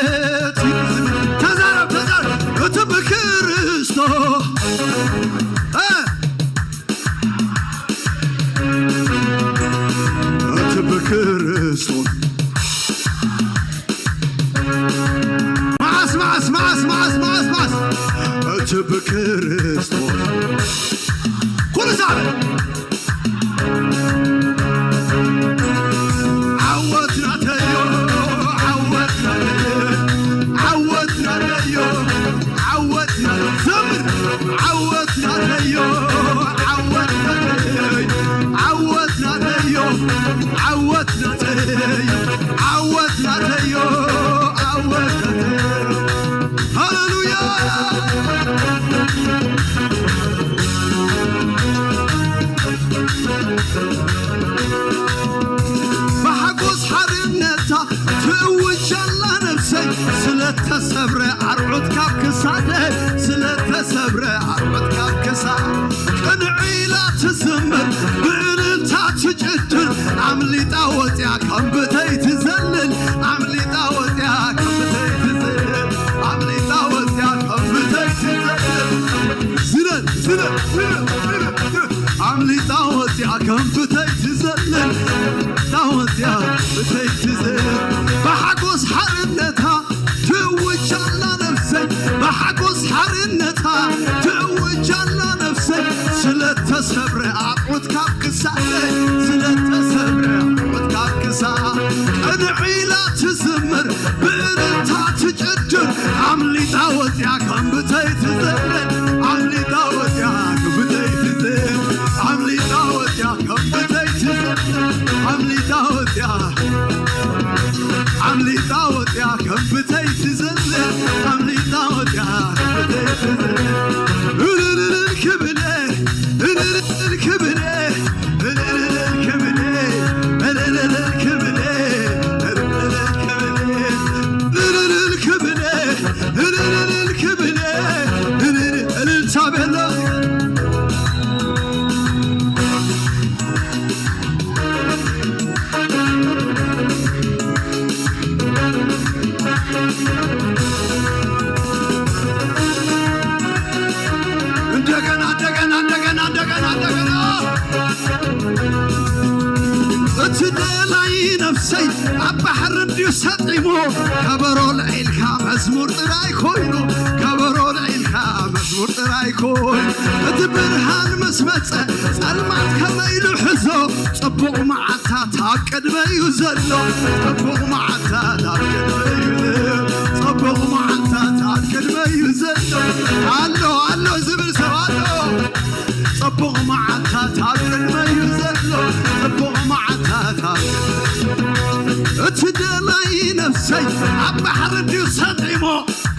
እዩ ዝመር ተዛረብ ተዛረብ እቲ ብክርስቶስ እ እቲ ብክርስቶስ መዓስ መዓስ መዓስ መዓስ መዓስ መዓስ እቲ ብክርስቶስ ኩሉ ሳዕ ዓወት ናተዮ ዓወት ናተዮ ዓወት ናተዮ ዓወት ናተዮ ዘምር ዓወት ናተዮ ዓወት ናተዮ ዓወት ናተዮ ዓወት ናተዮ ዓወት ናተዮ ዓወት ናተዮ ሃሌሉያ ብሓጎስ ሓርነታ ትእውጅ ኣላ ነፍሰይ ስለተሰብረ ኣርዑት ካብ ክሳደ ስለተሰብረ ኣርዑት ካብ ክሳ ቅንዒ ኢላ ትዝምር ብእልልታ ትጭድር ኣምሊጣ ወፅያ ከም ብተይ ትዘልል ኣምሊጣ ወፅያ ከም ብተይ ትዘልል ኣምሊጣ ወፅያ ከም ብተይ ትዘልል ዝለል ዝለል ዝለል ዝለል ኣምሊጣ ወፅያ ከም ብተይ ትዘልል ኣምሊጣ ወፅያ ብተይ ትዘልል ብሓጎስ ሓርነታ ትእውጅ ኣላ ነፍሰይ ብሓጎስ ሓርነታ ትእውጅ ኣላ ነፍሰይ ስለተሰብረ ኣርዑት ካብ ክሳደይ ስለተሰብረ ኣርዑት ካብ ክሳ ቅንዒ ኢላ ትዝ ደላይ ነፍሰይ ኣብ ባሕሪ እንድዩ ሰጢሙ፣ ከበሮ ልዒልካ መዝሙር ጥራይ ኮይኑ፣ ከበሮ ልዒልካ መዝሙር ጥራይ ኮይኑ፣ እቲ ብርሃን ምስ መጸ ጸልማት ከመይ ኢሉ ሕዞ፣ ጽቡቕ መዓልታት ኣብ ቅድመ እዩ ዘሎ፣ ጽቡቕ መዓልታት ኣብ ቅድመ እዩ፣ ጽቡቕ መዓልታት ኣብ ቅድመ እዩ ዘሎ። ኣሎ ኣሎ ዝብል ሰብ ኣሎ። ጽቡቕ መዓልታት ኣብ ቅድመ እዩ ዘሎ፣ ጽቡቕ መዓልታት ኣብ ቅድመ። እቲ ደላይ ነፍሰይ ኣብ ባሕሪ ድዩ ሰጢሞ፣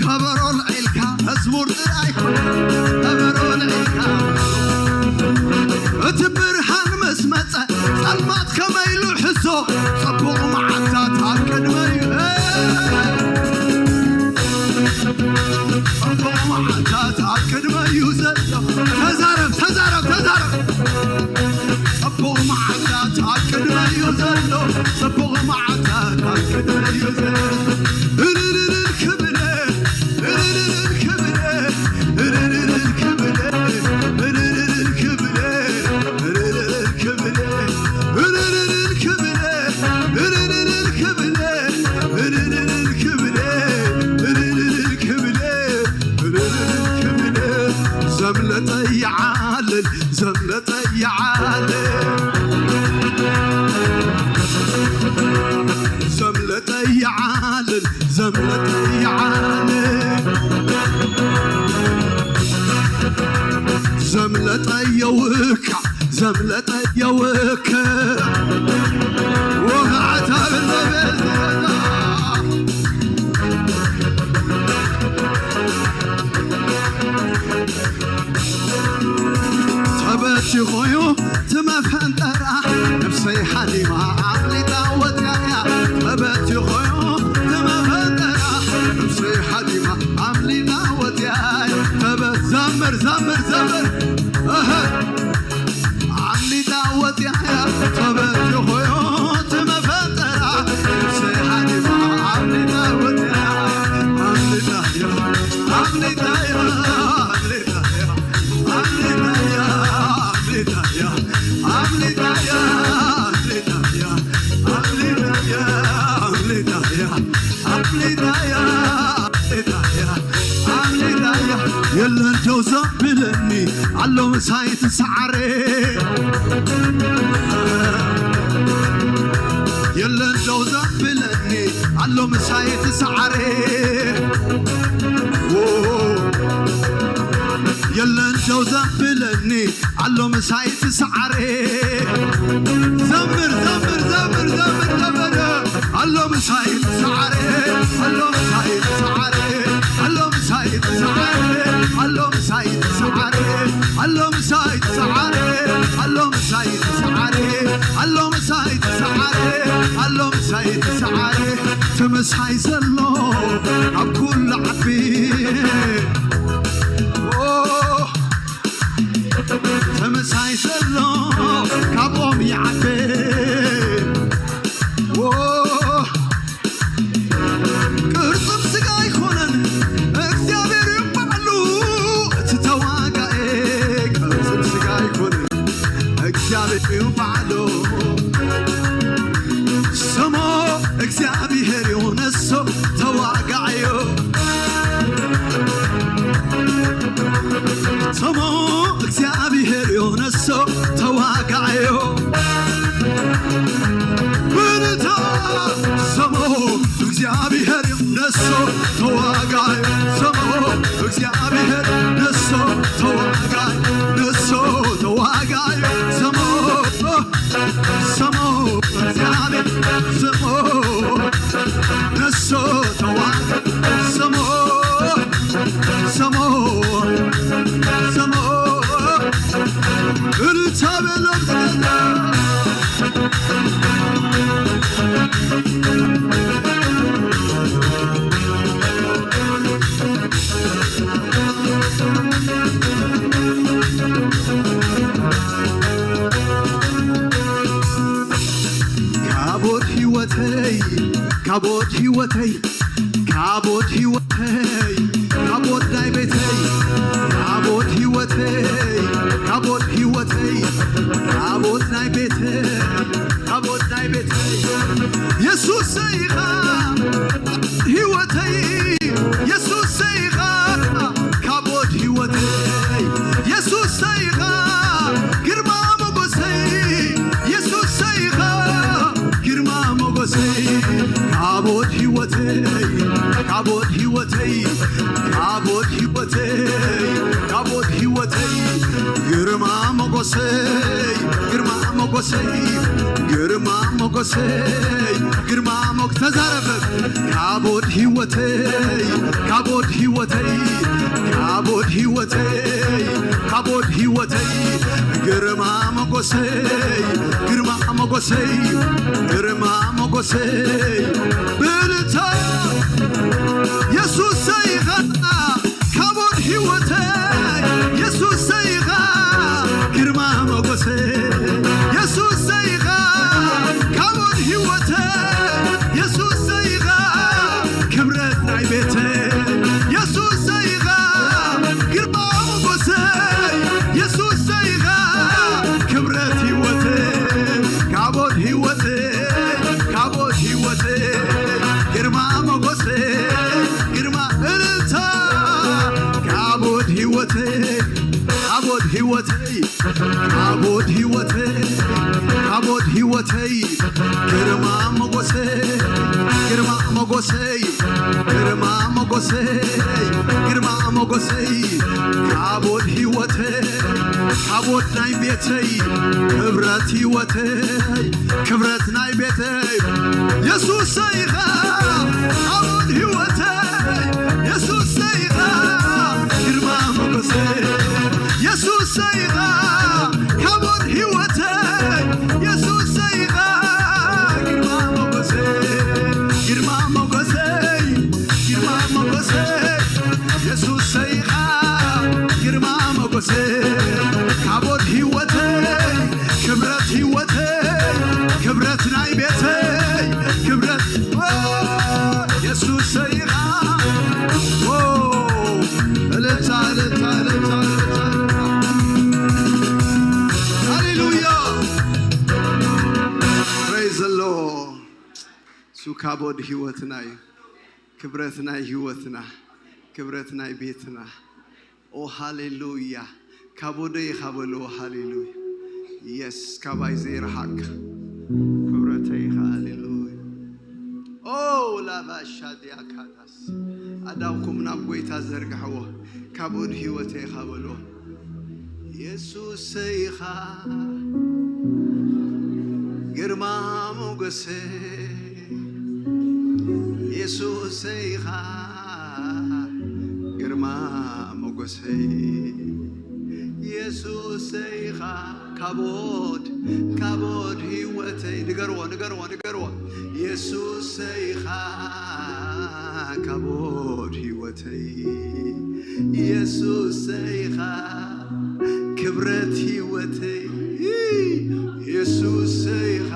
ከበሮ ልዒልካ መዝሙር ጥራይ፣ ከበሮ ልዒልካ። እቲ ብርሃን ምስ መጸ ጸልማት ከመይ ኢሉ ሕዞ፣ ጽቡቕ መዓልታት ኣብ ቅድመ እዩ። ጽቡቕ መዓልታት ኣብ ቅድመ እዩ ዘሎ። ተዛረብ፣ ተዛረብ፣ ተዛረብ። ጽቡቕ መዓልታት ኣብ ቅድመ እዩ ዘሎ። ጽቡቕ መዓልታት ኣብ ቅድመ እዩ ዘሎ። እልልልል ክብለ፣ እልልልል ክብለ፣ እልልልል ክብለ፣ እልልልል ክብለ፣ እልልልል ክብለ፣ እልልልል ክብለ፣ እልልልል ክብለ፣ እልልልል ክብለ፣ እልልልል ክብለ፣ እልልልል ክብለ፣ ዘምለጠ ይዓልል፣ ዘምለጠ ይዓልል፣ ዘምለጠ ይዓልል፣ ዘምለጠ ይዓልል፣ ዘምለጠ የውካ፣ ዘምለጠ የውክ ወኻዕታ ብለበዝታ ተበቲኾዩ ትመፈንጠራ ነፍሰይ ሓሊማ ኣምሊጣ ወፅያያ። ተበቲኾዩ ትመፈንጠራ ነፍሰይ ሓሊማ ኣምሊጣ ወፅያያ። ተበ-፣ ዘምር፣ ዘምር፣ ዘምር። እህ። ኣምሊጣ ወፅያያ ተበቲኾዩ ትመፈንጠራ ነፍሰይ ሓሊማ ኣምሊጣ ወፅያያ። ኣምሊጣያ፣ ኣምሊጣያ፣ ኣምሊጣያ። የለን ደው ዘብለኒ ኣሎ ምሳይ እቲ ሰዓረ። የለን ደው ዘብለኒ ኣሎ ምሳይ እቲ ሰዓረ። ዎ፣ የለን ደው ዘብለኒ ኣሎ ምሳይ እቲ ሰዓረ። ዘምር፣ ዘምር፣ ዘምር፣ ዘምር፣ ዘምር። ኣሎ ምሳይ እቲ ሰዓረ፣ ኣሎ ምሳይ እቲ ሰዓረ፣ ኣሎ ምሳይ እቲ ሰዓረ፣ ኣሎ ምሳይ እቲ ሰዓረ፣ ኣሎ ምሳይ እቲ ሰዓረ፣ ኣሎ ምሳይ እቲ ሰዓረ፣ ኣሎ ምሳይ እቲ ሰዓረ፣ ኣሎ ምሳይ እቲ ሰዓረ። እቲ ምሳይ ዘሎ ኣብ ኩሉ ዓቢ። ኦ፣ ተመሳይ ዘሎ ካብኦም ይዓቢ። ዎ፣ ቅርጽም ስጋ ኣይኮነን እግዚኣብሔር እዩ ባዕሉ እቲ ተዋጋኤ። ቅርጽም ስጋ ኣይኮነን እግዚኣብሔር እዩ ባዕሉ። ስሙ እግዚኣብሔር እዩ ነሱ ተዋጋዒ እዩ። ስሙ እግዚኣብሔር እዩ ነሱ ተዋጋዒ እዩ። ብልታ ስሙ እግዚኣብሔር እዩ ነሱ ተዋጋዒ። ስሙ እግዚኣብሔር ነሱ ተዋጋዒ፣ ነሱ ተዋጋዒ። ስሙ ስሙ እግዚኣብሔር ስሙ ነሱ ተዋጋ ስሙ ስሙ ስሙ እልልታ በሎ። ካቦት ህይወተይ፣ ካቦት ህይወተይ፣ ካቦት ህይወተይ፣ ካቦት ናይ ቤተይ፣ ካቦት ህይወተይ፣ ካቦት ህይወተይ፣ ካቦት ናይ ቤተይ፣ ካቦት ናይ ቤተይ፣ የሱሰይ ኢኻ ህይወተይ፣ የሱሰይ ኢኻ ካቦት ህይወተይ፣ የሱሰይ ኢኻ ግርማ ሞገሰይ፣ የሱሰይ ኢኻ ግርማ ሞገሰይ፣ ካቦት ህይወተይ፣ ካቦት ህይወተይ፣ ካቦት ህይወተይ፣ ካቦት ህይወተይ፣ ግርማ ሞገሰይ፣ ግርማ ሞገሰይ፣ ግርማ ሞገሰይ፣ ግርማ ሞግ-፣ ተዛረብ። ካቦት ህይወተይ፣ ካቦት ህይወተይ፣ ካቦት ህይወተይ፣ ካቦት ህይወተይ፣ ግርማ ሞገሰይ፣ ግርማ ሞገሰይ፣ ግርማ ሞገሰይ፣ ብልታ የሱሰይ ኢኻ፣ ካቦት ህይወተይ፣ የሱሰይ ኢኻ፣ ግርማ ሞገሰይ፣ የሱሰይ ኢኻ፣ ካቦት ህይወተይ፣ የሱሰይ ኢኻ፣ ክብረት ናይ ቤተይ፣ የሱሰይ ኢኻ፣ ግርማ ሞገሰይ፣ የሱሰይ ኢኻ፣ ክብረት ህይወተይ፣ ካቦት ህይወተይ፣ ካቦት ህይወተይ፣ ግርማ ሞገሰይ፣ ግርማ እልልታ፣ ካቦት ህይወተይ፣ ካቦት ህይወተይ፣ ካቦት ህይወተይ፣ ካቦት ህይወተይ፣ ግርማ ሞገሰይ፣ ግርማ ሞገሰይ፣ ግርማ ሞገሰይ፣ ግርማ ሞገሰይ፣ ካቦት ህይወተይ፣ ካቦት ናይ ቤተይ፣ ክብረት ህይወተይ፣ ክብረት ናይ ቤተይ፣ የሱሰይ ኢኻ፣ ካቦት ህይወተይ፣ የሱሰይ ኢኻ፣ ግርማ ሞገሰይ፣ የሱሰይ ኢኻ፣ ካቦት ህይወተይ፣ የሱሰይ ኢኻ፣ ግርማ ሞገሰይ፣ ግርማ ሞገሰይ፣ ግርማ ሞገሰይ፣ የሱሰይ ኢኻ፣ ግርማ ሞገሰይ፣ ካቦት ህይወተይ፣ ክብረት ህይወተይ፣ ክብረት ናይ ቤተይ፣ ክብረት የሱሰይ ኢኻ። ኦ፣ እልልታ፣ እልልታ፣ እልልታ፣ እልልታ፣ እልልታ። ሃሌሉያ። Praise the Lord። እሱ ካቦት ህይወትና እዩ። ክብረት ናይ ህይወትና፣ ክብረት ናይ ቤትና። ኦ ሃሌሉያ። ካቦደይ ኢኻ በልዎ። ሃሌሉያ። የስ፣ ካባይ ዘይረሓቅካ ክብረተይ ኢኻ። ሃሌሉያ። ኦ ላባሻ ዲያካታስ፣ ኣእዳውኩም ናብ ጎይታ ዘርግሕዎ። ካቦት ህይወተይ ኢኻ በልዎ። የሱሰይ ኢኻ ግርማ ሞገሰይ፣ የሱሰይ ኢኻ ግርማ ሞገሰይ፣ የሱሰይ ኢኻ ካቦት፣ ካቦት ህይወተይ። ንገርዎ፣ ንገርዎ፣ ንገርዎ። የሱሰይ ኢኻ ካቦት ህይወተይ፣ የሱሰይ ኢኻ ክብረት ህይወተይ፣ የሱሰይ ኢኻ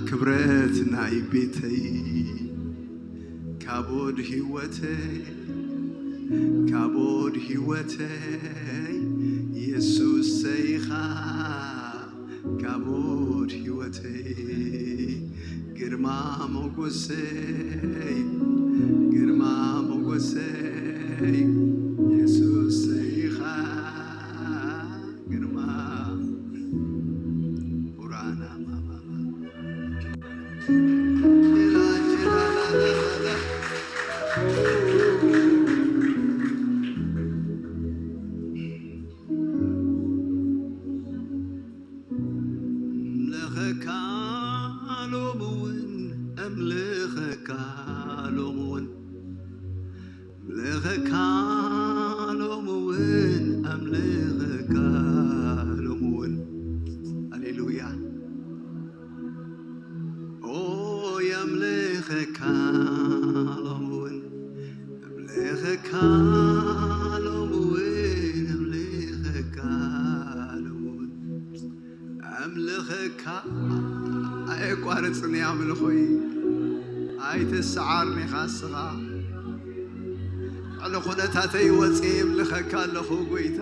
ክብረት ናይ ቤተይ፣ ካቦት ህይወተይ፣ ካቦት ህይወተይ፣ የሱሰይ ኢኻ ካቦት ህይወተይ፣ ግርማ ሞጎሰይ፣ ግርማ ሞጎሰይ፣ የሱሰይ ኢኻ ግርማ። ኡራና ማማማ። እምልኸካ ሎሚ እውን፣ እምልኸካ ሎሚ እውን፣ እምልኸካ ሎሚ እውን፣ እምልኸካ ሎሚ እውን። ሃሌሉያ። ኦ የምልኸካ ሎሚ እውን፣ እምልኸካ ሎሚ እውን፣ እምልኸካ ሎሚ እውን። ኣምልኸካ ኣየቋርጽን እየ ኣምልኾይ። ኣይትሰዓርን ኢኻ እስኻ። ልዕሊ ኩነታተይ ወጽየ የምልኸካ ኣለኹ ጎይታ።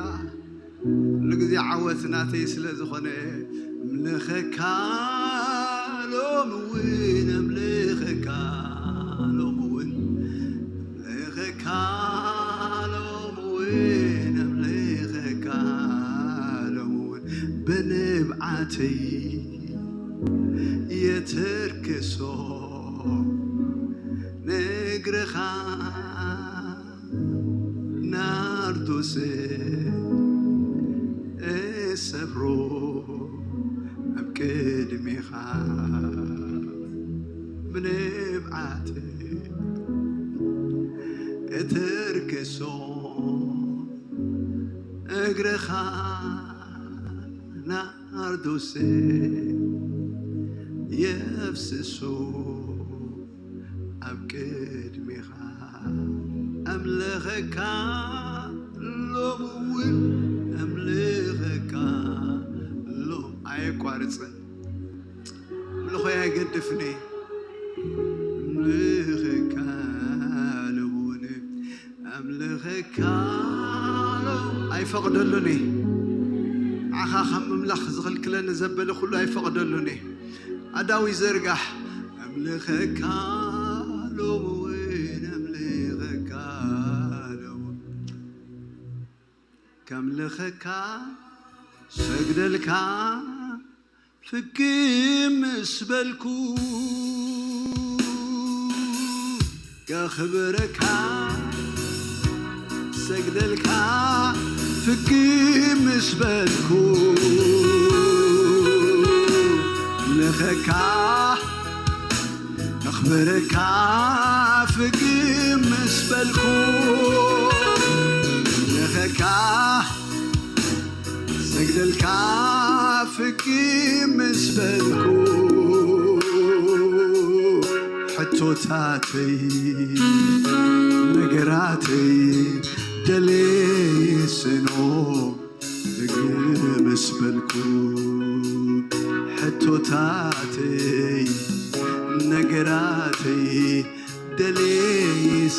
ኩሉ ግዜ ዓወት ናተይ ስለ ዝኾነ፣ እምልኸካ ሎሚ እውን፣ እምልኸካ ሎሚ እውን፣ እምልኸካ ሎሚ እውን፣ እምልኸካ ሎሚ እውን፣ ብንብዓተይ የተርክሶ ንእግርኻ ናርዶስ እሰብሮ ኣብ ቅድሜኻ ብንብዓት እተርክሶ እግርኻ ናርዶስ የፍስሶ ኣብ ቅድሜኻ ኣምልኸካ ሎሚ እውን ኣምልኸካ ሎም ኣየቋርፅን ኣምልኾይ ኣይገድፍን ኣምልኸካ ሎም እውን ኣምልኸካ ሎም ኣይፈቕደሉን ኣኻ ካብ ምምላኽ ዝኽልክለኒ ዘበለ ኩሉ ኣይፈቕደሉን ኣዳዊ ዘርጋሕ ኣምልኸካ ሎሚ እውን ኣምልኸካ ሎሚ ከምልኸካ ሰግደልካ ፍግም ምስ በልኩ ከኽብረካ ሰግደልካ ፍግም ምስ በልኩ ንኸካ ከኽብረካ ፍግም ምስ በልኩ ንኸካ ሰግደልካ ፍግም ምስ በልኩ ሕቶታተይ ነገራተይ ደልየ ስኖ ፍግም ምስ በልኩ ሕቶታተይ ነገራተይ ደልየ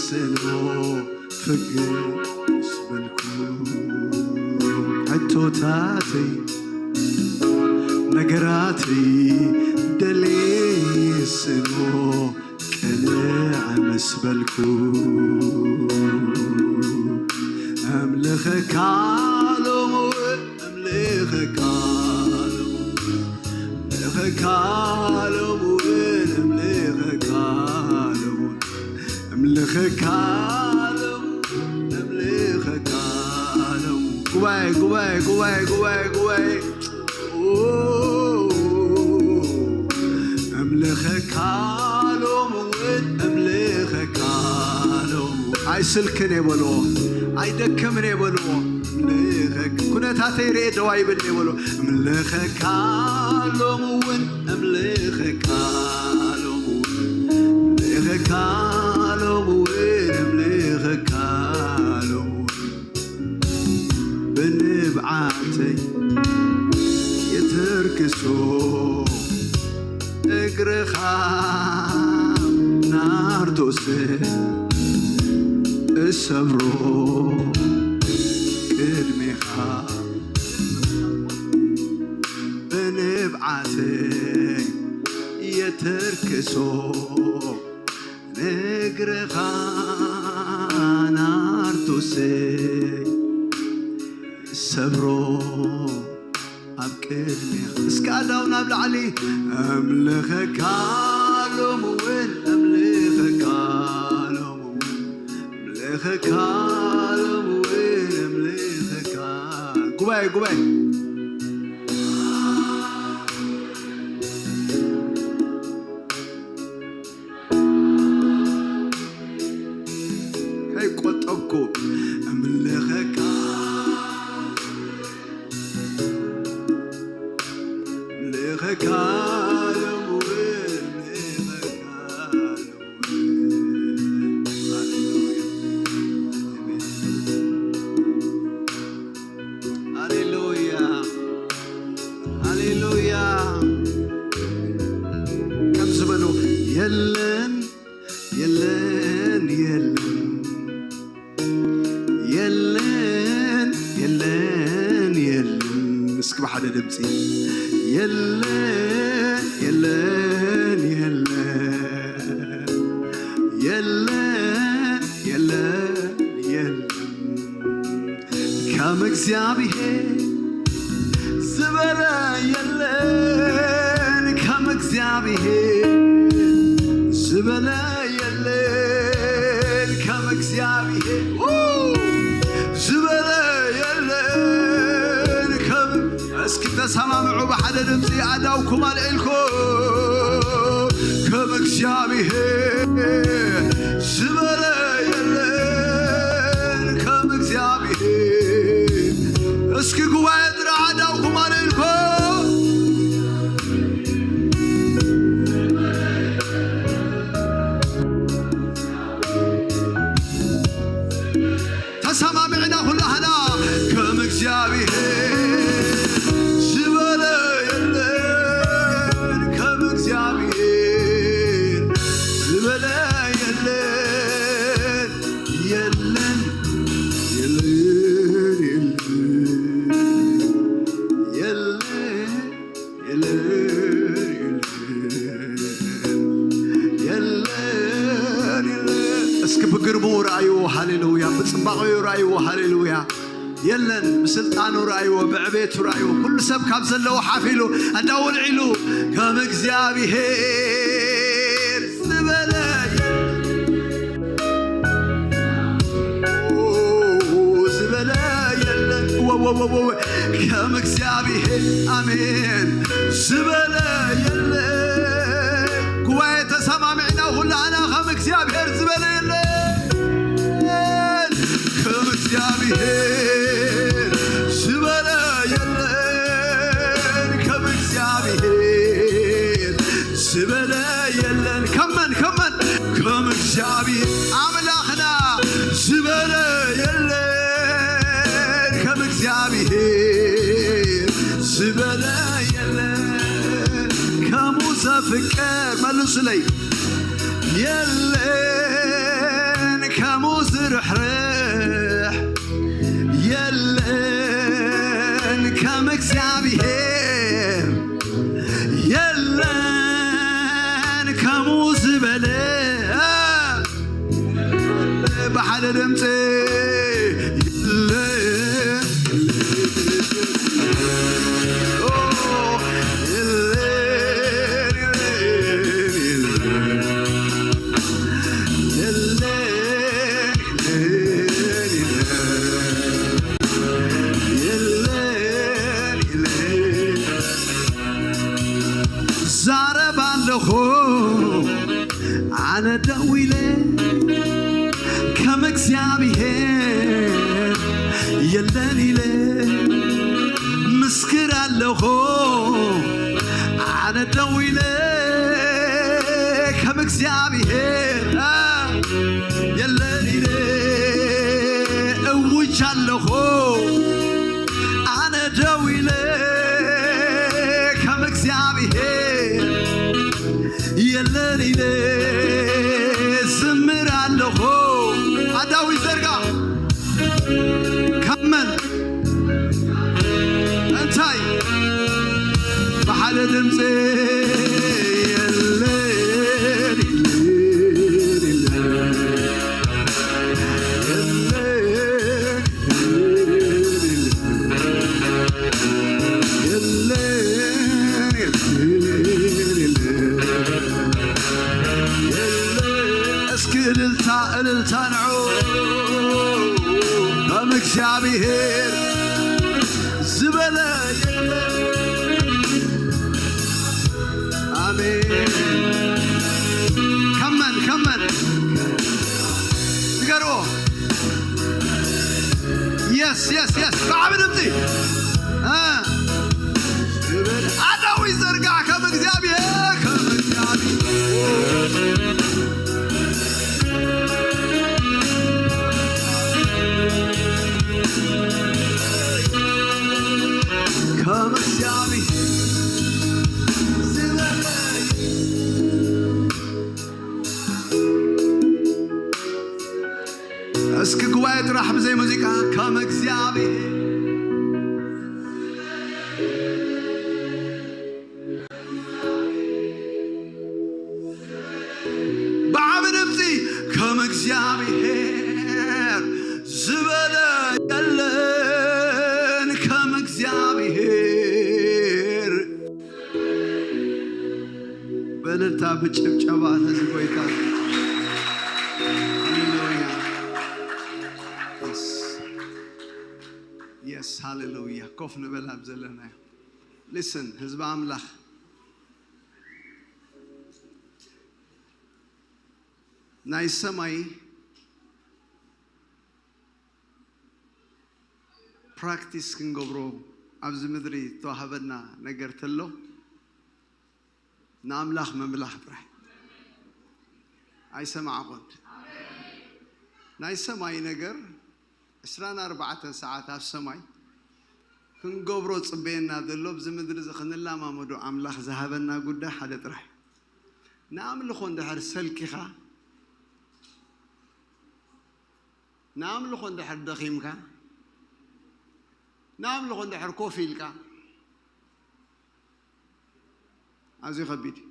ስኖ ፍግም ምስ በልኩ ሕቶታተይ ነገራተይ ደልየ ስኖ ቅንዕ ምስ በልኩ ኣምልኸካ ሎሚ እውን ኣምልኸካ ሎሚ እውን ኣምልኸካ ሎሚ እውን ኣምልኸካ ሎሚ እውን ኣምልኸካ ሎሚ እውን ኣምልኸካ ሎሚ ጉባኤ ጉባኤ ጉባኤ ጉባኤ ጉባኤ ኣምልኸካ ሎሚ እውን ኣምልኸካ ሎሚ ኣይስልክን እየ በልዎ ኣይደክምን እየ በልዎ ኣምልኸካ ኩነታተይ ርኤ ደው ኣይብል እየ በልዎ ኣምልኸካ ሎሚ እውን ኣምልኸካ ሎሚ እውን ኣምልኸካ ሎሚ እውን ኣምልኸካ ሎሚ እውን ብንብዓተይ የተርክሶ እግርኻ ናርዶስ እሰብሮ ቅድሜኻ ብንብዓተይ የተርክሶ ንእግርኻ ናርዶሰይ ሰብሮ ኣብ ቅድሜኻ እስከ ኣዳው ናብ ላዕሊ ኣምልኸካ ሎሚ እውን ኣምልኸካ ሎሚ እውን ኣምልኸካ ሎሚ እውን ኣምልኸካ ጉባኤ ጉባኤ ከይቆጠብኩ እምልኸካ እምልኸካ ሎሚ እውን እምልኸካ ሎሚ እውን ሃሌሉያ ሃሌሉያ ሃሌሉያ ከም ዝበሉ የለን የለን የለን የለን የለን እስኪ ብሓደ ድምፂ የለን የለን የለን የለን የለን የለን ከም እግዚኣብሔር ዝበለ የለን ከም እግዚኣብሔር ዝበለ የለን ከም እግዚኣብሔር ዝበለ የለን ከም እስኪ ተሰማምዑ ብሓደ ድምፂ ኣዳውኩም ኣልዒልኩም ከም እግዚኣብሔር ዝበለ የለን ከም እግዚኣብሔር እስኪ ጉባኤ ጥራሕ ኣዳውኩም ኣልዒልኩም ተሰማሚዕና ኩላህና ከም እግዚኣብሔር ዝበለ የለን ከም እግዚኣብሔር ዝበለ የለን የለን የለን የለን የለን የለን እስኪ ብግርምኡ ረኣይዎ ሃሌሉያ ብፅባቐኡ ረኣይዎ ሃሌሉያ የለን ብስልጣኑ ረኣይዎ ብዕቤቱ ረኣይዎ ኩሉ ሰብ ካብ ዘለዎ ሓፍ ኢሉ ኣዳወልዒሉ ከም እግዚኣብሔር ዝበለ ዝበለ የለን ከም እግዚኣብሔር ኣሜን ዝበለ የለን ጉባኤ ተሰማሚዕና ኩላና ከም እግዚኣብሔር ዝበለ የለን ከም እግዚኣብሔር ዝበለ የለን ከም እግዚኣብሔር ዝበለ የለን ከመን ከመን ከም እግዚኣብሔር ኣምላኽና ዝበለ የለን ከም እግዚኣብሔር ዝበለ የለን ከሙ ዘፍቅር መልሱለይ የለን ከሙ ዝርሕርሕ የለን ከም እግዚኣብሔር የለን ከሙ ዝበለ ብሓደ ድምፂ የለን ዛረባ ኣለኹ ኣነ ደው ኢለ ከም እግዚኣብሔር የለን ኢለ ምስክር ኣለኹ ኣነ ደው ኢለ ከም እግዚኣብሔር የለን ኢለ እውጅ ኣለኹ ኣነ ደው ኢለ ከም እግዚኣብሔር የለን ኢለ ዝምር ኣለኹ ኣዳዊት ዘርጋ ካብ መን እንታይ ብሓደ ድምፂ የለን የለን የለን እስኪ እልልታ እልልታ ንዑ ከም እግዚኣብሔር ዝበለ የለን። ኣሜን። ከመን ከመን ንገርዎ። የስ የስ የስ ብዓቢ ድምፂ እ ኣዳዊ ዘርጋሕ ከም እግዚኣብሔር ከም እግዚኣብሔር ከም እግዚኣብሔር ዝበለ እስኪ ጉባኤ ጥራሕ ብዘይ ሙዚቃ ከም እግዚኣብሔር እግዚኣብሔር በእልልታ ብጭብጨባ ነዚ ጎይታ። ሃሌሉያ። የስ፣ ሃሌሉያ። ኮፍ ንበል ኣብ ዘለናዮ። ሊስን፣ ህዝቢ ኣምላኽ፣ ናይ ሰማይ ፕራክቲስ ክንገብሮ ኣብዚ ምድሪ ዝተዋህበና ነገር ተሎ፣ ንኣምላኽ ምምላኽ ጥራይ። ኣይሰማዕኹን። ናይ ሰማይ ነገር ዕስራን ኣርባዕተን ሰዓት ኣብ ሰማይ ክንገብሮ ጽበየና ዘሎ፣ ኣብዚ ምድሪ እዚ ክንላማመዶ ኣምላኽ ዝሃበና ጉዳይ ሓደ ጥራይ። ንኣምልኾ እንድሕር ሰልኪኻ፣ ንኣምልኾ እንድሕር ደኺምካ፣ ንኣምልኾ እንድሕር ኮፍ ኢልካ፣ ኣዝዩ ከቢድ እዩ።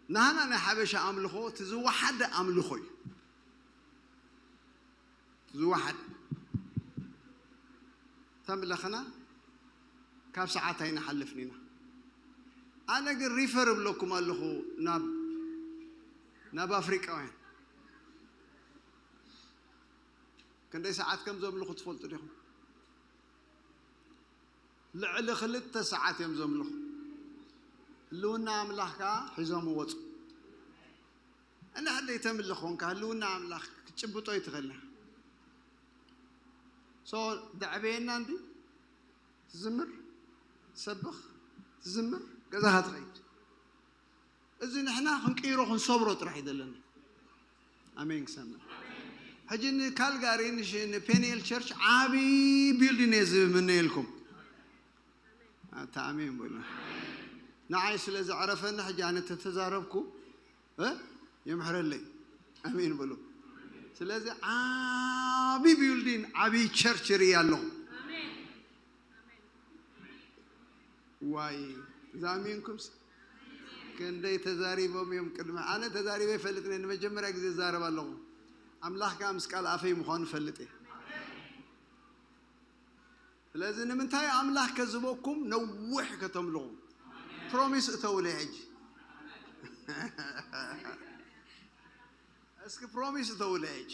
ናህና ናይ ሓበሻ ኣምልኾ እቲ ዝወሓደ ኣምልኾ እዩ። እቲ ዝወሓደ ተምለኽና ካብ ሰዓት ኣይንሓልፍን ኢና። ኣነ ግን ሪፈር እብለኩም ኣለኹ ናብ፣ ናብ ኣፍሪቃውያን። ክንደይ ሰዓት ከም ዘምልኹ ትፈልጡ ዲኹም? ልዕሊ ክልተ ሰዓት እዮም ዘምልኹ። ህልውና ኣምላኽ ከኣ ሒዞም ይወጹ። እንድሕር ዘይተምልኽ ኮንካ፣ ህልውና ኣምላኽ ክትጭብጦ ኣይትኽእልን። ሶ፣ ደዕበየና እንዲ ትዝምር፣ ትሰብኽ፣ ትዝምር፣ ገዛኻ ትኸይድ። እዚ ንሕና ክንቅይሮ ክንሰብሮ ጥራሕ እዩ ዘለና። ኣሜን። ክሰምዕ ሕጂ ንካልጋሪ ንሽ-፣ ንፔኒኤል ቸርች ዓቢ ቢልዲን እየ ዝምነየልኩም። ኣታ ኣሜን በሉ። ንዓይ ስለ ዘዕረፈኒ ሕጂ ኣነ ተተዛረብኩ፣ እ፣ ይምሕረለይ። ኣሜን በሉ። ስለዚ ዓቢ ቢልዲን፣ ዓቢ ቸርች ይርኢ ኣለኹ። ዋይ፣ እዛ ኣሜንኩምስ ክንደይ ተዛሪቦም እዮም ቅድሚ፣ ኣነ ተዛሪበ ይፈልጥ ነኝ፣ ንመጀመርያ ግዜ እዛረብ ኣለኹ። ኣምላኽ ከኣ ምስ ቃል ኣፈይ ምዃኑ እፈልጥ እየ። ስለዚ ንምንታይ ኣምላኽ ከዝበኩም ነዊሕ ከተምልኹ? ፕሮሚስ እተውለይ ሕጂ። እስኪ ፕሮሚስ እተውለይ ሕጂ።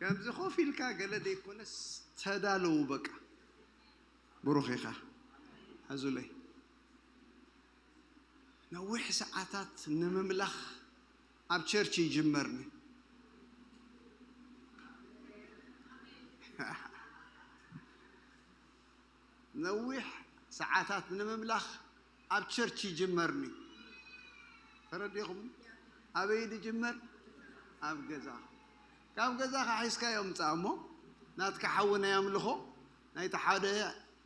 ከምዚ ኮፍ ኢልካ ገለ ዘይኮነስ ተዳለዉ በቃ። ብሩኽ ኢኻ። ሕዙለይ። ነዊሕ ሰዓታት ንምምላኽ ኣብ ቸርች ይጅመርኒ። ነዊሕ ሰዓታት ንምምላኽ ኣብ ቸርች ይጅመርኒ። ተረዲኹም? ኣበይ ዝጅመር? ኣብ ገዛ። ካብ ገዛኻ ሒዝካዮ ምጻእ እሞ፣ ናትካ ሓዊ ናይ ኣምልኾ፣ ናይቲ ሓደ፣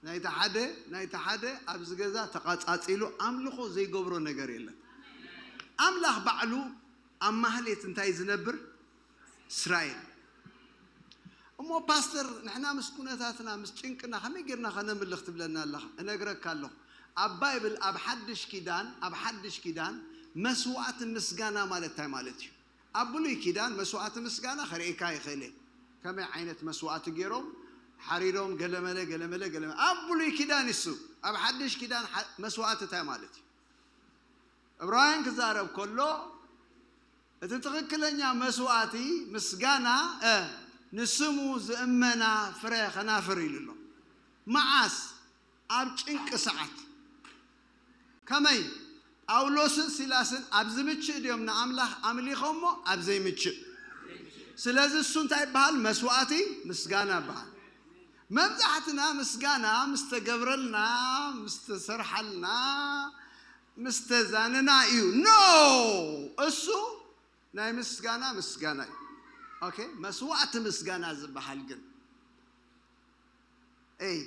ናይቲ ሓደ፣ ናይቲ ሓደ ኣብዚ ገዛ ተቓጻጺሉ ኣምልኾ ዘይገብሮ ነገር የለን። ኣምላኽ ባዕሉ ኣብ ማህሌት እንታይ ዝነብር? እስራኤል። እሞ ፓስተር፣ ንሕና ምስ ኩነታትና፣ ምስ ጭንቅና ከመይ ጌርና ከነምልኽ ትብለና ኣለኻ? እነግረካ ኣለኹ። ኣብ ባይብል፣ ኣብ ሓድሽ ኪዳን፣ ኣብ ሓድሽ ኪዳን መስዋዕቲ ምስጋና ማለት እንታይ ማለት እዩ? ኣብ ብሉይ ኪዳን መስዋዕቲ ምስጋና ከርእየካ ይኽእል እየ። ከመይ ዓይነት መስዋዕቲ ገይሮም ሓሪዶም፣ ገለመለ፣ ገለመለ፣ ገለመለ። ኣብ ብሉይ ኪዳን እሱ፣ ኣብ ሓድሽ ኪዳን ሓ-፣ መስዋዕቲ እንታይ ማለት እዩ? ዕብራውያን ክዛረብ ከሎ፣ እቲ ትኽክለኛ መስዋዕቲ ምስጋና፣ እ፣ ንስሙ ዝእመና ፍረ ኸናፍር ኢሉ ኣሎ። መዓስ? ኣብ ጭንቂ ሰዓት። ከመይ? ጳውሎስን ሲላስን ኣብ ዝምችእ ድዮም ንኣምላኽ ኣምሊኾሞ? ኣብ ዘይምችእ። ስለዚ እሱ እንታይ ይበሃል? መስዋዕቲ ምስጋና ይበሃል። መብዛሕትና ምስጋና ምስ ተገብረልና፣ ምስ ተሰርሓልና፣ ምስ ተዛነና እዩ። ኖ! እሱ ናይ ምስጋና ምስጋና እዩ። ኦኬ፣ መስዋዕቲ ምስጋና ዝበሃል ግን፣ ኤይ፣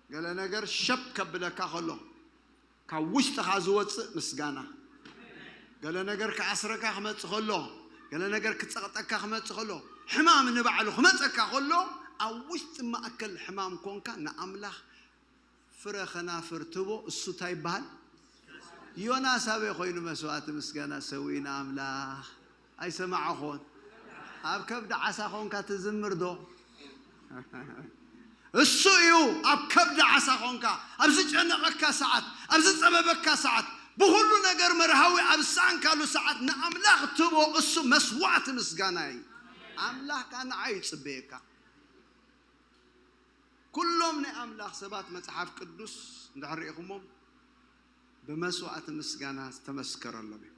ገለ ነገር ሸብ ከብለካ ከሎ፣ ካብ ውሽጥኻ ዝወጽእ ምስጋና። ገለ ነገር ክኣስረካ ክመጽእ ከሎ፣ ገለ ነገር ክጸቕጠካ ክመጽእ ከሎ፣ ሕማም ንባዕሉ ክመጸካ ከሎ፣ ኣብ ውሽጢ ማእከል ሕማም ኮንካ ንኣምላኽ ፍረ ኸናፍር ትቦ፣ እሱ እንታይ ይበሃል? ዮናስ ኣበይ ኮይኑ መስዋዕቲ ምስጋና ሰዊኡ ንኣምላኽ? ኣይሰማዕኹን። ኣብ ከብዲ ዓሳ ኾንካ ትዝምር ዶ? እሱ እዩ ኣብ ከብዲ ዓሳ ኾንካ፣ ኣብ ዝጨነቐካ ሰዓት፣ ኣብ ዝጸበበካ ሰዓት፣ ብኹሉ ነገር መርሃዊ ኣብ ዝሰኣንካሉ ሰዓት ንኣምላኽ ትቦ እሱ መስዋዕቲ ምስጋና እዩ። ኣምላኽ ከኣ ንዓይ ይጽበየካ። ኩሎም ናይ ኣምላኽ ሰባት መጽሓፍ ቅዱስ እንድሕር ርኢኹሞም ብመስዋዕቲ ምስጋና ዝተመስከረሎም እዩ።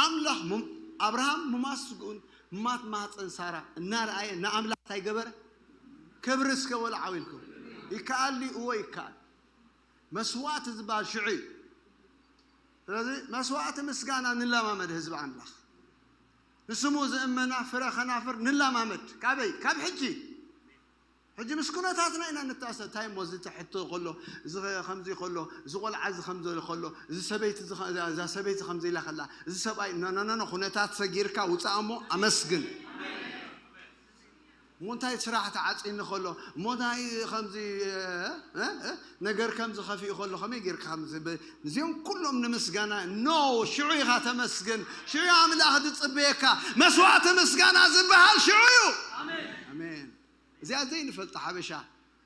ኣምላኽ ሙም-፣ ኣብርሃም ሙማት ስግኡን ሙማት ማህፀን ሳራ እናረኣየ ንኣምላኽ እንታይ ገበረ? ክብሪ እስከ በሉ ዓው ኢልኩም። ይከኣል ድዩ? እወ ይከኣል። መስዋዕቲ ዝበሃል ሽዑ እዩ። ስለዚ መስዋዕቲ ምስጋና ንለማመድ ህዝቢ ኣምላኽ። ንስሙ ዝእመና ፍረ ከናፍር ንለማመድ። ካበይ? ካብ ሕጂ። ሕጂ ምስ ኩነታትና ኢና ንተኣሰር። እንታይ እሞ እዚ ትሕቶ ከሎ፣ እዚ ኸ-፣ ከምዚ ከሎ፣ እዚ ቆልዓ እዚ ከምዚ ከሎ፣ እዚ ሰበይቲ እዚ ኸ-፣ እዛ፣ እዛ ሰበይቲ ከምዚ ኢላ ከላ፣ እዚ ሰብኣይ፣ ኖ፣ ኖ፣ ኖ፣ ኖ፣ ኩነታት ሰጊርካ ውፃእ እሞ ኣመስግን። እሞ እንታይ ስራሕ ተዓፂኒ ከሎ፣ እሞ እንታይ ከምዚ፣ እ፣ እ፣ እ፣ ነገር ከምዚ ከፊኡ ከሎ፣ ከመይ ጌርካ ከምዚ ብ-፣ እዚኦም ኩሎም ንምስጋና፣ ኖ፣ ሽዑ ኢኻ ተመስግን፣ ሽዑ ኣምላኽ ዝፅበየካ፣ መስዋዕቲ ምስጋና ዝበሃል ሽዑ እዩ። ኣሜን። እዚኣ ዘይንፈልጣ ሓበሻ፣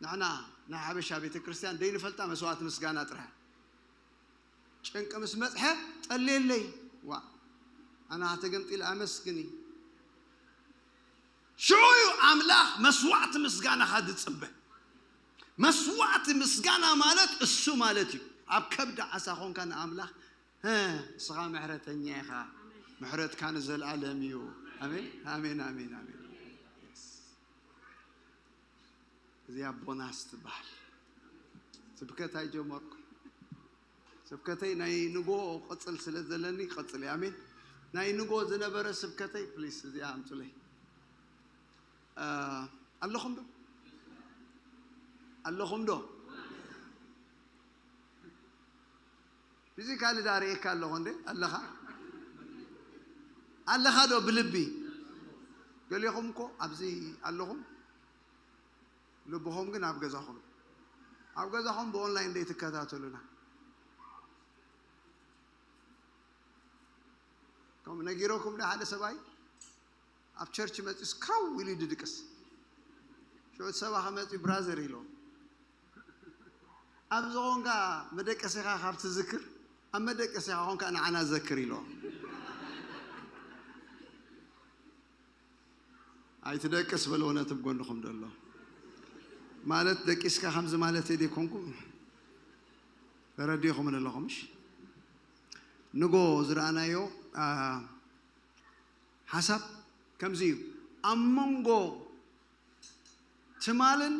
ንሕና ናይ ሓበሻ ቤተ ክርስቲያን ዘይንፈልጣ መስዋዕቲ ምስጋና ጥራሕ። ጭንቂ ምስ መጽሐ ጠልየለይ፣ ዋ፣ ኣና ተገምጢለ ኣመስግኒ። ሽዑ እዩ ኣምላኽ መስዋዕቲ ምስጋናኻ ዝጽበ። መስዋዕቲ ምስጋና ማለት እሱ ማለት እዩ። ኣብ ከብዲ ዓሳ ኾንካ ንኣምላኽ፣ "ህ፣ ንስኻ ምሕረተኛ ኢኻ፣ ምሕረትካ ንዘለኣለም እዩ." ኣሜን፣ ኣሜን፣ ኣሜን፣ ኣሜን። የስ። እዚኣ ቦናስ ትበሃል። ስብከት ኣይጀመርኩ። ስብከተይ ናይ ንጎ ቅጽል ስለ ዘለኒ ቅጽል እየ። ኣሜን። ናይ ንጎ ዝነበረ ስብከተይ ፕሊስ እዚኣ ኣምጹለይ። አ፣ ኣለኹም ዶ? ኣለኹም ዶ? ፊዚካሊ ዳርእየካ ኣለኹ እንዴ? ኣለኻ? ኣለኻ ዶ ብልቢ? ገሊኹም እኮ ኣብዚ ኣለኹም። ልብኹም ግን ኣብ ገዛኹም። ኣብ ገዛኹም ብኦንላይን ደይ ትከታተሉና። ከም ነጊረኩም ዶ ሓደ ሰብኣይ ኣብ ቸርች መጺኡስ ካው ኢሉ ድድቅስ። ሽዑ እቲ ሰብኣ ከመጺኡ ብራዘር ኢሎ። ኣብ ዝኾንካ መደቀሲኻ ካብ ትዝክር፣ ኣብ መደቀሲኻ ኾንካ ንዓና ዘክር ኢሎ። ኣይትደቅስ በልዎ ነቲ ኣብ ጎንኹም ዘሎ። ማለት ደቂስካ ከምዚ ማለት እየ ዘይኮንኩ ተረዲኹም ኣለኹም፣ እሺ? ንጎ ዝረኣናዮ፣ አ፣ ሓሳብ ከምዚ እዩ። ኣብ መንጎ ትማልን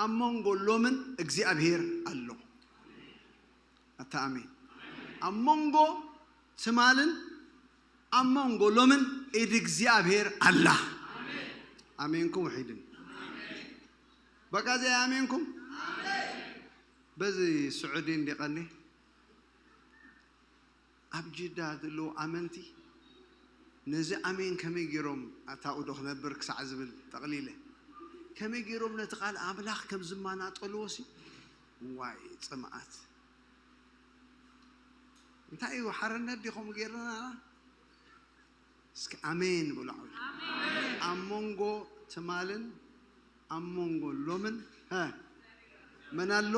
ኣብ መንጎ ሎምን እግዚኣብሄር ኣሎ። ኣታ ኣሜን። ኣብ መንጎ ትማልን ኣብ መንጎ ሎምን ኢድ እግዚኣብሄር ኣላ። ኣሜንኩም ውሒድን። በቃ እዚ ኣሜንኩም። በዚ ስዑዲ እንዲቐኒ ኣብ ጅዳ ዘለዉ ኣመንቲ ነዚ ኣሜን ከመይ ገይሮም ኣታኡ ዶ ክነብር ክሳዕ ዝብል ጠቕሊለ ከመይ ገይሮም ነቲ ቃል ኣምላኽ ከም ዝማናጠልዎ ሲ ዋይ ጽምኣት እንታይ እዩ ሓርነት ዲኹም ገይርና እስኪ ኣሜን ብሉ ዓው ኣብ መንጎ ትማልን ኣብ መንጎ ሎምን ሀ መን ኣሎ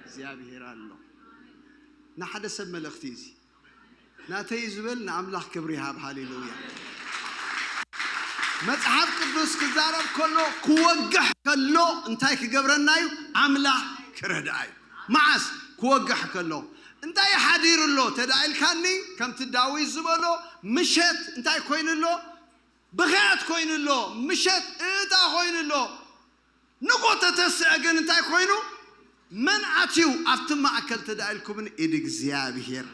እግዚኣብሔር ኣሎ ንሓደ ሰብ መልእኽቲ እዚ ናተይ ዝበል ንኣምላኽ ክብሪ ይሃብ ሃሌሉያ መጽሓፍ ቅዱስ ክዛረብ ከሎ ክወግሕ ከሎ እንታይ ክገብረና እዩ ኣምላኽ ክረድኣ እዩ መዓስ ክወግሕ ከሎ እንታይ ሓዲሩ ኣሎ ተዳኢልካኒ ከምቲ ዳዊት ዝበሎ ምሸት እንታይ ኮይኑ ኣሎ ብኽያት ኮይኑ ኣሎ ምሸት እታ ኮይኑ ኣሎ ንጎ ተተስአ ግን እንታይ ኮይኑ መን ኣትዩ ኣብቲ ማእከል ተዳኢልኩምን ኢድ እግዚኣብሔር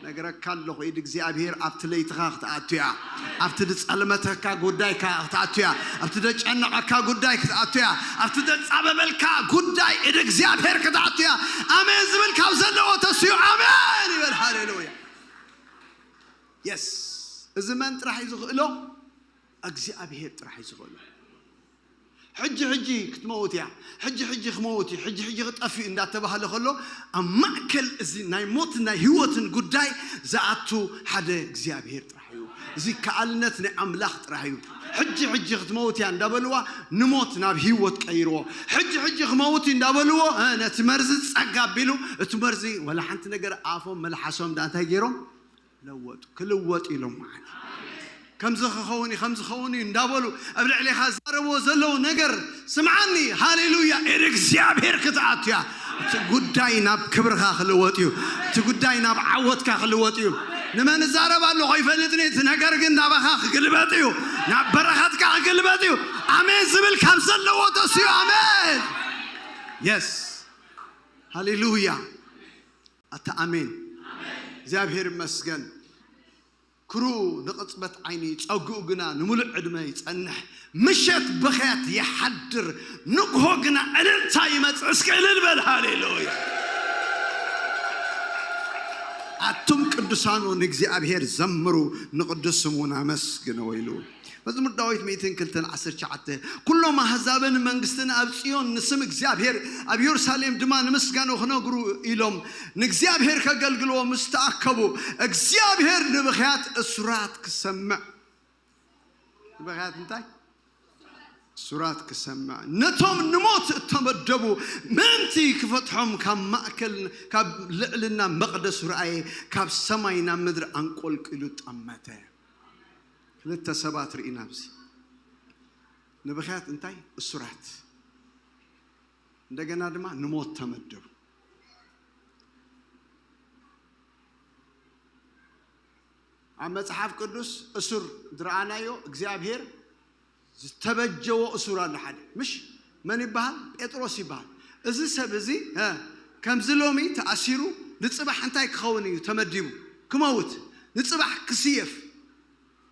ነግረካ ኣለኹ ኢድ እግዚኣብሔር ኣብቲ ለይትኻ ክትኣቱ እያ ኣብቲ ዝጸልመተካ ጉዳይካ ክትኣቱ እያ ኣብቲ ዘጨነቐካ ጉዳይ ክትኣቱ እያ ኣብቲ ዘጻበበልካ ጉዳይ ኢድ እግዚኣብሔር ክትኣቱ እያ ኣሜን ዝብል ካብ ዘለዎ ተስዩ ኣሜን ይበል ሃሌሉያ የስ እዚ መን ጥራሕ እዩ ዝኽእሎ እግዚኣብሔር ጥራሕ እዩ ዝኽእሎ ሕጂ ሕጂ ክትመውት እያ ሕጂ ሕጂ ክመውት እዩ ሕጂ ሕጂ ክጠፍ እዩ እንዳተባህለ ከሎ ኣብ ማእከል እዚ ናይ ሞትን ናይ ህይወትን ጉዳይ ዝኣቱ ሓደ እግዚኣብሔር ጥራሕ እዩ እዚ ከኣልነት ናይ ኣምላኽ ጥራሕ እዩ ሕጂ ሕጂ ክትመውት እያ እንዳበልዋ፣ ንሞት ናብ ህይወት ቀይርዎ። ሕጂ ሕጂ ክመውት እዩ እንዳበልዎ፣ እ፣ ነቲ መርዚ ጸጋ ኣቢሉ፣ እቲ መርዚ ወላ ሓንቲ ነገር ኣፎም መልሓሶም እንዳ እንታይ ገይሮም ለወጡ። ክልወጥ ኢሎም ማለት ከምዚ ክኸውን እዩ፣ ከምዚ ክኸውን እዩ እንዳበሉ ኣብ ልዕሌኻ ዝዛረብዎ ዘለዉ ነገር ስምዓኒ። ሃሌሉያ! ኢድ እግዚኣብሔር ክትኣቱ እያ። እቲ ጉዳይ ናብ ክብርኻ ክልወጥ እዩ። እቲ ጉዳይ ናብ ዓወትካ ክልወጥ እዩ። ንመን እዛረብ ኣለኹ ኣይፈልጥን፣ እቲ ነገር ግን ናባኻ ክግልበጥ እዩ። ናብ በረኸትካ ክግልበጥ እዩ። ኣሜን ዝብል ካብ ዘለዎ ተስዩ ኣሜን። የስ፣ ሃሌሉያ። ኣታ ኣሜን። እግዚኣብሔር ይመስገን። ክሩ ንቕጽበት ዓይኒ፣ ጸግኡ ግና ንምሉእ ዕድመ ይጸንሕ። ምሸት ብኽያት ይሓድር፣ ንግሆ ግና ዕልልታ ይመጽእ። እስኪ እልል በል፣ ሃሌሉያ። ኣቱም ቅዱሳኑ ንእግዚኣብሔር ዘምሩ፣ ንቅዱስ ስሙን ኣመስግንዎ ኢሉ። መዝሙር ዳዊት ሚእትን ክልተን ዓሰርተ ትሽዓተ፣ ኩሎም ኣህዛብን መንግስትን ኣብ ጽዮን ንስም እግዚኣብሔር፣ ኣብ የሩሳሌም ድማ ንምስጋኑ ክነግሩ ኢሎም ንእግዚኣብሔር ከገልግልዎ ምስ ተኣከቡ፣ እግዚኣብሔር ንብኽያት እሱራት ክሰምዕ፣ ንብኽያት እንታይ? እሱራት ክሰምዕ፣ ነቶም ንሞት እተመደቡ ምእንቲ ክፈትሖም ካብ ማእከል፣ ካብ ልዕልና መቕደሱ ረኣየ፣ ካብ ሰማይ ናብ ምድሪ ኣንቆልቂሉ ጠመተ። ክልተ ሰባት ርኢና ኣብዚ። ንብኽያት እንታይ? እሱራት። እንደገና ድማ ንሞት ተመደቡ። ኣብ መጽሓፍ ቅዱስ እሱር ዝረኣናዮ እግዚኣብሔር ዝተበጀዎ እሱር ኣሎ ሓደ። ምሽ መን ይበሃል? ጴጥሮስ ይበሃል። እዚ ሰብ እዚ፣ እ፣ ከምዚ ሎሚ ተኣሲሩ ንጽባሕ እንታይ ክኸውን እዩ ተመዲቡ? ክመውት። ንጽባሕ ክስየፍ።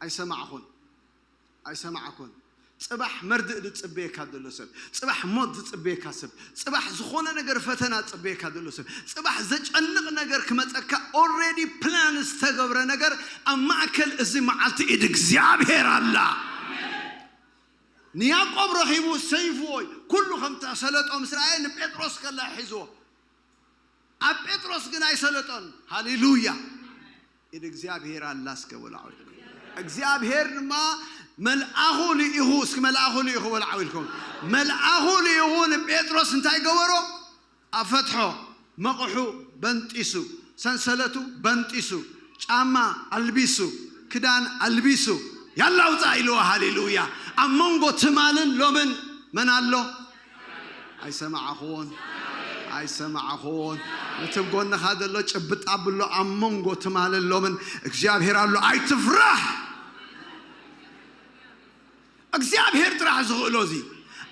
ኣይሰማዕኹን። ኣይሰማዕኩን። ጽባሕ መርድእ ዝጽበየካ ዘሎ ሰብ፣ ጽባሕ ሞት ዝጽበየካ ሰብ፣ ጽባሕ ዝኾነ ነገር ፈተና ዝጽበየካ ዘሎ ሰብ፣ ጽባሕ ዘጨንቕ ነገር ክመጸካ ኦልሬዲ ፕላን ዝተገብረ ነገር ኣብ ማእከል እዚ መዓልቲ ኢድ እግዚኣብሔር ኣላ። ንያዕቆብ ረኺቡ ሰይፍዎ ኩሉ ከም ተሰለጦ ምስ ረኣየ ንጴጥሮስ ከላ ሒዝዎ። ኣብ ጴጥሮስ ግን ኣይሰለጦን። ሃሌሉያ! ኢድ እግዚኣብሔር ኣላ እስከ በሉ ዓው ኢልኩም። እግዚኣብሔር ድማ መልኣኹ ልኢኹ፣ እስኪ መልኣኹ ልኢኹ በሉ ዓው ኢልኩም። መልኣኹ ልኢኹ ንጴጥሮስ እንታይ ገበሮ? ኣፈትሖ፣ መቑሑ በንጢሱ፣ ሰንሰለቱ በንጢሱ፣ ጫማ ኣልቢሱ፣ ክዳን ኣልቢሱ፣ ያላ ውፃእ ኢልዎ። ሃሌሉያ! ኣብ መንጎ ትማልን ሎምን መን ኣሎ? ኣይሰማዕኹን፣ ኣይሰማዕኹን። ነቲ ጎንኻ ዘሎ ጭብጥ ኣብሎ፣ ኣብ መንጎ ትማልን ሎምን እግዚኣብሔር ኣሎ። ኣይትፍራሕ። እግዚኣብሔር ጥራሕ ዝኽእሎ እዚ።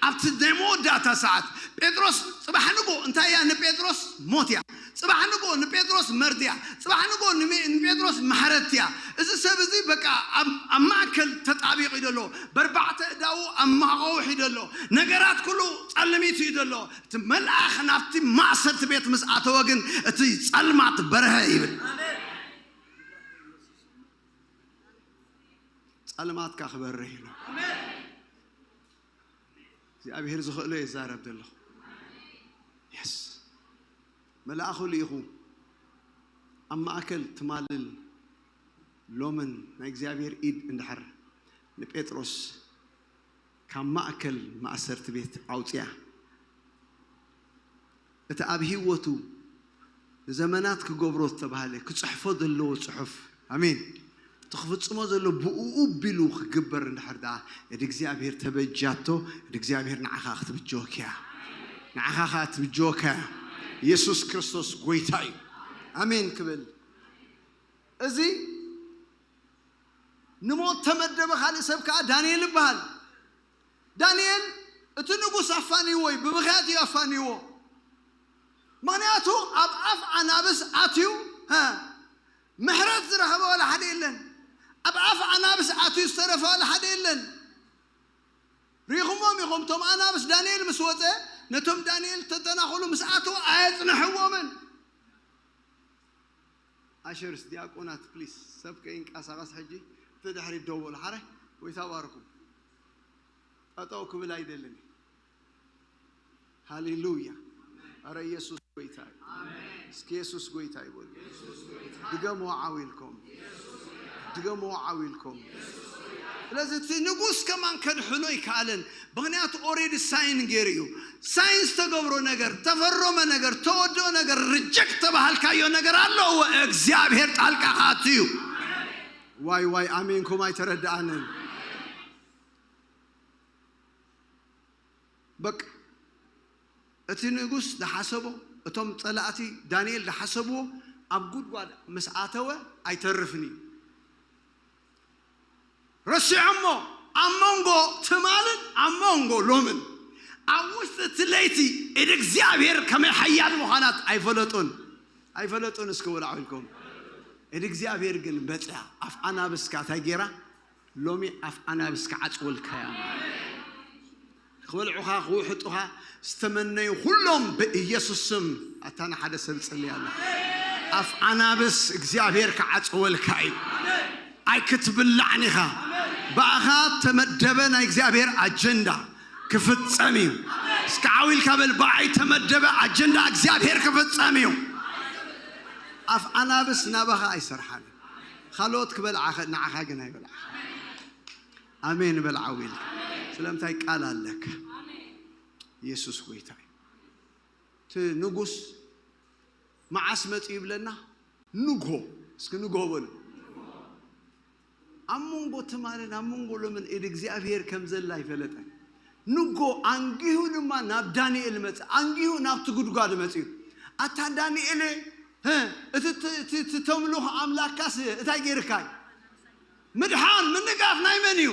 ኣብቲ ናይ መወዳእታ ሰዓት ጴጥሮስ ጽባሕ ንጎ እንታይ እያ ንጴጥሮስ? ሞት እያ። ጽባሕ ንጎ ንጴጥሮስ መርድ እያ። ጽባሕ ንጎ ንሜ-፣ ንጴጥሮስ ማሕረት እያ። እዚ ሰብ እዚ በቃ ኣብ፣ ኣብ ማእከል ተጣቢቑ እዩ ዘሎ። በርባዕተ እዳዉ ኣብ ማዕቐዊ ሒዱ ኣሎ። ነገራት ኩሉ ጸልሚቱ እዩ ዘሎ። እቲ መልኣኽ ናብቲ ማእሰርቲ ቤት ምስ ኣተወ ግን እቲ ጸልማት በርሀ ይብል። ጸልማትካ ክበርህ ኢሉ። እግዚኣብሔር ዝኽእሎ የዛረብ ዘለኹ። የስ። መልኣኹ ልኢኹ ኣብ ማእከል ትማልን ሎምን ናይ እግዚኣብሔር ኢድ እንድሕር ንጴጥሮስ ካብ ማእከል ማእሰርቲ ቤት ኣውጽያ፣ እቲ ኣብ ህይወቱ ንዘመናት ክገብሮ ዝተባህለ፣ ክጽሕፎ ዘለዎ ጽሑፍ፣ ኣሜን፣ እቲ ክፍጽሞ ዘሎ ብእኡ ቢሉ ክግበር እንድሕር ደኣ፣ እድ እግዚኣብሔር ተበጃቶ፣ እድ እግዚኣብሔር ንዓኻ ክትብጀወክ እያ። ንዓኻ ኸኣ ትብጀወካ እያ። ኢየሱስ ክርስቶስ ጐይታ እዩ። ኣሜን ክብል። እዚ ንሞት ተመደበ። ካልእ ሰብ ከኣ ዳንኤል ይበሃል። ዳንኤል እቲ ንጉስ ኣፋንይዎ እዩ፣ ብብኽያት እዩ ኣፋንይዎ። ምኽንያቱ ኣብ ኣፍ ኣናብስ ኣትዩ፣ ሀ፣ ምሕረት ዝረኸበ ዋላ ሓደ የለን። ኣብ ኣፍ ኣናብስ ኣትዩ ዝተረፈ ዋላ ሓደ የለን። ርኢኹሞም ኢኹም፣ እቶም ኣናብስ ዳንኤል ምስ ወጸ፣ ነቶም ዳንኤል ተተናኹሉ ምስ ኣተዉ ኣየጽንሕዎምን። ኣሸርስ፣ ዲያቆናት፣ ፕሊስ፣ ሰብ ከይንቀሳቐስ ሕጂ እቲ ድሕሪት ደው በሉ። ሓራይ፣ ጎይታ ባርኩም። ጠጠው ክብል ኣይደልን። ሃሌሉያ። ኣረ ኢየሱስ ጎይታ እዩ። እስኪ ኢየሱስ ጎይታ ይበሉ። ድገሙ ዓው ኢልኩም። ድገሞ ዓው ኢልኩም። ስለዚ እቲ ንጉስ ከማን ከድሕኖ ኣይከኣለን። ምኽንያቱ ኦሬዲ ሳይን ገይሩ እዩ። ሳይን ዝተገብሮ ነገር፣ ተፈረመ ነገር፣ ተወደኦ ነገር፣ ሪጀክት ተባሃልካዮ ነገር ኣሎ፣ እወ እግዚኣብሔር ጣልቃ ክኣቱ እዩ። ዋይ ዋይ ኣሜንኩም ኣይተረድኣንን። በቃ እቲ ንጉስ ዝሓሰቦ፣ እቶም ጸላእቲ ዳንኤል ዝሓሰብዎ ኣብ ጉድጓድ ምስ ኣተወ ኣይተርፍን እዩ። ረሲዖሞ ኣብ መንጎ ትማልን ኣብ መንጎ ሎምን ኣብ ውሽጢ እቲ ለይቲ ኢድ እግዚኣብሔር ከመይ ሓያል ምዃናት ኣይፈለጡን። ኣይፈለጡን እስኪ ወላዕ ኢልኩም። ኢድ እግዚኣብሔር ግን መጽያ ኣፍ ኣናብስካ እንታይ ገይራ? ሎሚ ኣፍ ኣናብስ ክዓጽወልካ እያ። ክበልዑኻ ክውሕጡኻ ዝተመነዩ ኩሎም ብኢየሱስ ስም ኣታ ንሓደ ሰብ ጽልይ ኣሎ። ኣፍ ኣናብስ እግዚኣብሔር ክዓጽወልካ እዩ። ኣይክትብላዕን ኢኻ። ብኣኻ ተመደበ ናይ እግዚኣብሔር ኣጀንዳ ክፍጸም እዩ። እስከ ዓው ኢልካ በል፣ ብኣይ ተመደበ ኣጀንዳ እግዚኣብሔር ክፍጸም እዩ። ኣፍ ኣናብስ ናባኻ ኣይሰርሓን። ካልኦት ክበልዓኸ ንዓኻ ግን ኣይበልዓኻ። ኣሜን በል ዓው ኢልካ። ስለምንታይ ቃል ኣለካ። ኢየሱስ ጎይታ እዩ። እቲ ንጉስ መዓስ መጺኡ ይብለና? ንግሆ። እስኪ ንግሆ በሉ። ኣብ መንጎ ትማልን ኣብ መንጎ ሎምን ኢድ እግዚኣብሔር ከም ዘላ ኣይፈለጠን። ንግሆ ኣንጊሁ ድማ ናብ ዳንኤል መጸ። ኣንጊሁ ናብቲ ጉድጓድ መጺኡ። ኣታ ዳንኤል፣ ህ፣ እቲ ት-፣ እቲ፣ እቲ ተምልኾ ኣምላካስ እንታይ ገይርካ እዩ? ምድሓን ምንጋፍ ናይ መን እዩ?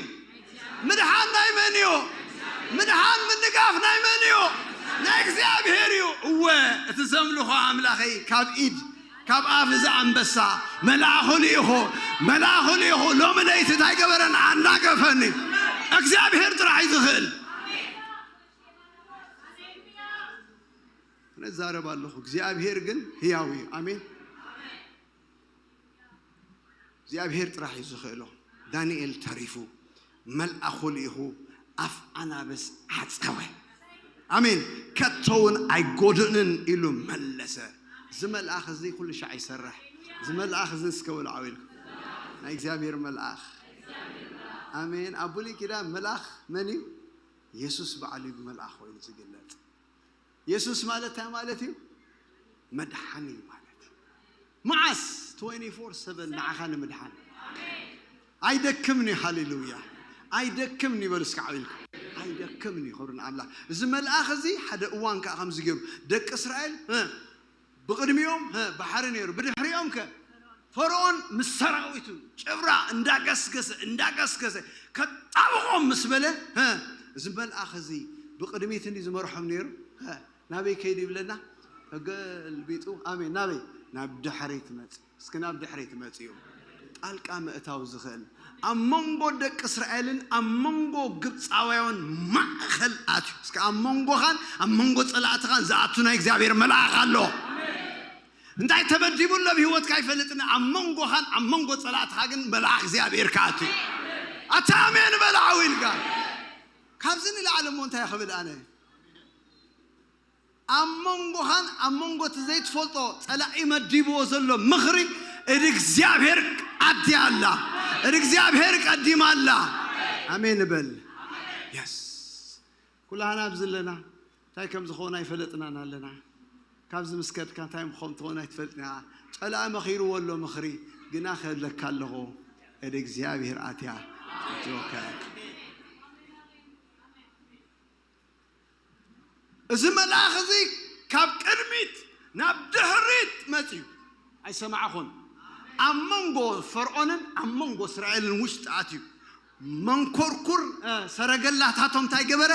ምድሓን ናይ መን እዩ? ምድሓን ምንጋፍ ናይ መን እዩ? ናይ እግዚኣብሔር እዩ። እወ፣ እቲ ዘምልኾ ኣምላኸይ ካብ ኢድ፣ ካብ ኣፍ እዚ ኣንበሳ መልኣኹ ልኢኹ፣ መልኣኹ ልኢኹ ሎሚ ለይቲ እንታይ ገበረን? ኣናገፈኒ። እግዚኣብሔር ጥራሕ እዩ ዝኽእል። ነዛረብ ኣለኹ። እግዚኣብሔር ግን ህያው እዩ። ኣሜን። እግዚኣብሔር ጥራሕ እዩ ዝኽእሎ። ዳንኤል ተሪፉ፣ መልኣኹ ልኢኹ፣ ኣፍ ኣናብስ ዓጸወ። ኣሜን። ከቶ እውን ኣይጎድእንን ኢሉ መለሰ። እዚ መልኣኽ እዚ ኩሉ ሻዕ ይሰርሕ። እዚ መልኣኽ እዚ እስከ በሉ ዓው ኢልኩም። ናይ እግዚኣብሔር መልኣኽ። ኣሜን። ኣብ ብሉይ ኪዳን መልኣኽ መን እዩ? የሱስ ባዕሉ እዩ ብመልኣኽ ኮይኑ ዝግለጽ። የሱስ ማለት እንታይ ማለት እዩ? መድሓኒ ማለት እዩ። መዓስ? ትዌንቲ ፎር ሰቨን ንዓኻ ንምድሓን። ኣይደክምን እዩ። ሃሌሉያ። ኣይደክምን እዩ። በሉ እስኪ ዓው ኢልኩም። ኣይደክምን እዩ። ክብሪ ንኣምላኽ። እዚ መልኣኽ እዚ ሓደ እዋን ከኣ ከምዚ ገይሩ ደቂ እስራኤል፣ እ፣ ብቕድሚኦም፣ እ፣ ባሕሪ ነይሩ። ብድሕሪኦም ከ ፈርዖን ምስ ሰራዊቱ ጭፍራ እንዳገስገሰ፣ እንዳገስገሰ ከጣብቖም ምስ በለ፣ እ፣ እዚ መልኣኽ እዚ ብቕድሚት እንዲ ዝመርሖም ነይሩ። እ፣ ናበይ ከይዱ ይብለና? ተገልቢጡ። ኣሜን። ናበይ? ናብ ድሕሪት መጽ-፣ እስኪ ናብ ድሕሪት መጽኡ። ጣልቃ ምእታው ዝኽእል ኣብ መንጎ ደቂ እስራኤልን ኣብ መንጎ ግብፃውያን ማእኸል ኣትዩ። እስኪ ኣብ መንጎኻን ኣብ መንጎ ጸላእትኻን ዝኣቱ ናይ እግዚኣብሔር መልኣኽ ኣሎ። እንታይ ተመዲቡ ኣሎ ኣብ ህይወትካ ኣይፈልጥን። ኣብ መንጎኻን ኣብ መንጎ ጸላእትኻ ግን መልኣኽ እግዚኣብሔር ክኣቱ እዩ። ኣታ ኣሜን በል ዓው ኢልካ። ካብዚ ንላዕሊ እሞ እንታይ ክብል ኣነ? ኣብ መንጎኻን ኣብ መንጎ እቲ ዘይትፈልጦ ጸላኢ መዲብዎ ዘሎ ምኽሪ እድ እግዚኣብሔር ኣድያ ኣላ። እድ እግዚኣብሔር ቀዲማ ኣላ። ኣሜን በል። የስ። ኩላህና ኣብዚ ኣለና። እንታይ ከም ዝኾነ ኣይፈለጥናን ኣለና። ካብዚ ምስ ከድካ እንታይ ምኾን ትኾን ኣይትፈልጥን ኢኻ። ጸላኢ መኺርዎ ኣሎ ምኽሪ፣ ግና ከለካ ኣለኹ። እድ እግዚኣብሔር ኣትያ ትወከል። እዚ መልኣኽ እዚ ካብ ቅድሚት ናብ ድሕሪት መጺኡ ኣይሰማዕኹን። ኣብ መንጎ ፈርዖንን ኣብ መንጎ እስራኤልን ውሽጢ ኣትዩ መንኮርኩር፣ እ፣ ሰረገላታቶም እንታይ ገበረ?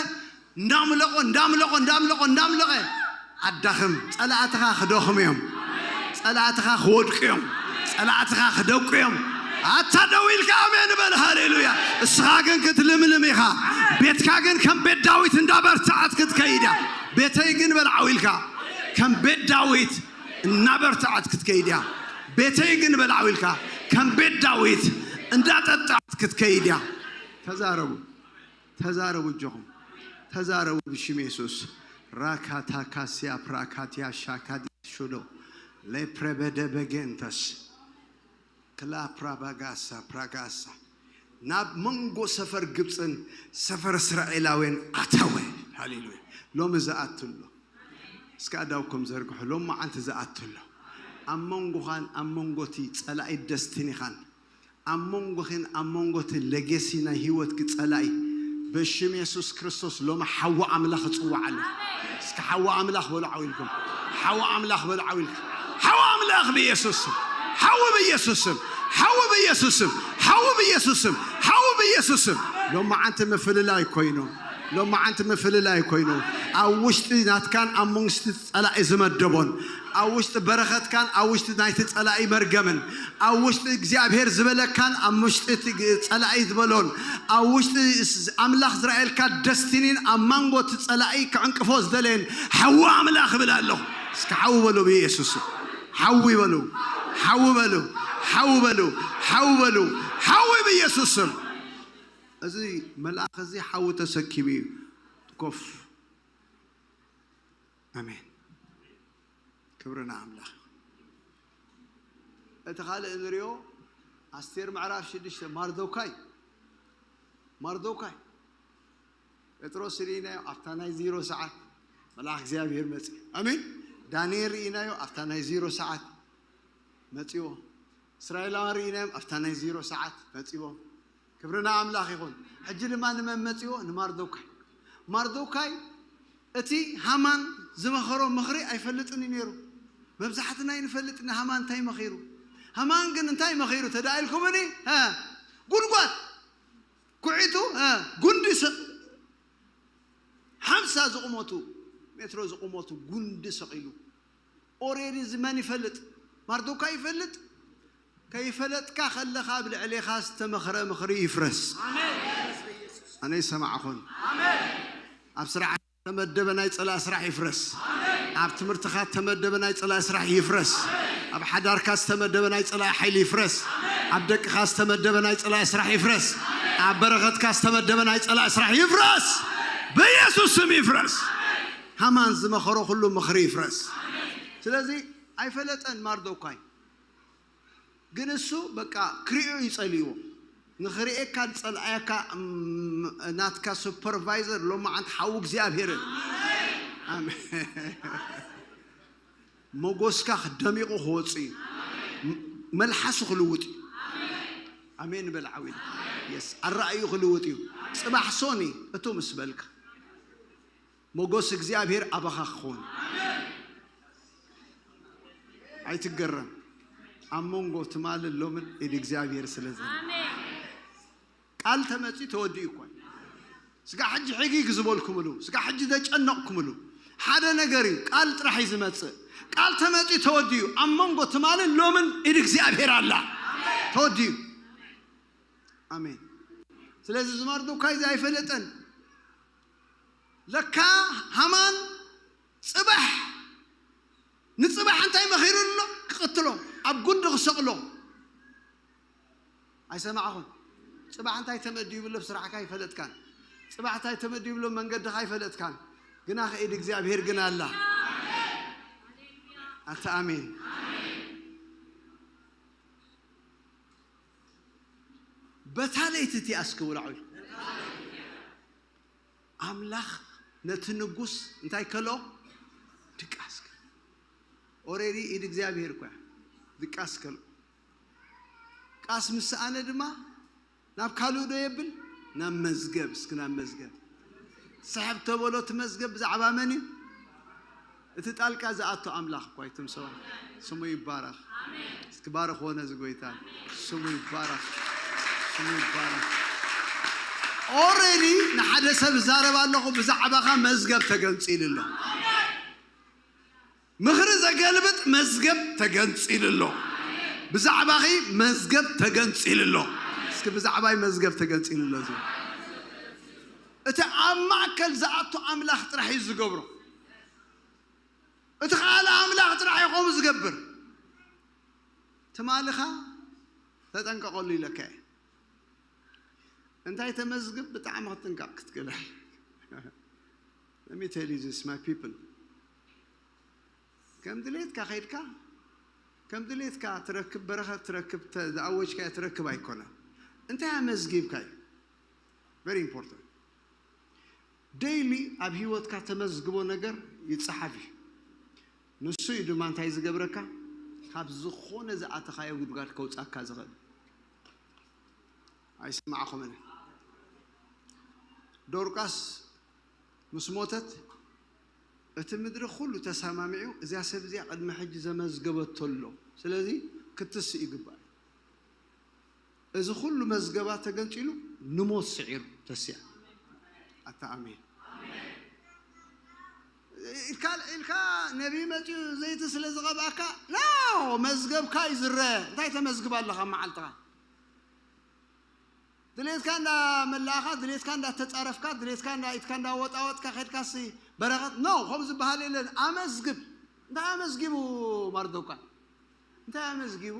እንዳምለቖ፣ እንዳምለቖ፣ እንዳምለቖ፣ እንዳምለቐ ኣዳኽም። ጸላእትኻ ክደኽሙ እዮም። ጸላእትኻ ክወድቁ እዮም። ጸላእትኻ ክደቁ እዮም። ኣታ ደው ኢልካ ኣሜን በል። ሃሌሉያ። እስኻ ግን ክትልምልም ኢኻ። ቤትካ ግን ከም ቤት ዳዊት እንዳበርትዐት ክትከይድ እያ። ቤተይ ግን በል ዓው ኢልካ ከም ቤት ዳዊት እናበርትዐት ክትከይድ እያ። ቤተይ ግን በል ዓው ኢልካ ከም ቤት ዳዊት እንዳጠጣት ክትከይድ እያ። ተዛረቡ፣ ተዛረቡ፣ እጆኹም ተዛረቡ ብሽም የሱስ። ራካታካስያ ፕራካትያ ሻካድያ ሾዶ ሌፕረበደ በጌንተስ ክላ ፕራባጋሳ ፕራጋሳ ናብ መንጎ ሰፈር ግብፅን ሰፈር እስራኤላውያን ኣተወ። ሃሌሉያ። ሎሚ ዝኣቱ ኣሎ። እስከ ኣዳውኩም ዘርግሑ። ሎም መዓንቲ ዝኣቱ ኣሎ። ኣብ መንጎኻን ኣብ መንጎቲ ፀላኢ ደስቲኒኻን ኣብ መንጎኽን ኣብ መንጎቲ ለጌሲ ናይ ህይወትኪ ፀላኢ በሽም የሱስ ክርስቶስ ሎሚ ሓዊ ኣምላኽ እፅዋዕ ኣሎ። እስከ ሓዊ ኣምላኽ በሉ ዓው ኢልኩም። ሓዊ ኣምላኽ በሉ ዓው ኢልኩም። ሓዊ ኣምላኽ ብየሱስ ስም። ሓዊ ብየሱስ ስም። ሓዊ ብየሱስ ስም። ሓዊ ብየሱስ ስም። ሓዊ ብየሱስ ስም። ሎም መዓንቲ ምፍልላይ ኮይኑ። ሎም መዓንቲ ምፍልላይ ኮይኑ። ኣብ ውሽጢ ናትካን ኣብ መንግስቲ ጸላኢ ዝመደቦን ኣብ ውሽጢ በረኸትካን ኣብ ውሽጢ ናይቲ ጸላኢ መርገምን ኣብ ውሽጢ እግዚኣብሔር ዝበለካን ኣብ ውሽጢ እቲ ግ- ጸላኢ ዝበሎን ኣብ ውሽጢ ስ- ኣምላኽ ዝረኣየልካ ደስቲኒን ኣብ ማንጎ እቲ ጸላኢ ክዕንቅፎ ዝደለየን ሓዊ ኣምላኽ እብል ኣለኹ። እስከ ሓዊ በሉ ብኢየሱስ ስም። ሓዊ በሉ። ሓዊ በሉ። ሓዊ በሉ። ሓዊ በሉ። ሓዊ ብኢየሱስ ስም። እዚ መልኣኽ እዚ ሓዊ ተሰኪሙ እዩ። ኮፍ። ኣሜን። ክብሪ ንኣምላኽ። እቲ ካልእ ንሪኦ ኣስቴር ምዕራፍ ሽዱሽተ ማርዶካይ ማርዶካይ ጴጥሮስ ርኢናዮ ኣብታ ናይ ዜሮ ሰዓት መልኣኽ እግዚኣብሔር መፅእ። ኣሜን። ዳንኤል ርኢናዮ ኣብታ ናይ ዜሮ ሰዓት መፅዎ። እስራኤላውያን ርኢናዮም ኣብታ ናይ ዜሮ ሰዓት መፅዎም። ክብሪ ንኣምላኽ ይኹን። ሕጂ ድማ ንመን መፅዎ? ንማርዶካይ። ማርዶካይ እቲ ሃማን ዝመኸሮ ምኽሪ ኣይፈልጥን እዩ ነይሩ። መብዛሕትና ይንፈልጥ ንሃማን እንታይ መኺሩ። ሃማን ግን እንታይ መኺሩ ተዳኢልኩምኒ? እ፣ ጉድጓድ ኩዒቱ፣ እ፣ ጉንዲ ሰ- ሓምሳ ዝቑመቱ ሜትሮ ዝቑመቱ ጉንዲ ሰቒሉ። ኦሬዲ እዚ መን ይፈልጥ? ማርዶካ ይፈልጥ። ከይፈለጥካ ከለኻ ኣብ ልዕሌኻ ዝተመኽረ ምኽሪ ይፍረስ። ኣነ ይሰማዕኹን። ኣብ ስራሕ ዝተመደበ ናይ ጸላእ ስራሕ ይፍረስ። ኣብ ትምህርትኻ ዝተመደበ ናይ ጸላእ ስራሕ ይፍረስ። ኣብ ሓዳርካ ዝተመደበ ናይ ጸላእ ሓይሊ ይፍረስ። ኣብ ደቅኻ ዝተመደበ ናይ ጸላእ ስራሕ ይፍረስ። ኣብ በረኸትካ ዝተመደበ ናይ ጸላእ ስራሕ ይፍረስ። ብኢየሱስ ስም ይፍረስ። ሃማን ዝመኸሮ ኩሉ ምኽሪ ይፍረስ። ስለዚ ኣይፈለጠን ማርዶካይ። ግን እሱ በቃ ክሪኦ ይጸልይዎ። ንኽርእየካ ዝጸልኣየካ፣ እም፣ ናትካ ሱፐርቫይዘር ሎማዓንቲ ሓዊ እግዚኣብሔርን። ኣሜን። መጎስካ ክደሚቑ ክወጽእ እዩ። ም-፣ መልሓሱ ክልውጥ እዩ። ኣሜን በል ዓው ኢልካ። የስ፣ ኣረኣእዩ ክልውጥ እዩ። ጽባሕ ሶኒ እቱ ምስ በልካ። መጎስ እግዚኣብሔር ኣባኻ ክኸውን። ኣይትገረም። ኣብ መንጎ ትማልን ሎምን ኢድ እግዚኣብሔር ስለ ዘሎ። ኣሜን። ቃል ተመጺ ተወዲኡ እኮ እዩ። ስጋ ሕጂ ሕጊግ ዝበልኩምሉ፣ ስጋ ሕጂ ዘጨነቕኩምሉ ሓደ ነገር እዩ። ቃል ጥራሕ እዩ ዝመጽእ። ቃል ተመጺ ተወዲኡ። ኣብ መንጎ ትማልን ሎምን ኢድ እግዚኣብሔር ኣላ። ተወዲኡ። ኣሜን። ስለዚ እዚ ማርዶካይ እዚ ኣይፈለጠን። ለካ ሃማን ጽባሕ ንጽባሕ እንታይ መኺሩ ኣሎ? ክቕትሎ፣ ኣብ ጉንዲ ክሰቕሎ። ኣይሰማዕኹን። ጽባሕ እንታይ ተመድዩ ብሎ ብስራሕካ ኣይፈለጥካን። ጽባሕ እንታይ ተመድዩ ብሎ መንገድኻ ኣይፈለጥካን። ግና ከኢድ እግዚኣብሔር ግን ኣላ። ኣንተ ኣሜን። በታ ለይቲ እቲኣ እስኪ ውላዑ። ኣምላኽ ነቲ ንጉስ እንታይ ከልኦ? ድቃስ ከልኦ። ኦሬዲ ኢድ እግዚኣብሔር እኮ እያ። ድቃስ ከልኦ። ቃስ ምስ ሰኣነ ድማ ናብ ካልእ ዶ የብል? ናብ መዝገብ፣ እስኪ ናብ መዝገብ። ስሕብ ተበሎ እቲ መዝገብ ብዛዕባ መን እዩ? እቲ ጣልቃ ዝኣቶ ኣምላኽ እኳ ኣይትም ሰባት። ስሙ ይባረኽ። እስኪ ባርኽዎ ነዚ ጎይታ። ስሙ ይባረኽ። ስሙ ይባረኽ። ኦሬዲ ንሓደ ሰብ እዛረብ ኣለኹ፣ ብዛዕባኻ መዝገብ ተገንጺሉ ኣሎ። ምኽሪ ዘገልብጥ መዝገብ ተገንጺሉ ኣሎ። ብዛዕባኺ መዝገብ ተገንጺሉ ኣሎ። እስኪ ብዛዕባይ መዝገብ ተገንጺሉ ኣሎ ዝብል። እቲ ኣብ ማእከል ዝኣቱ ኣምላኽ ጥራሕ እዩ ዝገብሮ። እቲ ካልእ ኣምላኽ ጥራሕ እዩ ከምኡ ዝገብር። ትማልኻ ተጠንቀቐሉ ኢለካ እየ። እንታይ ተመዝግብ ብጣዕሚ ክትጥንቀቕ ክትክእል። Let me tell you this, my people. ከም ድሌትካ ከይድካ ከም ድሌትካ ትረክብ፣ በረኸት ትረክብ፣ ተ- ዝኣወጅካዮ ትረክብ ኣይኮነን። እንታይ ኣመዝጊብካ እዩ very important። ዴይሊ ኣብ ህይወትካ ተመዝግቦ ነገር ይጸሓፍ እዩ። ንሱ እዩ ድማ እንታይ ዝገብረካ? ካብ ዝኾነ ዝኣተኻዮ ጉድጓድ ከውጻካ ዝኽእል። ኣይሰማዕኹምን። ዶርቃስ ምስ ሞተት እቲ ምድሪ ኩሉ ተሰማሚዑ እዚኣ ሰብ እዚኣ ቅድሚ ሕጂ ዘመዝገበቶ ኣሎ። ስለዚ ክትስእ ይግባእ። እዚ ኩሉ መዝገባ ተገንጺሉ ንሞት ስዒሩ ተሲኣ። ኣታ ኣሜን። ኢልካ ኢልካ ነቢ መጺኡ ዘይቲ ስለ ዝቐብኣካ ኖ መዝገብካ ይዝረ። እንታይ ተመዝግባ ኣለኻ መዓልትኻ? ድሌትካ እንዳ መላእኻ፣ ድሌትካ እንዳ ተጻረፍካ፣ ድሌትካ እንዳ ኢትካ እንዳ ወጣወጥካ ከድካ ሲ በረኸት ኖ ከም ዝበሃል የለን። ኣመዝግብ። እንታይ ኣመዝጊቡ ማርዶካ? እንታይ ኣመዝጊቡ?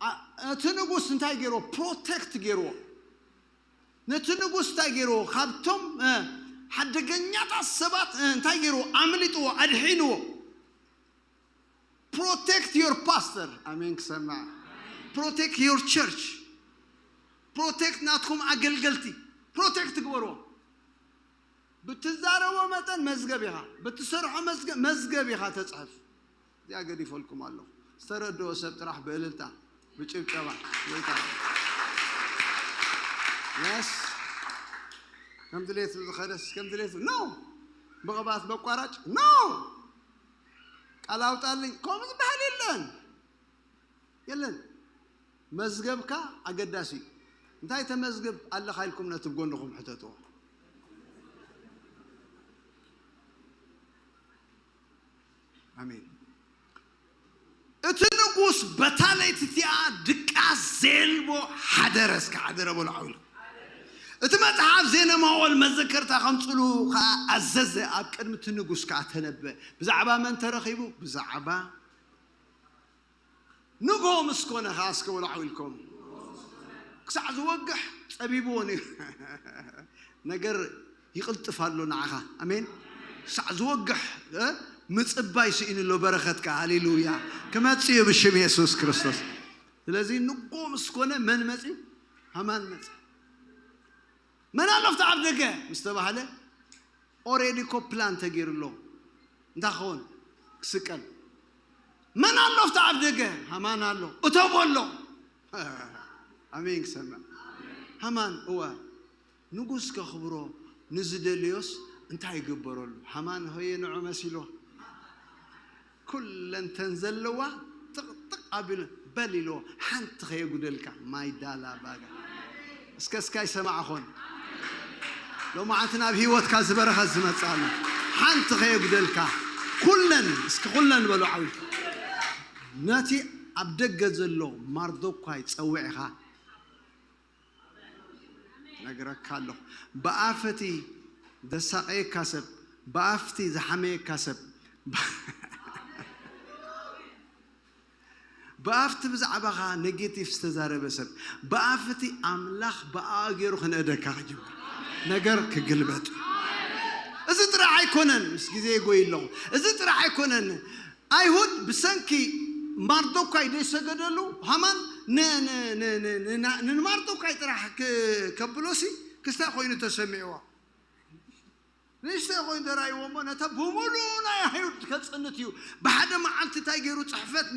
ኣ- እቲ ንጉስ እንታይ ገይርዎ? ፕሮቴክት ገይርዎ። ነቲ ንጉስ እንታይ ገይርዎ? ካብቶም እ፣ ሓደገኛታት ሰባት እ፣ እንታይ ገይርዎ? ኣምሊጥዎ፣ ኣድሒንዎ። Protect your pastor. ኣሜን ክሰማዕ። Protect your church. Protect ናትኩም ኣገልገልቲ ፕሮቴክት ግበርዎ። ብትዛረቦ መጠን መዝገብ ኢኻ፣ ብትሰርሖ መዝገብ መዝገብ ኢኻ ተፅሕፍ። እዚኣ ገዲፈልኩም ኣለኹ። ዝተረድኦ ሰብ ጥራሕ ብእልልታ ብጭብጨባ እልልታ። የስ ከም ድሌቱ ዝኸደስ ከም ድሌቱ ኖ ብቕብኣት በቋራጭ ኖ ቃል ኣውጣልኝ ከምኡ ዝበሃል የለን። የለን። መዝገብካ ኣገዳሲ እዩ። እንታይ ተመዝግብ ኣለኻ ኢልኩም ነቲ ብጎንኹም ሕተትዎ። ኣሜን። እቲ ንጉስ በታ ለይቲ እቲኣ ድቃስ ዘየልቦ ሓደረ። እስከ ሓደረ በሉ ዓው ኢልኩም። እቲ መጽሓፍ ዜና መዋዕል መዘከርታ ከምጽሉ ከኣ ኣዘዘ። ኣብ ቅድሚ እቲ ንጉስ ከኣ ተነበ። ብዛዕባ መን ተረኺቡ? ብዛዕባ ንግሆ ምስ ኮነ ኸዓ እስከ ወላዑ ኢልኩም ክሳዕ ዝወግሕ ጸቢብዎ ነይሩ። ነገር ይቕልጥፍ ኣሎ ንዓኻ። ኣሜን። ክሳዕ ዝወግሕ እ፣ ምጽባይ ስኢኑ ኣሎ በረኸትካ። ሃሌሉያ። ክመጽእ እዩ ብሽም የሱስ ክርስቶስ። ስለዚ ንግሆ ምስ ኮነ መን መጽዩ? ሃማን መጽ መን ኣሎ ኣብቲ ኣብ ደገ ምስ ተባህለ ኦሬዲ ኮ ፕላን ተገይሩ ኣሎ። እንታይ ክኸውን ክስቀል። መን ኣሎ ኣብቲ ኣብ ደገ? ሃማን ኣሎ። እቶ በሎ። ኣሜን ክሰምዕ። ሃማን እወ ንጉስ ከኽብሮ ንዝደልዮስ እንታይ ይግበረሉ? ሃማን ሆየ ንዑ መሲሎ ኩለን ተን ዘለዋ ጥቕጥቕ ኣቢሉ በል ኢልዎ ሓንቲ ከየጉደልካ ማይ ዳላ ባጋ እስከ እስካ ይሰማዕኹን ሎማዓንቲ ናብ ህይወትካ ዝበረኸት ዝመፅኣሉ ሓንቲ ከየጉደልካ ኩለን እስኪ ኩለን በሉ ዓው ኢልካ ነቲ ኣብ ደገ ዘሎ ማርዶኳይ ፀዊዕኻ ነግረካ ኣለኹ ብኣፈቲ ዘሳቀየካ ሰብ ብኣፍቲ ዝሓመየካ ሰብ ብኣፍቲ ብዛዕባኻ ኔጌቲቭ ዝተዛረበ ሰብ ብኣፍቲ ኣምላኽ ብኣ ገይሩ ክንእደካ ክጅምር ነገር ክግልበጥ እዚ ጥራሕ ኣይኮነን ምስ ግዜ ይጎይ ኣለኹ እዚ ጥራሕ ኣይኮነን ኣይሁድ ብሰንኪ ማርዶኳይ ዘይሰገደሉ ሃማን ንማርዶኳይ ጥራሕ ከብሎሲ ክስታይ ኮይኑ ተሰሚዕዎ ንእሽተይ ኮይኑ ተራእይዎ እሞ ነታ ብምሉኡ ናይ ኣይሁድ ከፅንት እዩ ብሓደ መዓልቲ እንታይ ገይሩ ፅሕፈት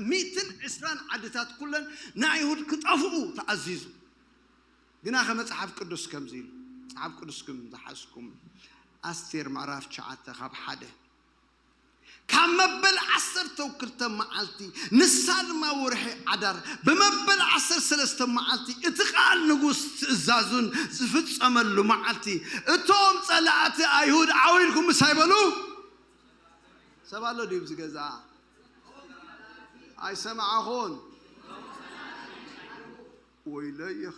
ሚትን ዕስራን ዓድታት ኩለን ንኣይሁድ ክጠፍኡ ተኣዚዙ ግና ከመፅሓፍ ቅዱስ ከምዚ ኢሉ መፅሓፍ ቅዱስኩም ዝሓዝኩም ኣስቴር ምዕራፍ ትሽዓተ ካብ ሓደ ካብ መበል ዓሰርተ ክልተ መዓልቲ ንሳ ድማ ወርሒ ዓዳር ብመበል ዓሰርተ ሰለስተ መዓልቲ እቲ ቃል ንጉስ ትእዛዙን ዝፍጸመሉ መዓልቲ እቶም ጸላእቲ ኣይሁድ ዓው ኢልኩም ምሳይ በሉ ሰብ ኣሎ ድዩ ኣብዚ ገዛ ኣይሰማዓኹን ወይለይ ይኸ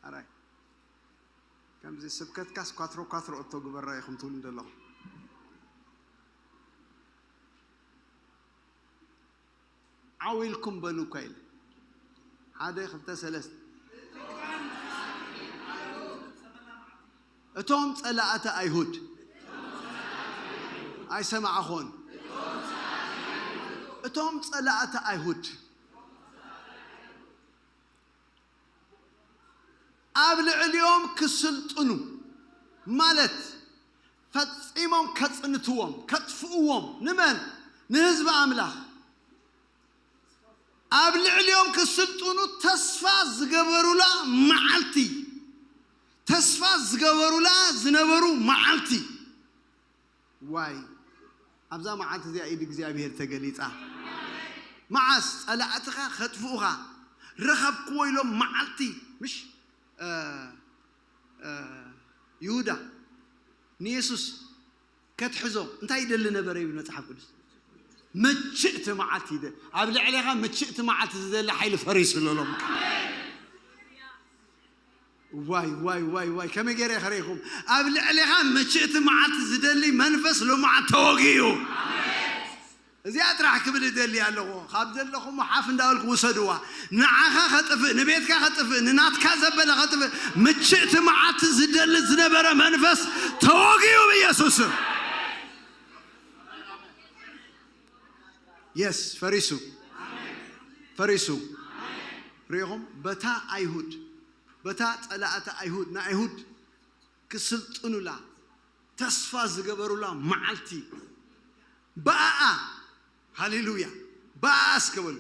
ኣራይ ከምዚ ስብከትካስ ኳትሮ ኳትሮ እቶ ግበራ ኢኹም ትብሉ ዘለኹም ዓው ኢልኩም በሉ እኳ ኢለ ሓደ ክልተ ሰለስተ እቶም ጸላእቲ ኣይሁድ ኣይሰማዕኹን። እቶም ጸላእቲ ኣይሁድ ኣብ ልዕሊኦም ክስልጥኑ፣ ማለት ፈጺሞም ከጽንትዎም፣ ከጥፍእዎም፣ ንመን? ንህዝቢ ኣምላኽ። ኣብ ልዕሊኦም ክስልጥኑ ተስፋ ዝገበሩላ መዓልቲ፣ ተስፋ ዝገበሩላ ዝነበሩ መዓልቲ። ዋይ፣ ኣብዛ መዓልቲ እዚኣ ኢድ እግዚኣብሔር ተገሊጻ። መዓስ? ጸላእትኻ ከጥፍኡኻ ረኸብክዎ ኢሎም መዓልቲ፣ ምሽ፣ እ፣ እ፣ ይሁዳ ንየሱስ ከትሕዞ እንታይ ይደሊ ነበረ ይብል መጽሓፍ ቅዱስ? ምችእቲ መዓልቲ ይደ-፣ ኣብ ልዕሌኻ ምችእቲ መዓልቲ ዝደሊ ሓይሊ ፈሪሱ ኣሎ ሎምካ። ዋይ፣ ዋይ፣ ዋይ፣ ዋይ፣ ከመይ ገይረ የኽረይኩም? ኣብ ልዕሌኻ ምችእቲ መዓልቲ ዝደሊ መንፈስ ሎምዓት ተወጊኡ። እዚኣ ጥራሕ ክብል እደሊ ኣለኹ። ካብ ዘለኹም ሓፍ እንዳበልኩ ውሰድዋ። ንዓኻ ከጥፍእ፣ ንቤትካ ከጥፍእ፣ ንናትካ ዘበለ ከጥፍእ፣ ምችእቲ መዓልቲ ዝደሊ ዝነበረ መንፈስ ተወጊኡ ብኢየሱስ ስም። የስ፣ ፈሪሱ፣ ፈሪሱ። ርኢኹም፣ በታ ኣይሁድ፣ በታ ጸላእቲ ኣይሁድ፣ ንኣይሁድ ክስልጥኑላ ተስፋ ዝገበሩላ መዓልቲ፣ ብኣኣ፣ ሃሌሉያ፣ ብኣኣ እስከ በሉ።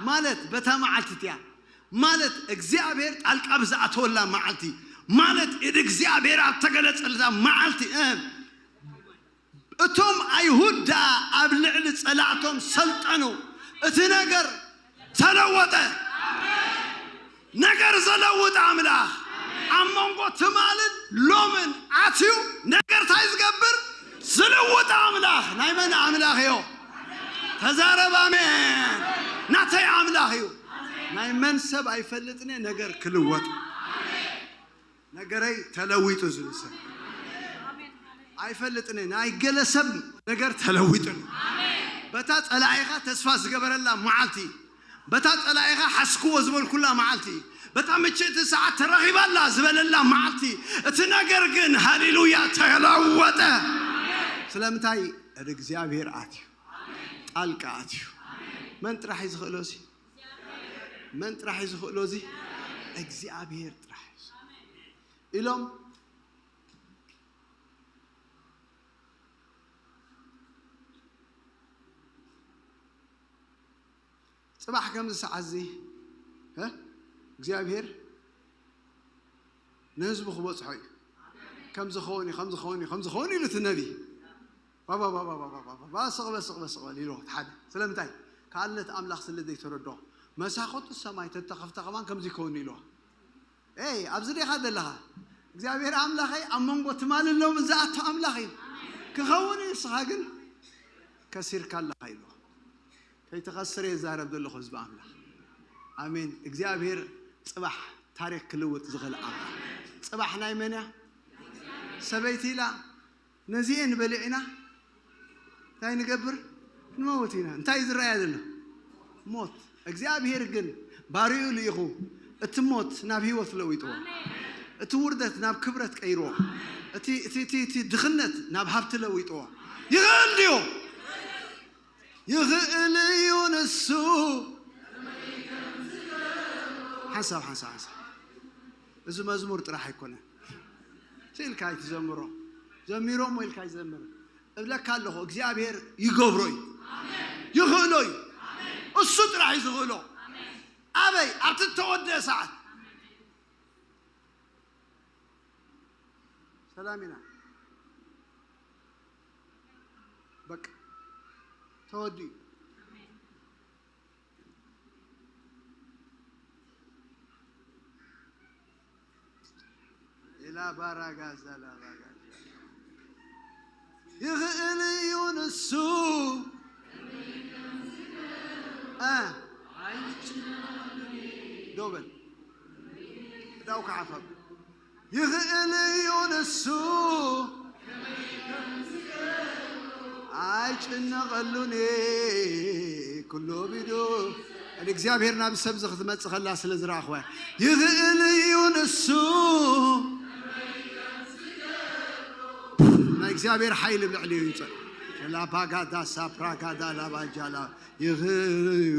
ማለት በታ መዓልቲ እቲኣ፣ ማለት እግዚኣብሔር ጣልቃ ብዝኣተወላ መዓልቲ፣ ማለት ኢድ እግዚኣብሔር ኣብ ተገለጸላ መዓልቲ፣ እ፣ እቶም ኣይሁድ ደኣ ኣብ ልዕሊ ጸላእቶም ሰልጠኑ። እቲ ነገር ተለወጠ። ነገር ዘለውጥ ኣምላኽ ኣብ መንጎ ትማልን ሎምን ኣትዩ ነገር እንታይ ዝገብር? ዝልውጥ ኣምላኽ። ናይ መን ኣምላኽ እዮ? ተዛረብ ኣሜን። ናተይ ኣምላኽ እዩ። ናይ መን ሰብ ኣይፈልጥን እየ ነገር ክልወጥ። ነገረይ ተለዊጡ ዝብል ሰብ ኣይፈልጥን እየ። ናይ ገለ ሰብ ነገር ተለዊጡ ኣሎ። በታ ጸላኢኻ ተስፋ ዝገበረላ መዓልቲ፣ በታ ጸላኢኻ ሓስክዎ ዝበልኩላ መዓልቲ፣ በታ ምችእቲ ሰዓት ተረኺባላ ዝበለላ መዓልቲ፣ እቲ ነገር ግን ሃሌሉያ ተለወጠ። ስለምንታይ? እድ እግዚኣብሔር ኣትዩ፣ ጣልቃ ኣትዩ። መን ጥራሕ እዩ ዝኽእሎ እዚ? መን ጥራሕ እዩ ዝኽእሎ እዚ? እግዚኣብሔር ጥራሕ እዩ ኢሎም ጽባሕ ከምዚ ሰዓት እዚ፣ እ፣ እግዚኣብሔር ንህዝቡ ክበጽሖ እዩ። ከም ዝኸውን እዩ፣ ከም ዝኸውን እዩ፣ ከም ዝኸውን ኢሉ እቲ ነቢ። ባባ፣ ባባ፣ ባባ፣ ባባ፣ ባባ፣ ስቕ በል፣ ስቕ በል፣ ስቕ በል ኢልዎ እቲ ሓደ። ስለምንታይ? ካልነት ኣምላኽ ስለ ዘይተረድኦ። መሳኹቲ ሰማይ ተተኸፍተ ከማን ከምዚ ይኸውን ኢልዎ። ኤይ፣ ኣብዚ ዲኻ ዘለኻ? እግዚኣብሔር ኣምላኸይ ኣብ መንጎ ትማልን ሎምን ዝኣቱ ኣምላኽ እዩ። ክኸውን እዩ፣ ንስኻ ግን ከሲርካ ኣለኻ ኢልዎ። ከይትኸስር እየ ዝዛረብ ዘለኹ ህዝቢ ኣምላኽ። ኣሜን። እግዚኣብሔር ጽባሕ ታሪኽ ክልውጥ ዝኽእል ኣምላኽ። ጽባሕ ናይ መን እያ? ሰበይቲ ኢላ ነዚኤን በሊዕና እንታይ ንገብር? ንመውት ኢና። እንታይ እዩ ዝረኣያ ዘሎ? ሞት። እግዚኣብሔር ግን ባሪኡ ልኢኹ እቲ ሞት ናብ ህይወት ለዊጥዎ። እቲ ውርደት ናብ ክብረት ቀይርዎ። እቲ፣ እቲ፣ እቲ፣ እቲ ድኽነት ናብ ሃብቲ ለዊጥዎ። ይኽእል ድዩ? ይኽእል እዩ ንሱ። ሓንሳብ፣ ሓንሳብ፣ ሓንሳብ። እዚ መዝሙር ጥራሕ ኣይኮነን። ስኢልካ ኣይትዘምሮ። ዘሚሮሞ ኢልካ ኣይዘምር። እብለካ ኣለኹ፣ እግዚኣብሔር ይገብሮ እዩ። ይኽእሎ እዩ። እሱ ጥራሕ እዩ ዝኽእሎ። ኣበይ? ኣብቲ እተወደአ ሰዓት። ሰላም ኢና። በቃ ተወዲኡ። ኢላ ባራጋዛ ላባጋዛ። ይኽእል እዩ ንሱ። እ። ደው በል። ክዳውካ ዓፈብ። ይኽእል እዩ ንሱ። ኣይጭነቐሉን ኩሉ ቢዱ። ንእግዚኣብሔር ናብ ሰብ እዚ ክትመጽእ ከላ ስለ ዝረኣኽዋ። ይኽእል እዩ ንሱ። ናይ እግዚኣብሔር ሓይሊ ኣብ ልዕሊኡ ይውጸእ። ላፓጋዳ ሳፕራጋዳ ላባጃላ ይኽእል እዩ።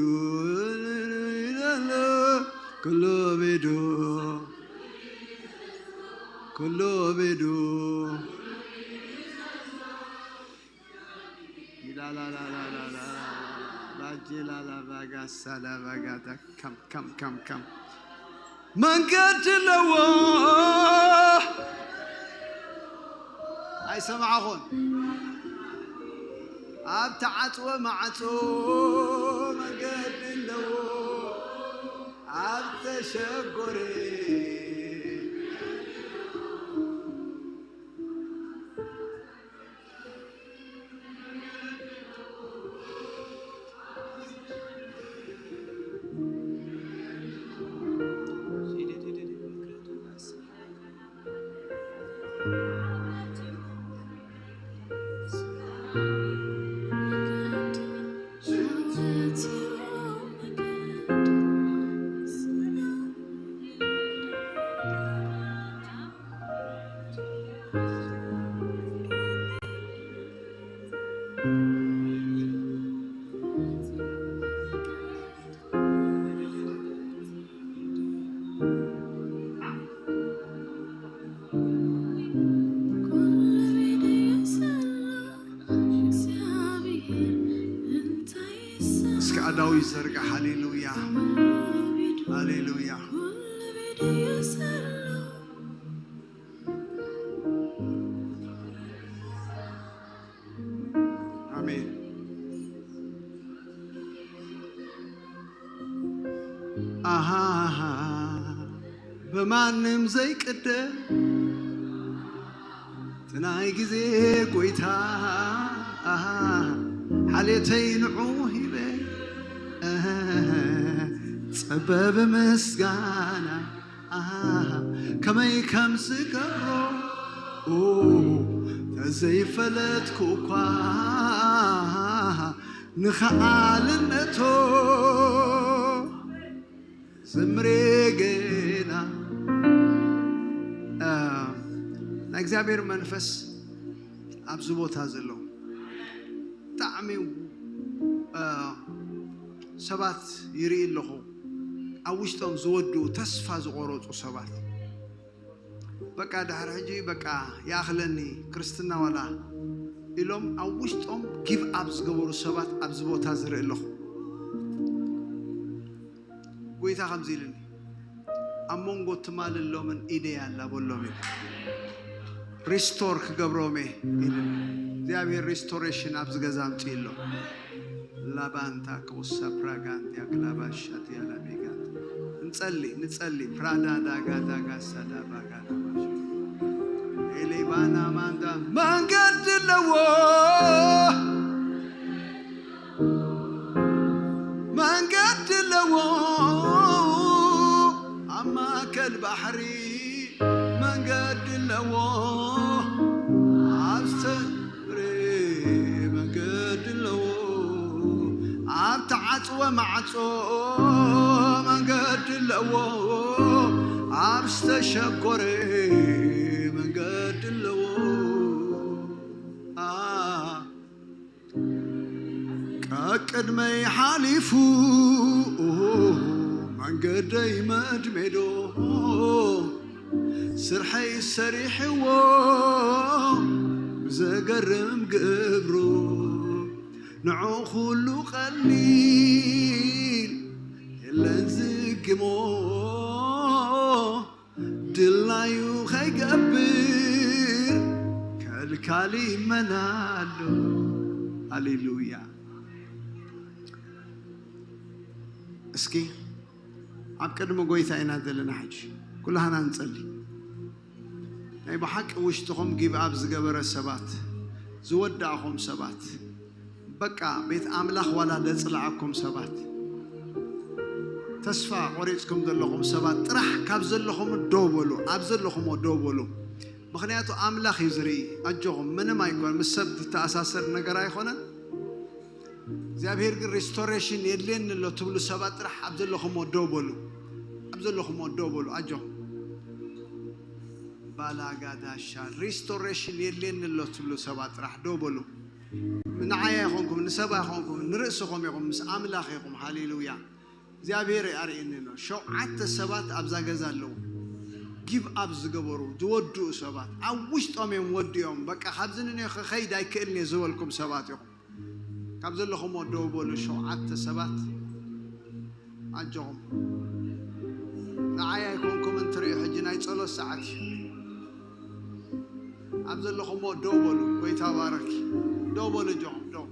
ኩሉ ቢዱ፣ ኩሉ ቢዱ። ላላላላላላ፣ ባጂላላ፣ ባጋሳላ፣ ባጋታ፣ ከም፣ ከም፣ ከም፣ ከም። መንገዲ ኣለዎ። ኣይሰማዕኹን። ኣብ ተዓጽወ ማዕጾ መንገዲ ኣለዎ። ኣብ ተሸጎረ እስኪ ኣዳዊ ዘርጋ። ሃሌሉያ፣ ሃሌሉያ። ኣሜን። ኣሃ፣ ብማንም ዘይቅደም፣ እቲ ናይ ግዜ ጎይታ፣ ኣሃ፣ ሓልየተይ ንዑ ሂበ፣ ኣሃ፣ ጸበብ ምስጋና፣ ኣሃ፣ ከመይ ከም ዝገብሮ፣ ኦ፣ ተዘይፈለጥኩ እኳ፣ ንኸኣልነቶ ዘምሬ ገና። እ፣ ናይ እግዚኣብሔር መንፈስ ኣብዚ ቦታ ዘሎ ብጣዕሚ፣ እ፣ ሰባት ይርኢ ኣለኹ። ኣብ ውሽጦም ዝወድኡ፣ ተስፋ ዝቖረጹ ሰባት። በቃ ድሕሪ ሕጂ በቃ ይኣኽለኒ ክርስትና ዋላ ኢሎም ኣብ ውሽጦም ጊቭ ኣፕ ዝገበሩ ሰባት ኣብዚ ቦታ ዝርኢ ኣለኹ። ጎይታ ከምዚ ኢልኒ፣ ኣብ መንጎ ትማል ኣሎምን ኢደይ ኣላ በሎም ኢሉ። ሪስቶር ክገብሮም እየ ኢልኒ። እግዚኣብሔር ሪስቶሬሽን ኣብዚ ገዛ ኣምፅእ ኣሎ። ላባንታ ከውሳ ፕራጋንቲያ ክላባሻት ያላቤጋት። ንጸሊ፣ ንጸሊ። ፕራዳ ዳጋ ዳጋ ሳዳ ባጋ ዳባሽ። ኤሌባና ማንዳ መንገድ ኣለዎ። መንገድ ኣለዎ። ኣብ ማእከል ባሕሪ መንገድ ኣለዎ። ኣብ ሰ- ሬ መንገዲ ኣለዎ፣ ኣብ ተዓጽወ ማዕጾ መንገዲ ኣለዎ፣ ኣብ ዝተሸጎረ መንገዲ ኣለዎ። ኣ-፣ ቀቅድመይ ሓሊፉ መንገደይ መድሜዶ ስርሐይ ሰሪሕዎ ብዘገርም ግብሩ ንዑ ኩሉ ቀሊል የለን ዝግሞ ድላዩ ከይገብር ከልካሊ መን ኣሎ። ሃሌሉያ። እስኪ ኣብ ቅድሚ ጎይታ ኢና ዘለና። ሕጂ ኩላህና ንጸሊ። ናይ ብሓቂ ውሽጥኹም ጊቭ ኣፕ ዝገበረ ሰባት፣ ዝወዳእኹም ሰባት፣ በቃ ቤት ኣምላኽ ዋላ ዘጽልኣኩም ሰባት፣ ተስፋ ቆሪጽኩም ዘለኹም ሰባት ጥራሕ ካብ ዘለኹም ደው በሉ፣ ኣብ ዘለኹም ደው በሉ። ምኽንያቱ ኣምላኽ እዩ ዝርኢ። ኣጆኹም፣ ምንም ኣይኮን፣ ምስ ሰብ ዝተኣሳሰር ነገር ኣይኮነን። እግዚኣብሔር ግን ሪስቶሬሽን የድልየኒ ኣሎ ትብሉ ሰባት ጥራሕ ኣብ ዘለኹምዎ ደው በሉ። ኣብ ዘለኹምዎ ደው በሉ። ኣጆኹም። ባላጋዳሻ ሪስቶሬሽን የድልየኒ ኣሎ ትብሉ ሰባት ጥራሕ ደው በሉ። ንዓይ ኣይኮንኩም፣ ንሰብ ኣይኮንኩም፣ ንርእስኹም ኢኹም፣ ምስ ኣምላኽ ኢኹም። ሃሌሉያ። እግዚኣብሔር ኣርእየኒ ኣሎ። ሸውዓተ ሰባት ኣብዛ ገዛ ኣለዉ። ጊቭ ኣፕ ዝገበሩ፣ ዝወድኡ ሰባት። ኣብ ውሽጦም እዮም ወዲኦም። በቃ ካብዚ ንኔ ክኸይድ ኣይክእልን እየ ዝበልኩም ሰባት ኢኹም። ካብ ዘለኹም ደው በሉ። ሸውዓተ ሰባት ኣጆኹም። ንዓይ ኣይኮንኩም እንትርእዩ ሕጂ ናይ ጸሎት ሰዓት እዩ። ኣብ ዘለኹምዎ ደው በሉ። ጎይታ ባረኪ። ደው በሉ እጆኹም፣ ደው።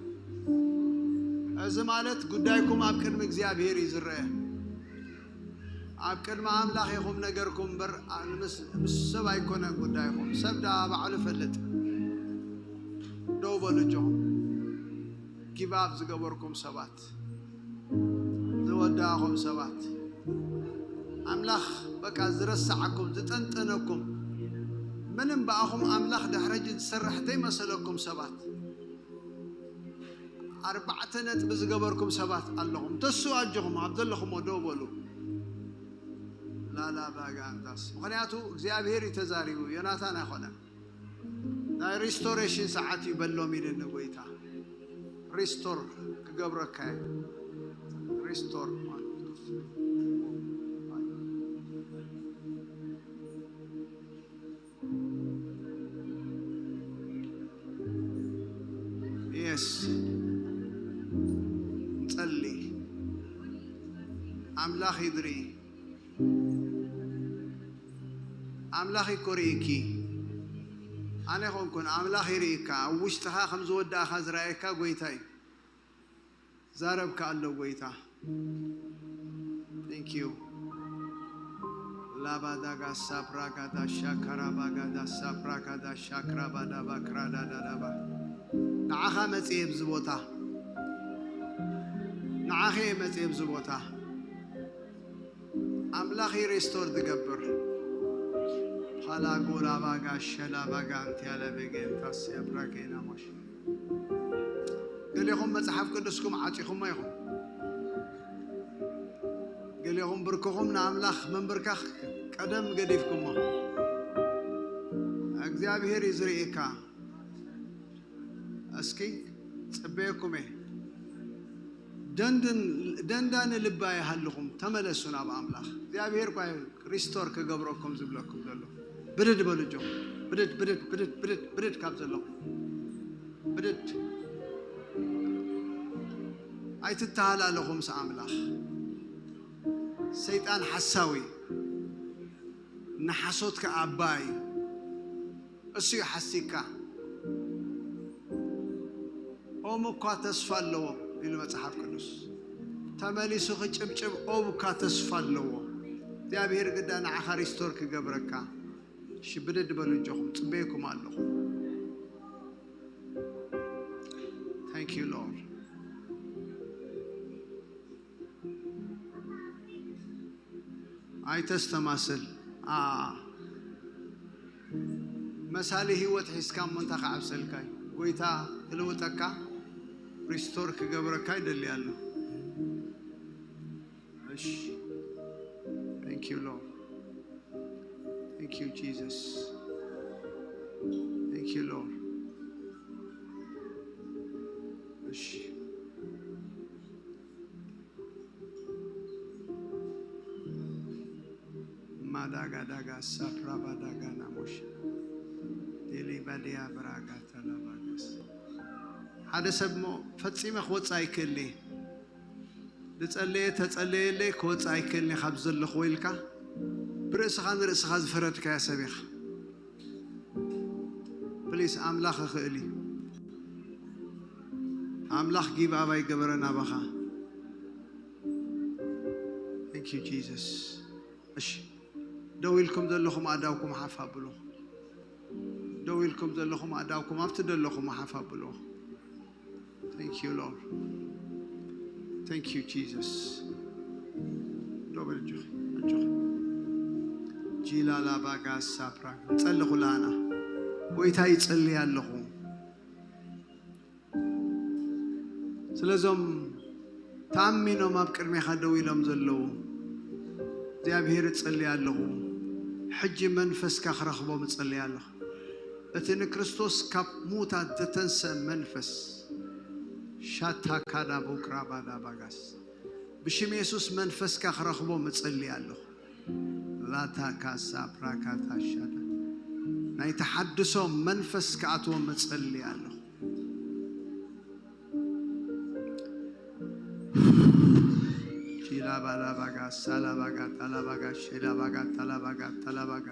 እዚ ማለት ጉዳይኩም ኣብ ቅድሚ እግዚኣብሔር እዩ ዝረአ። ኣብ ቅድሚ ኣምላኽ ኢኹም ነገርኩም እምበር፣ ኣ-፣ ምስ፣ ምስ ሰብ ኣይኮነን ጉዳይኹም። ሰብ ደኣ ባዕሉ ይፈልጥ። ደው በሉ እጆኹም። ጊቭ ኣፕ ዝገበርኩም ሰባት፣ ዝወዳእኹም ሰባት፣ ኣምላኽ በቃ ዝረሳዓኩም፣ ዝጠንጠነኩም፣ ምንም ብኣኹም ኣምላኽ ድሕሪ ሕጂ ዝሰርሕ ዘይመሰለኩም ሰባት፣ ኣርባዕተ ነጥቢ ዝገበርኩም ሰባት ኣለኹም። ተስኡ ኣጆኹም፣ ኣብ ዘለኹምዎ ደው በሉ። ላላ ባጋ ኣንታስ። ምኽንያቱ እግዚኣብሔር እዩ ተዛሪቡ፣ ዮናታን ኣይኮነን። ናይ ሪስቶሬሽን ሰዓት እዩ በሎም ኢልኒ ጎይታ። ሪስቶር ክገብረካ እዩ። ሪስቶር ማለት የስ። ንጸሊ። ኣምላኽ ይድሪ። ኣምላኽ እኮ ርኢኪ። ኣነ ኾንኩን ኣምላኽ ይርኢካ። ኣብ ውሽጥኻ ከም ዝወዳእኻ ዝረኣየካ ጎይታ እዩ። ዛረብካ ኣሎ ጎይታ። Thank you። ላባዳጋ ሳፕራጋዳ ሻካራባጋዳ ሳፕራጋዳ ሻክራባዳባ ክራዳዳዳባ። ንዓኻ መጽየ ኣብዚ ቦታ። ንዓኸ እየ መጽየ ኣብዚ ቦታ። ኣምላኽ እዩ ሪስቶር ዝገብር። ፓላጎላ ባጋ ሸላ ባጋ እንቲያለ ቤጌንታስ ያብራጌና ሞሽ። ገሌኹም መጽሓፍ ቅዱስኩም ዓጺኹሞ ኢኹም። ገሌኹም ብርክኹም ንኣምላኽ ምንብርካኽ ቀደም ገዲፍኩሞ። እግዚኣብሔር እዩ ዝርእየካ። እስኪ ጽበየኩም እየ። ደንድን-፣ ደንዳኒ ልቢ ኣይሃልኹም፣ ተመለሱ ናብ ኣምላኽ። እግዚኣብሔር እኳ እዩ ሪስቶር ክገብረኩም ዝብለኩም ዘሎ። ብድድ በሉ እጆኹም። ብድድ፣ ብድድ፣ ብድድ፣ ብድድ፣ ብድድ ካብ ዘለኹም። ብድድ። ኣይትተሃላለኹ ምስ ኣምላኽ። ሰይጣን ሓሳዊ፣ ንሓሶት ከኣ ኣባ እዩ። እሱ እዩ ሓሲካ። ኦም እኳ ተስፋ ኣለዎ ኢሉ መጽሓፍ ቅዱስ። ተመሊሱ ክጭብጭብ ኦም እኳ ተስፋ ኣለዎ። እግዚኣብሔር ግዳ ንዓኻ ሪስቶር ክገብረካ። እሺ፣ ብድድ በሉ እጆኹም፣ ጽበየኩም ኣለኹ። Thank you, Lord። ኣይተስተማስል። ኣ፣ መሳሊ ህይወት ሒዝካ እሞ እንታይ ክዓብሰልካ እዩ? ጎይታ ክልውጠካ፣ ሪስቶር ክገብረካ ይደሊ ኣሎ። እሺ። Thank you, Lord. Thank you, Jesus. Thank you, Lord. እሺ። ማዳጋዳጋ ሳፕራ ባዳጋ ናሞሽ ዴሌ ባዲያ ብራጋ ተላባገስ። ሓደ ሰብ እሞ ፈጺመ ክወጽእ ኣይክእልኒ። ዝጸለየ ተጸለየለይ ክወጽእ ኣይክእልኒ ካብ ዘለኹ ኢልካ ብርእስኻ ንርእስኻ ዝፈረድካዮ ሰብ ኢኻ። ፕሊስ፣ ኣምላኽ ይኽእል እዩ። ኣምላኽ ጊቭ ኣፕ ኣይገበረን ኣባኻ። Thank you, Jesus. እሺ፣ ደው ኢልኩም ዘለኹም ኣእዳውኩም ሓፍ ኣብሉ። ደው ኢልኩም ዘለኹም ኣእዳውኩም ኣብቲ ዘለኹም ሓፍ ኣብሉ። Thank you, Lord. Thank you, Jesus. ደው በል፣ ኣጆኺ፣ ኣጆኺ። ጂላላ ባጋ ሳፕራ። ጸሊ ኩላና። ጎይታ ይጸሊ ኣለኹ። ስለዞም ተኣሚኖም ኣብ ቅድሜኻ ደው ኢሎም ዘለዉ፣ እግዚኣብሔር እጸሊ ኣለኹ። ሕጂ መንፈስካ ክረኽቦም እጸሊ ኣለኹ። እቲ ንክርስቶስ ካብ ምዉታት ዘተንሰ መንፈስ፣ ሻታካዳ ቦክራባዳ ባጋስ ብሽም የሱስ መንፈስካ ክረኽቦ ምጽሊ ኣለኹ። ላታካሳ ፕራካታ ሻዳ ናይ ተሓድሶ መንፈስ ክኣትዎ ምጽሊ ኣለኹ። ቺላባላባጋ ሳላባጋ ታላባጋ ሼዳባጋ ታላባጋ ታላባጋ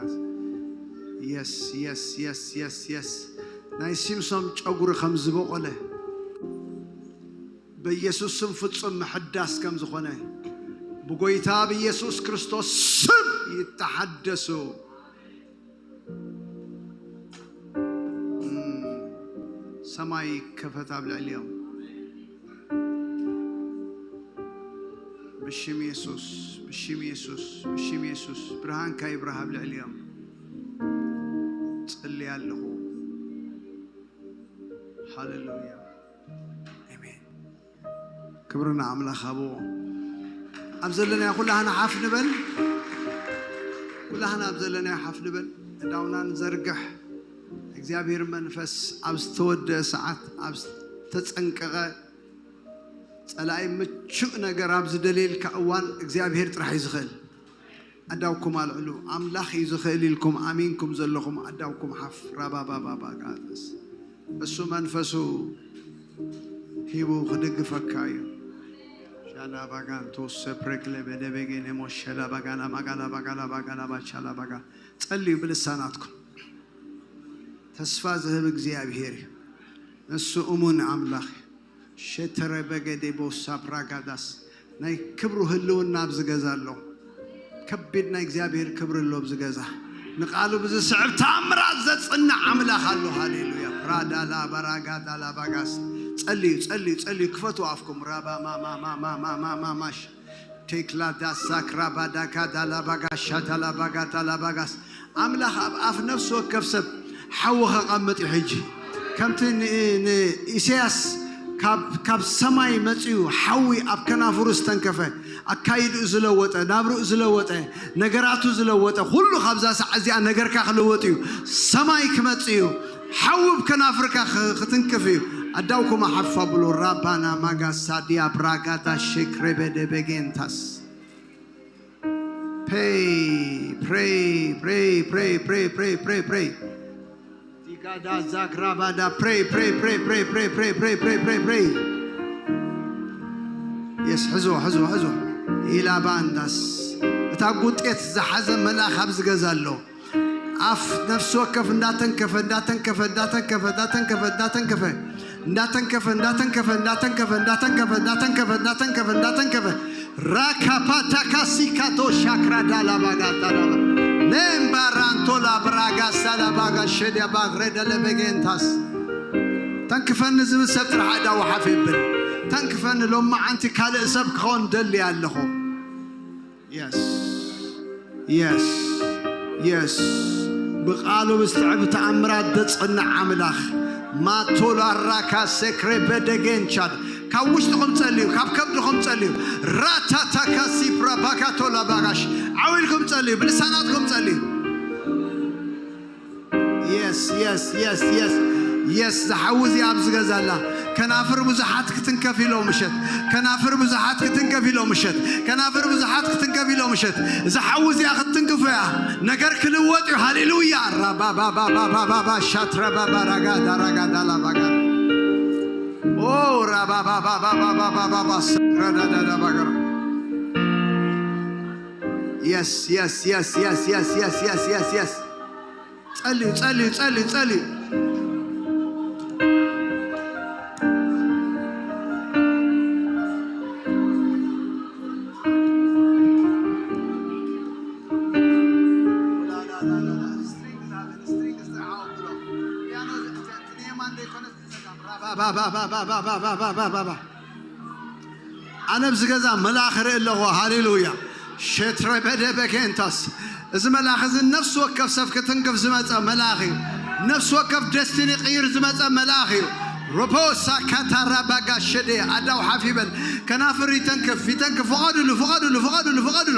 የስ የስ የስ የስ የስ ናይ ሲምሶም ጨጉሪ ከም ዝበቆለ በኢየሱስ ስም ፍጹም ምሕዳስ ከም ዝኾነ ብጎይታ ብኢየሱስ ክርስቶስ ስም ይተሓደሱ። እም፣ ሰማይ ይከፈት ኣብ ልዕሊኦም። ብሽም የሱስ፣ ብሽም የሱስ፣ ብሽም የሱስ፣ ብርሃንካ ይብራህ ኣብ ልዕሊኦም። ጽልይ ኣለኹ። ሃሌሉያ። ኣሜን። ክብሪ ንኣምላኽ ኣብዎ። ኣብ ዘለናዮ ኩላህና ሓፍ ንበል። ኩላህና ኣብ ዘለናዮ ሓፍ ንበል። እዳውና ንዘርግሕ። እግዚኣብሔር መንፈስ ኣብ ዝተወደአ ሰዓት፣ ኣብ ዝተጸንቀቐ ጸላኢ ምቹእ ነገር ኣብ ዝደልየልካ እዋን እግዚኣብሔር ጥራሕ እዩ ዝኽእል። ኣዳውኩም ኣልዕሉ። ኣምላኽ እዩ ዝኽእል ኢልኩም ኣሚንኩም ዘለኹም ኣዳውኩም ሓፍ። ራባባባባጋስ እሱ መንፈሱ ሂቡ ክድግፈካ እዩ። ሻላ ባጋን ቶሰ ፕሬክለ በደበጌ ነሞ ሸላ ባጋና ማጋላ ባጋላ ባጋላ ባቻላ ባጋ ጸልዩ ብልሳናትኩም። ተስፋ ዝህብ እግዚኣብሔር እዩ። ንሱ እሙን ኣምላኽ እዩ። ሸተረ በገዴ ቦሳ ፕራጋዳስ ናይ ክብሩ ህልውና ኣብዚ ገዛ ኣሎ። ከቢድ ናይ እግዚኣብሔር ክብሪ ኣሎ ኣብዚ ገዛ። ንቓሉ ብዝስዕብ ተኣምራት ዘጽንዕ ኣምላኽ ኣሎ። ሃሌሉያ። ፕራዳላ በራጋዳላ ባጋስ ጸልዩ፣ ጸልዩ፣ ጸልዩ። ክፈቱ ኣፍኩም። ራባማማማማማማማሽ ቴክላ ዳሳ ክራባዳካ ዳላ ባጋሻ ዳላ ባጋ ዳላ ባጋስ ኣምላኽ ኣብ ኣፍ ነፍሲ ወከፍ ሰብ ሓዊ ከቐምጥ እዩ። ሕጂ ከምቲ ን- ንኢሳያስ ካብ ካብ ሰማይ መጺኡ ሓዊ ኣብ ከናፍሩ ዝተንከፈ፣ ኣካይድኡ ዝለወጠ፣ ናብርኡ ዝለወጠ፣ ነገራቱ ዝለወጠ፣ ኩሉ ካብዛ ሰዓት እዚኣ ነገርካ ክልወጥ እዩ። ሰማይ ክመጽእ እዩ። ሓዊ ኣብ ከናፍርካ ክ- ክትንክፍ እዩ። ኣዳውኩም ኣሓፋ ብሎ ራባና ማጋሳ ዲያ ብራጋዳ ሼክሬቤ ደቤጌንታስ Pray, pray, pray, pray, pray, pray, pray, pray. Digada zagrabada, pray, pray, pray, pray, pray, pray, pray, pray, pray, pray. Yes, ሕዞ፣ ሕዞ፣ ሕዞ። ኢላባንዳስ እታ ጉጤት ዝሓዘ መልኣኽ ኣብዚ ገዛ ኣሎ። ኣፍ ነፍሲ ወከፍ እንዳተንከፈ እንዳተንከፈ እንዳተንከፈ እንዳተንከፈ እንዳተንከፈ እንዳተንከፈ እንዳተንከፈ እንዳተንከፈ እንዳተንከፈ እንዳተንከፈ እንዳተንከፈ እንዳተንከፈ ራካፓታካሲካቶ ሻክራ ዳላባጋ ዳላባ ሌምባራንቶ ላብራጋ ሳላባጋ ሸዲያ ባግሬ ደለበጌንታስ ተንክፈኒ ዝብል ሰብ ጥራሕ ኣዳው ሓፍ ይብል። ተንክፈኒ ሎማዓንቲ ካልእ ሰብ ክኸውን ደሊ ኣለኹ። የስ የስ የስ ብቃሉ ብዝትዕብ ተኣምራት ዘጽንዕ ኣምላኽ ማቶላራካ ሴክሬ በደጌንቻድ ካብ ውሽጥኹም ጸልዩ፣ ካብ ከብድኹም ጸልዩ። ራታታካ ሲፕራ ባካቶላ ባጋሽ ዓው ኢልኩም ጸልዩ፣ ብልሳናትኩም ጸልዩ። የስ የስ የስ የስ የስ ዝሓዊ እዚ ኣብዚ ገዛ ኣላ። ከናፍር ብዙሓት ክትንከፍ ኢሎ ምሸት። ከናፍር ብዙሓት ክትንከፍ ኢሎ ምሸት። ከናፍር ብዙሓት ክትንከፍ ኢሎ ምሸት። ዝሓዊ እዚኣ ክትንክፎ እያ። ነገር ክልወጥ እዩ። ሃሌሉያ። ራባባባባባባ ሻትረባባራጋዳ ራጋዳ ላባጋ ኦ ራባባባባባባባ ሰረዳዳዳ ባገራ የስ የስ የስ የስ የስ የስ የስ የስ የስ ጸልዩ ጸልዩ ጸልዩ ጸልዩ። ኣነ ኣብዚ ገዛ መልኣኽ ርኢ ኣለኹ። ሃሌሉያ። ሸትረ በደ በኬንታስ እዚ መልኣኽ እዚ ነፍሲ ወከፍ ሰብ ክትንክፍ ዝመጸ መልኣኽ እዩ። ነፍሲ ወከፍ ደስቲኒ ቅይር ዝመጸ መልኣኽ እዩ። ሮቦሳ ካታራ ባጋ ሸዴ ኣዳው ሓፍ ይበል። ከናፍር ይተንክፍ ይተንክፍ። ፍቐዱሉ ፍቐዱሉ ፍቐዱሉ ፍቐዱሉ።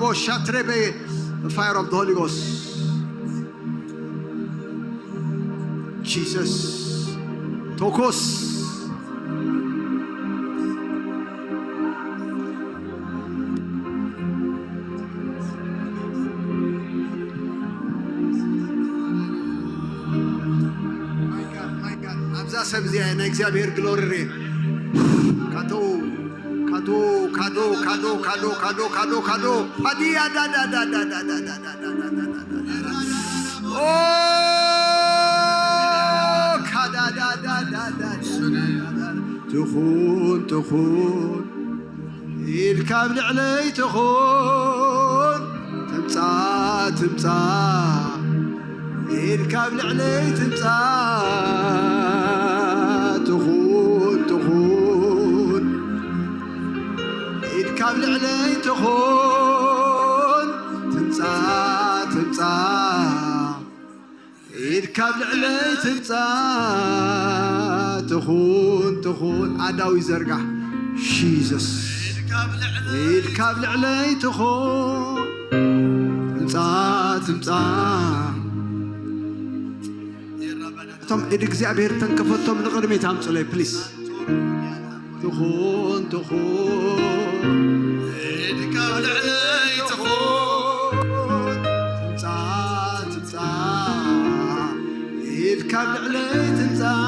ሻትሬቤ፣ fire of the Holy Ghost. Jesus. ቶኮስ። My God, my God. ኣብዛ ሰብ እዚኣ ናይ እግዚኣብሔር ግሎሪ ርኤ። ካቶ፣ ካቶ፣ ካዶ፣ ካዶ፣ ካዶ፣ ካዶ፣ ካዶ፣ ካዶ። ፓዲያ ዳ ዳ ዳ ዳ ዳ ዳ ዳ ዳ ዳ ዳ ዳ ዳ ዳ ዳ ዳ። ኦ፣ ካዳ ዳ ዳ ዳ ዳ ዳ ዳ ዳ ዳ። ትኹን፣ ትኹን። ኢድ ካብ ልዕለይ ትኹን፣ ትምጻእ፣ ትምጻእ። ኢድ ካብ ልዕለይ ትምጻእ፣ ትኹን፣ ትኹን። ኢድ ካብ ልዕለይ ትኹን፣ ትምጻእ፣ ትምጻእ። ኢድ ካብ ልዕለይ ትምጻእ፣ ትኹን፣ ትኹን። ኣእዳው ይዘርጋሕ። ጂሰስ። ኢድ ካብ ልዕለይ ትኹን፣ ትምጻእ፣ ትምጻእ። እቶም ኢድ እግዚኣብሔር ተንከፈቶም ንቕድሚት ኣምጹለይ፣ ፕሊስ። ትኹን፣ ትኹን። ኢድ ካብ ልዕለይ ትኹን። ትምጻእ፣ ትምጻእ። ኢድ ካብ ልዕለይ ትምጻእ።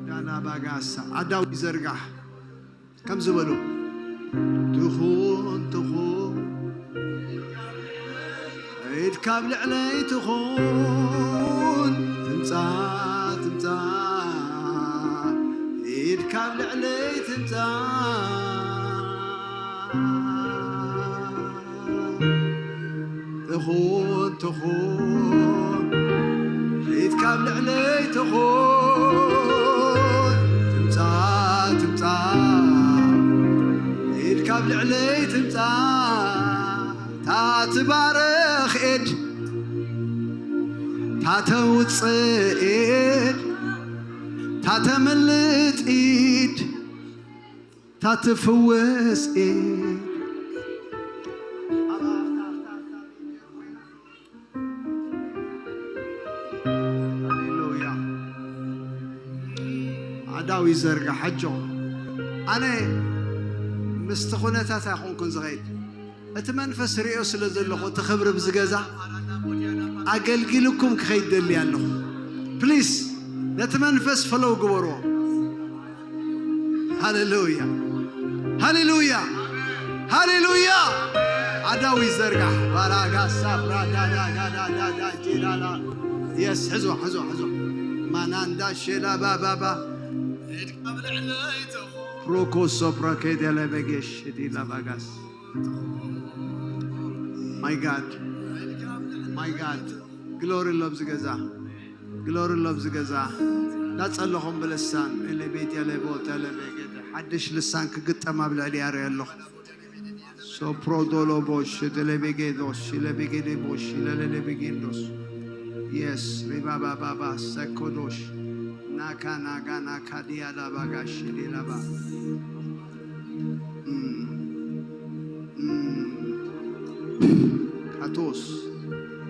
ዳና ባጋሳ ኣዳው ይዘርጋሕ። ከምዚ በሉ። ትኹን፣ ትኹን፣ ኢድ ካብ ልዕለይ ትኹን፣ ትምጻእ፣ ትምጻእ፣ ኢድ ካብ ልዕለይ ትምጻእ። ትኹን፣ ትኹን፣ ኢድ ካብ ልዕለይ ትኹን፣ ትምጻእ፣ ትምጻእ፣ ኢድ ካብ ልዕለይ ትምጻእ። እታ ትባርኽ ኢድ፣ እታ ተውጽእ ኢድ፣ እታ ተምልጥ ኢድ፣ እታ ትፍውስ ኢድ። ሃሌሉያ። ኣዳው ይዘርጋ ሓጆ። ኣነ ምስቲ ኩነታት ኣይኮንኩን ዝኸይድ። እቲ መንፈስ ርእዮ ስለ ዘለኹ፣ እቲ ክብሪ ብዝገዛ ኣገልጊልኩም ክኸይድ ደሊ ኣለኹ። ፕሊስ፣ ነቲ መንፈስ ፈለው ግበርዎ። ሃሌሉያ፣ ሃሌሉያ፣ ሃሌሉያ። ኣዳዊ ዘርጋሕ ባራጋ ሳብራ ዳዳ ጋዳ ዳዳ ጂላላ። የስ፣ ሕዞ፣ ሕዞ፣ ሕዞ። ማናንዳ ሼላ ባባባ። ፕሮኮሶ ፕሮኬደለ በጌሽ ዲላ ባጋስ። My God, my God. ግሎሪ ኣሎ ኣብዚ ገዛ፣ ግሎሪ ኣሎ ኣብዚ ገዛ። እንዳጸለኹም ብልሳን፣ ኤሌቤት፣ ኤሌቦት፣ ኤሌቤት፣ ሓድሽ ልሳን ክግጠም ኣብ ልዕሊ ኣርየ ኣለኹ። ሶፕሮዶሎቦሽ፣ ቴሌቤጌዶሽ፣ ሌቤጌዴቦሽ፣ ለሌሌቤጌንዶስ። የስ፣ ሪባባባባ፣ ሰኮዶሽ፣ ናካ፣ ናጋ፣ ናካ፣ ዲያላ፣ ባጋሽ፣ ዴላባ። እም፣ እም። ካቶስ፣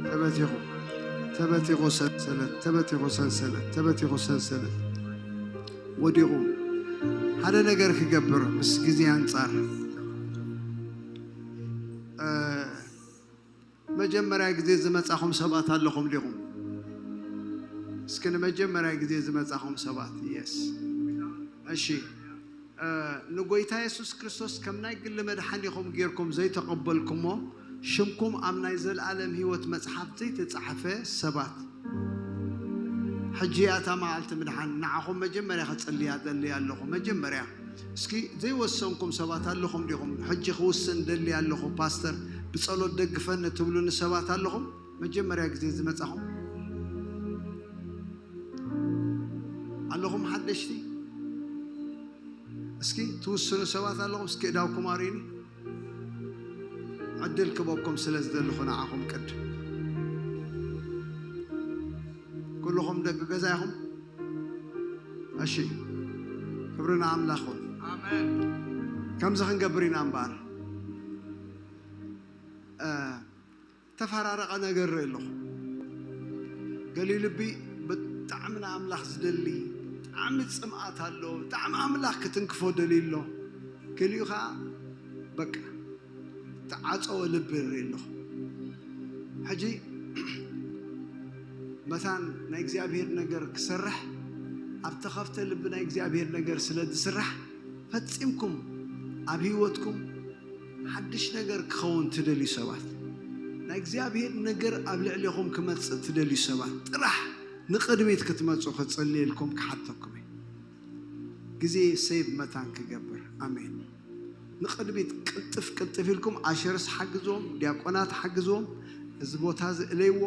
ተበቲኹ፣ ተበቲኹ ሰንሰለት፣ ተበቲኹ ሰንሰለት፣ ተበቲኹ ሰንሰለት። ወዲቑ ሓደ ነገር ክገብር ምስ ግዜ ኣንጻር፣ እ፣ መጀመርያ ግዜ ዝመጻኹም ሰባት ኣለኹም ዲኹም? እስኪ ንመጀመርያ ግዜ ዝመጻኹም ሰባት፣ የስ። እሺ፣ እ፣ ንጎይታ የሱስ ክርስቶስ ከም ናይ ግሊ መድሓኒኹም ጌርኩም ዘይተቐበልኩሞ፣ ሽምኩም ኣብ ናይ ዘለኣለም ህይወት መጽሓፍ ዘይተጻሕፈ ሰባት፣ ሕጂ እያ እታ መዓልቲ ምድሓን። ንዓኹም መጀመርያ ክጽልያ ደልየ ኣለኹ። መጀመርያ እስኪ ዘይወሰንኩም ሰባት ኣለኹም ዲኹም? ሕጂ ክውስን ደልየ ኣለኹ ፓስተር፣ ብጸሎት ደግፈኒ ትብሉኒ ሰባት ኣለኹም? መጀመርያ ግዜ ዝመጻኹም ኣለኹም ሓደሽቲ? እስኪ ትውስኑ ሰባት ኣለኹም? እስኪ እዳውኩም ኣርእዩኒ። ዕድል ክበኩም ስለ ዝደልኹ ንዓኹም ቅድም። ኩልኹም ደቂ ገዛ ኢኹም? እሺ፣ ክብሪ ንኣምላኽ ይኹን። ኣሜን። ከምዚ ክንገብር ኢና እምበኣር፣ እ፣ ተፈራረቐ ነገር ርኢ ኣለኹ። ገሊኡ ልቢ ብጣዕሚ ንኣምላኽ ዝደሊ፣ ብጣዕሚ ጽምኣት ኣሎ፣ ብጣዕሚ ኣምላኽ ክትንክፎ ደልዩ ኣሎ። ገሊኡ ኸዓ በቃ ተዓጸወ ልቢ ይርኢ ኣለኹ። ሕጂ መታን ናይ እግዚኣብሔር ነገር ክሰርሕ፣ ኣብ ተኸፍተ ልቢ ናይ እግዚኣብሔር ነገር ስለ ዝስራሕ፣ ፈጺምኩም ኣብ ህይወትኩም ሓድሽ ነገር ክኸውን ትደልዩ ሰባት፣ ናይ እግዚኣብሔር ነገር ኣብ ልዕሌኹም ክመጽእ ትደልዩ ሰባት ጥራሕ ንቕድሚት ክትመጹ ክጽልየልኩም ክሓተኩም እየ። ግዜ ሴቭ መታን ክገብር። ኣሜን። ንቕድሚት ቅልጥፍ ቅልጥፍ ኢልኩም ኣሸርስ ሓግዝዎም፣ ዲያቆናት ሓግዝዎም፣ እዚ ቦታ እዚ እለይዎ፣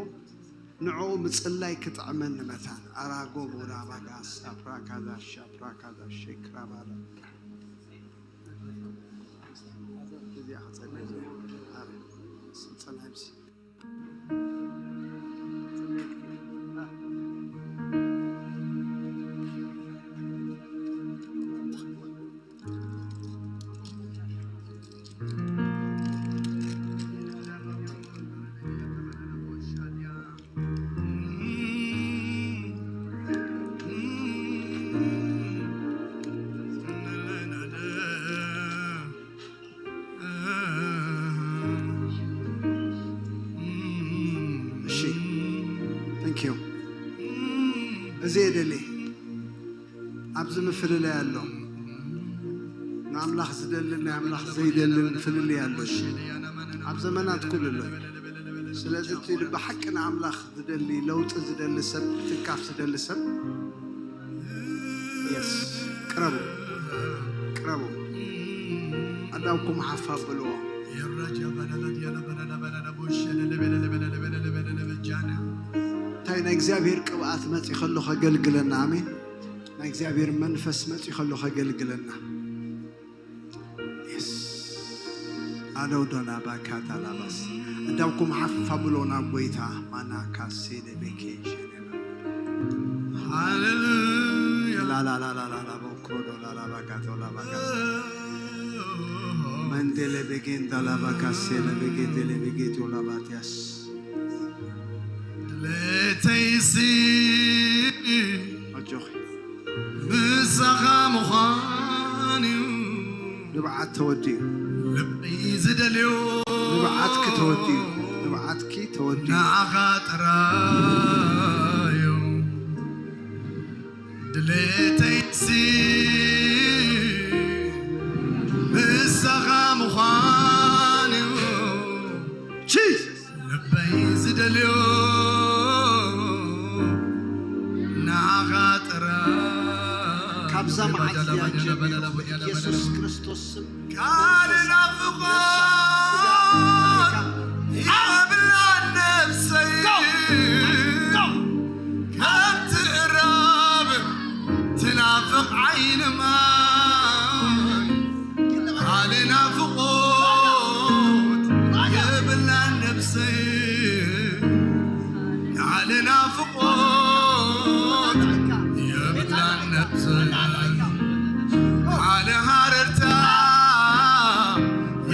ንዕኡ ምጽላይ ክጥዕመኒ መታን። ኣራጎ ቦራ ባጋ ሳፕራ ካዛ ሻፕራ ካዛ ሼክራ ባላ። እዚኣ ክጸልይ እያ። ኣብ ስልጣን ሃይምሲ። እሺ፣ thank you። እዚ የደሊ ኣብዚ ምፍልላይ ኣሎ። ንኣምላኽ ዝደልን ናይ ኣምላኽ ዘይደልን ፍልልይ ኣሎ። ኣብ ዘመናት ኩሉ ኣሎ። ስለዚ እቲ ብሓቂ ንኣምላኽ ዝደሊ፣ ለውጢ ዝደሊ ሰብ፣ ትንካፍ ዝደሊ ሰብ፣ የስ፣ ቅረቡ፣ ቅረቡ። ኣዳውኩም ሓፍ ኣብልዎ። እንታይ ናይ እግዚኣብሔር ቅብኣት መጺ ከሎ ከገልግለና። ኣሜን። ናይ እግዚኣብሔር መንፈስ መጺ ከሎ ከገልግለና። የስ። ኣለው ዶላ ባካታ ላባስ። እንዳውኩም ሓፍ ኣብሎ ናብ ጎይታ። ማና ካሴ ደቤኬ ሸኔና። ሃሌሉያ። ላላላላላ ቦክሮ ዶላ ላባጋቶ ላባጋስ። መንዴ ለቤጌንዳ ላባካሴ ለቤጌቴ ለቤጌቶ ላባትያስ። ድሌተይሲ ኣጆኺ። ምሳኻ ምዃን እዩ። ንብዓት ተወዲኡ። ልበይ ዝደልዮ። ንብዓትኪ ተወዲኡ። ንብዓትኪ ተወዲኡ። ንዓኻ ጥራይ እዩ። ድሌተይሲ ምሳኻ ምዃን እዩ። ጂሰስ። ልበይ ዝደልዮ ንዓኻ ጥራይ። ካብዛ መዓልቲ እዚኣ ጀሚሩ ብኢየሱስ ክርስቶስ ስም ካልእ ናፍቖት የብላን ነብሰይ። ከምቲ እራብ ትናፍቕ ዓይኒ ማይ፣ ካልእ ናፍቖት የብላን ነብሰይ። ካልእ ናፍቖት የብላን ነብሰይ። ካልእ ሃረርታ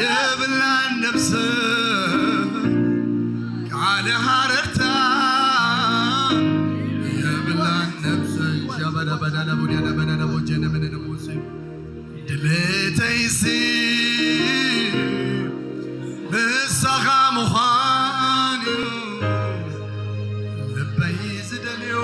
የብላን ነብሰይ። ካልእ ሃረርታ የብላን ነብሰይ። ሸበደበደለቡደነበደለቦጀነበደለቦሴ። ድሌተይሲ ምሳኻ ምዃን እዩ። ልበይ ዝደልዮ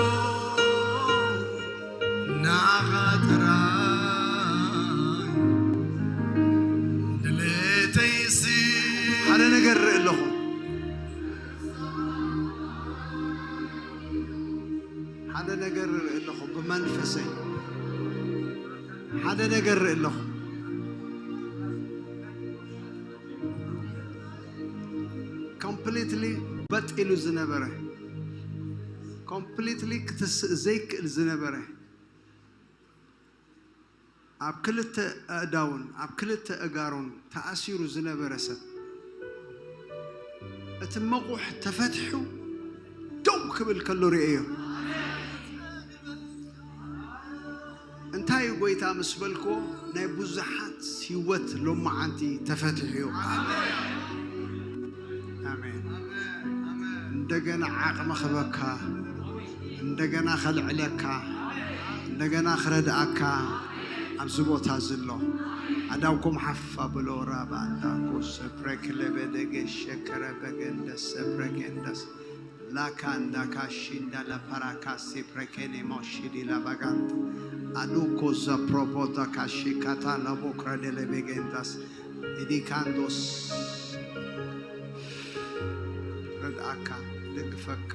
ሓደ ነገር ርኢ ኣለኹ። ኮምፕሊትሊ በጥ ኢሉ ዝነበረ፣ ኮምፕሊትሊ ክትስእ ዘይክእል ዝነበረ፣ ኣብ ክልተ ኣእዳውን ኣብ ክልተ እጋሩን ተኣሲሩ ዝነበረ ሰብ፣ እቲ መቑሕ ተፈትሑ ደው ክብል ከሎ ርእየዮ። እንታይ እዩ ጎይታ ምስ በልክዎ፣ ናይ ብዙሓት ህይወት ሎማዓንቲ ተፈቲሑ እዩ። ኣሜን። እንደገና ዓቕሚ ክህበካ፣ እንደገና ከልዕለካ፣ እንደገና ክረድኣካ ኣብዚ ቦታ ዘሎ ኣዳውኩም ሓፍ ኣብሎ። ራባንዳ ኮሰ ፕሬክለበደገ ሸከረ በገንደሰ ፕሬኬንደስ ላካንዳ ካሺንዳ ላፓራካሴ ፕሬኬኔ ሞሺዲ ላባጋንታ አዱኮ ዘፕሮፖታ ካሺካታ ላቦክራ ደለቤጌንዳስ ኢዲካንዶስ። ርድኣካ፣ ደግፈካ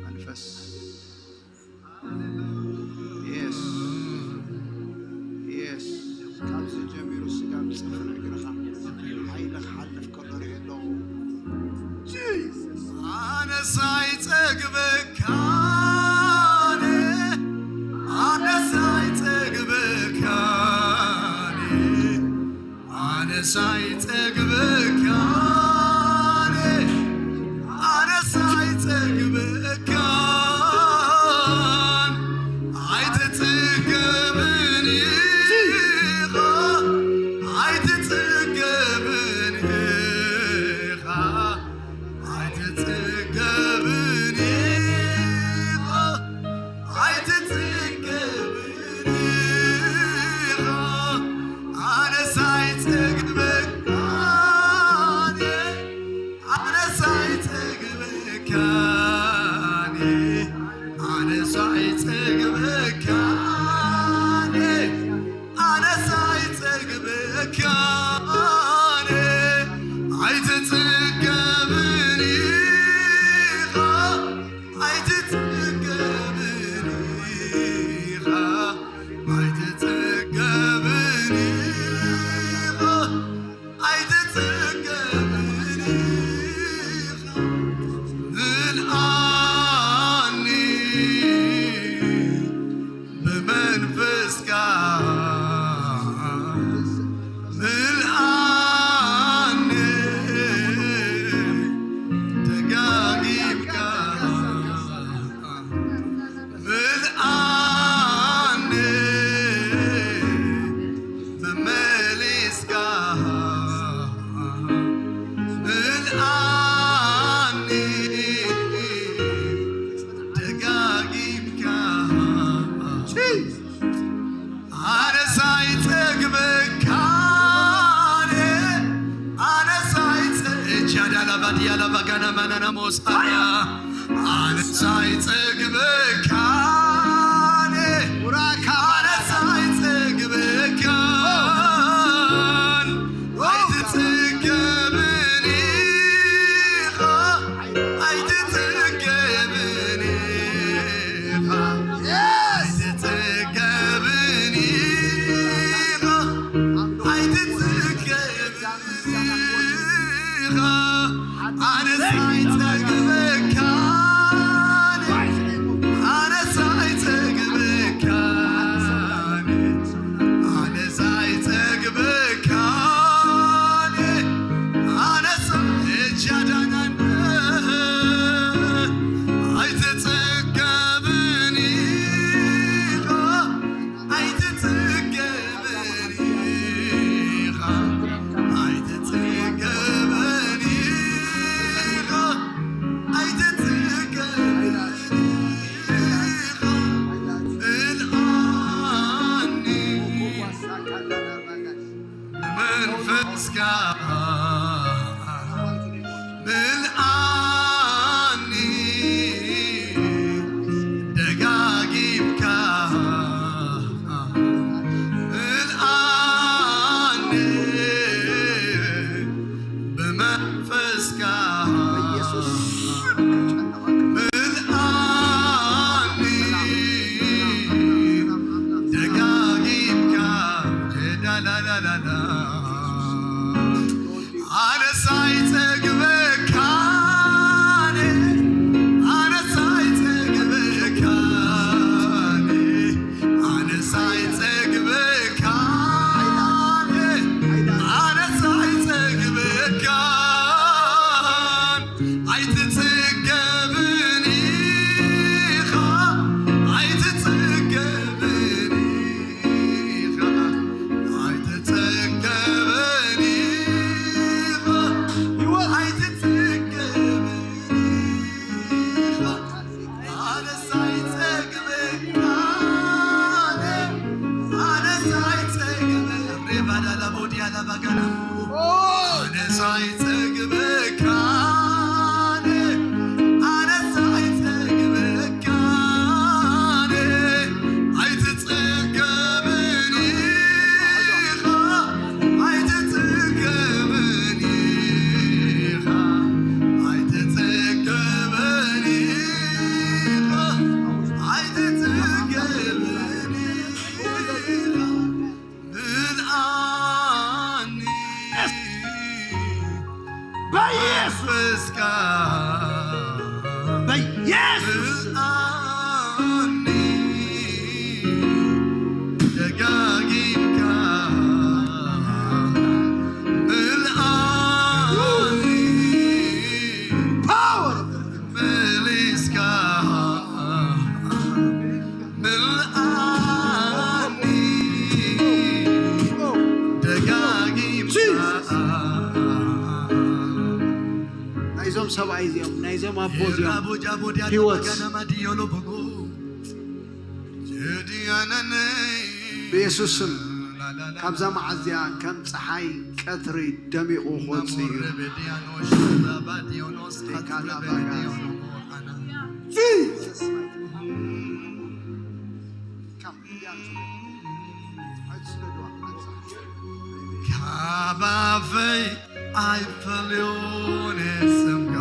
መንፈስ። የስ፣ የስ። ካብዚ ጀሚሩ ስጋብ ጽፍሪ እግርኻ ሓይሊ ክሓልፍ ከሎ ርኢ ኣለኹ። ጂሰስ። ኣነስ ኣይጸግበካን፣ ኣነስ ኣይጸግበካን፣ ኣነስ ኣይጸግበካን፣ ኣነስ ኣይጸግበካን። ኣይትጽገብን ኢኻ፣ ኣይትጽገብን ኢኻ፣ ኣይትጽገብን ኢኻ፣ ኣይትጽገብን ኢኻ። ኣነስ ኣይጸግበካን፣ ኣነስ ኣይጸግበካን፣ ኣነስ ኣይጸግበካን፣ ኣነስ ኣይጸግበካን። ኣይትጽገብን ኢኻ፣ ኣይትጽገብን ኢኻ፣ ኣይትጽገብን ኢኻ። ኣይትጽገብን ኢኻ። ምልኣኒ ብመንፈስካ፣ ምልኣኒ ደጋጊምካ። ምልኣኒ መመሊስካ፣ ምልኣኒ ደጋጊምካ። ኣነስ ኣይጸግበካን፣ ኣነስ ኣይጸ-፣ እቻ ዳላባ ዲያላባ ጋና ማናና ሞሳያ። ኣነስ ኣይጸግበካን፣ ኣነስ ኣይጸግበካን። ኣይትጽገብን ኢኻ፣ ኣይትጽገብን ኢኻ፣ ኣይትጽገብን ኢኻ፣ ኣይትጽገብን ኢኻ። ኣነስ ኣይጸግበካን፣ ኣነስ ኣይጸግበካን፣ ኣነስ ኣይጸግበካን፣ ኣነስ እጃዳናን ኣይትጸገብን ኢኻ፣ ኣይትጸገብን ኢኻ፣ ኣይትጸገብን ኢኻ፣ ኣይትጸገብን ኢኻ። ምልኣኒ መንፈስካ፣ ምልኣኒ ደጋጊምካ፣ ምልኣኒ ብመንፈስካ፣ ምልኣኒ ደጋጊምካ። ኣነስ ኣይጸግበካን፣ ኣነስ ኣይጸግበካን፣ ኣነስ ኣይጸግበካን፣ ኣነስ ኣይጸግበካን። ኣይትጽገብን ኢኻ፣ ኣይትጽገብን ኢኻ፣ ኣይትጽገብን ኢኻ፣ ኣይትጽገብን ኢኻ። ኣነስ ኣይጸግበካን፣ ኣነስ ኣይጸግበ ሬባዳላ ቦዲያላ ባጋና። ኣነስ ኣይጸግበካን፣ ኣነስ ኣይጸግበካን፣ ኣይትጸገብን ኢኻ፣ ኣይትጸገብን ኢኻ፣ ኣይትጸገብን ኢኻ፣ ኣይትጸገብን ኢኻ። ምልኣኒ በኢየሱስ! መንፈስካ በኢየሱስ! ምልኣኒ ደጋጊምካ ምልኣኒ ፓወር መሊስካ ምልኣኒ ደጋጊምካ። ናይዞም ሰብኣይ እዚኦም፣ ናይዞም ኣቦ እዚኦም ህይወት ብኢየሱስ ስም ካብዛ መዓዝያ ከም ፀሓይ ቀትሪ ደሚቑ ክወፅእ እዩ። ቴካላ ባጋ። ጂሰስ። ካብ ኣፈይ ኣይፈልዮን ስምካ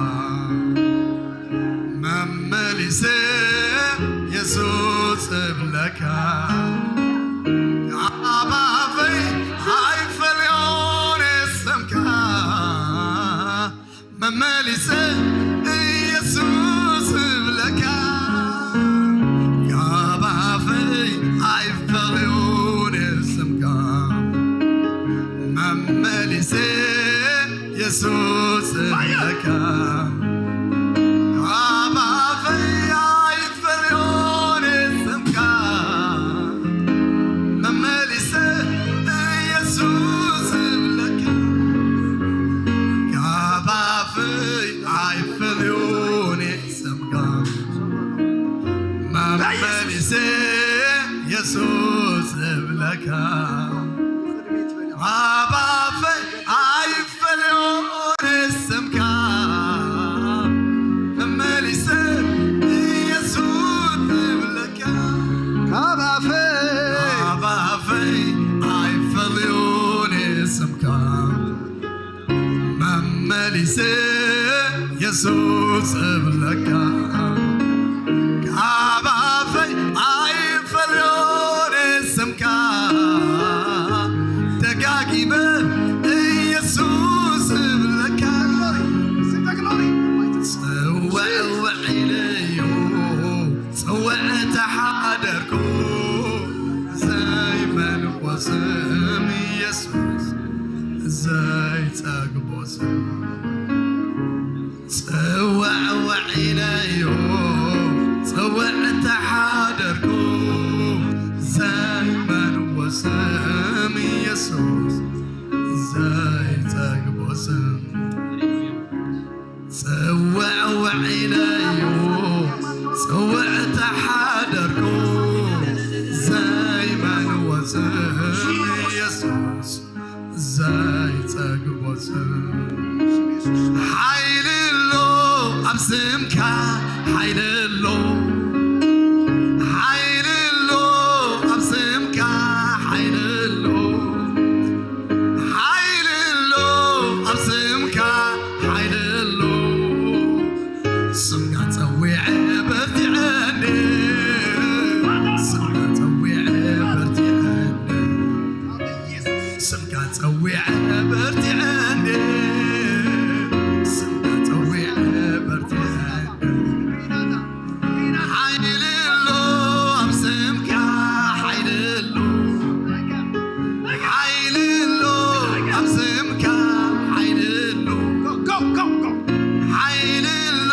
መመሊሰ የሱስ እብለካ። ካብ ኣፈይ ኣይፈልዮን ስምካ መመሊሰ ኢየሱስ እብለካ። ካብ ኣፈይ ኣይፈልዮን ስምካ መመሊሰ ኢየሱስ እብለካ። ካብ ኣፈይ ኣይፈልዮን ስምካ መመሊሰ ኢየሱስ እብለካ። ካብ ኣፈይ ኣይፈልዮን ስምካ መመሊሰ ኢየሱስ እብለካ። ካብ ኣፈይ ኣይፈልዮን ስምካ መመሊሰ ኢየሱስ እብለካ። ካብ ኣፈይ ካብ ኣፈይ ኣይፈልዮን ስምካ መመሊሰ የሱስ እብለካ። ካብ ኣፈይ ኣይፈልዮን ስምካ ደጋጊመ ኢየሱስ እብለካ። ጽውዕ ውዕ ኢለዮ ጽውዕ ተሓደርኩ ዘይመንቆ ስም ኢየሱስ ዘይጸግቦ ስም። ጽውዕ ውዕ ኢለዮ ጽውዕ ተሓደርኩ ዘይመንቆ ስም ኢየሱስ ዘይጸግቦ ስም። ጽውዕ ውዕ ኢለዮ ጽውዕ ተሓደርኩ ዘይመንወ ስም ኢየሱስ ዘይጸግቦ ስም። ሓይሊ ኣሎ ኣብ ስምካ ሓይሊ ኣሎ ሓይሊ ኣሎ ኣብ ስምካ ሓይሊ ኣሎ ሓይሊ ኣሎ ኣብ ስምካ ሓይሊ ኣሎ ስምካ ጸዊዐ በርቲዐኒ ስምካ ጸዊዐ በርቲዐኒ ስምካ ጸዊዐ በርቲዐ እንዴ፣ ስምካ ጸዊዐ በርቲዐ እንዴ። ሓይሊ ኣሎ ኣብ ስምካ፣ ሓይሊ ኣሎ፣ ሓይሊ ኣሎ ኣብ ስምካ፣ ሓይሊ ኣሎ፣ ሓይሊ ኣሎ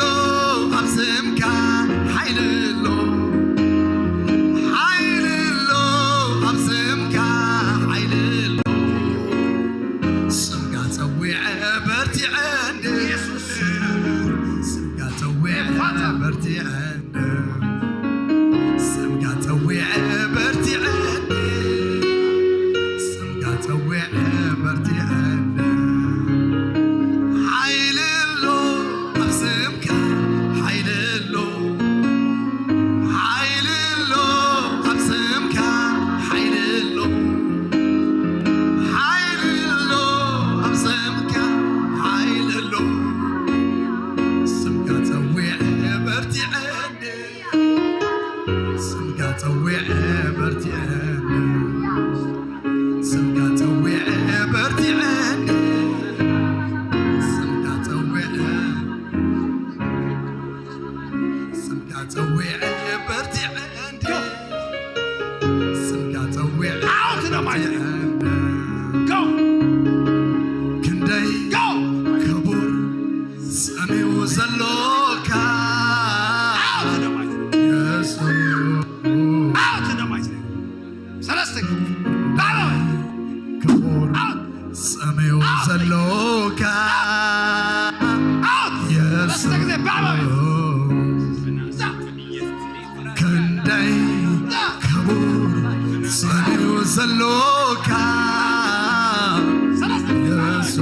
ኣብ ስምካ፣ ሓይሊ ኣሎ፣ ሓይሊ ኣሎ ኣብ ስምካ፣ ሓይሊ ኣሎ። ስምካ ጸዊዐ በርቲዐ እንደ፣ የሱስ። ስምካ ጸዊዐ በርቲዐ እንደ፣ ስምካ ጸዊዐ በርቲዐ እንደ፣ ስምካ ጸዊዐ በርቲዐ እንደ። ሓይሊ ኣሎ ኣብ ስምካ፣ ሓይሊ ኣሎ፣ ሓይሊ ኣሎ ኣብ ስምካ፣ ሓይሊ ኣሎ፣ ሓይሊ ኣሎ ኣብ ስምካ፣ ሓይሊ ኣሎ። ስምካ ጸዊዐ በርቲዐ እንደ፣ ስምካ ጸዊዐ በርቲዐ እንደ፣ ስምካ ጸዊዐ በርቲዐ እንደ፣ ስምካ ጸዊዐ፣ ስምካ ጸዊዐ በርቲዐ እንደ፣ ስምካ ጸዊዐ፣ out in the mighty name. Go. ክንደይ፣ go, ክቡር ስም እዩ ዘሎካ፣ out in the mighty name. የሱስ። Out in the mighty name. ሰለስተ ግዜ። ባባ። ክቡር፣ out, ስም እዩ፣ out, ዘሎካ፣ out, የሱስ። ሰለስተ ግዜ። ባባ። ክንደይ ክቡር ስም እዩ ዘሎካ፣ የሱስ።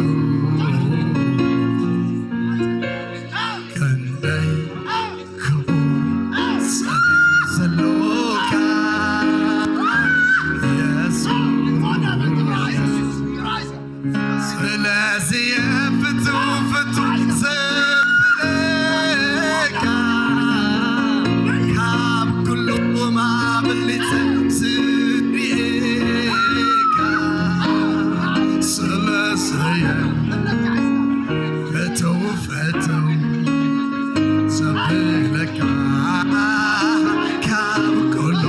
ክንደይ ክቡር ስም ዘሎካ፣ የሱስ። ስለዚ ፍቱ ፍቱ ዘብለካ፣ ካብ ኩሉ ኣብሊጸ ዝርእየካ፣ ስለዚ ፍቱ ፍቱ ዘብለካ፣ ካብ ኩሉ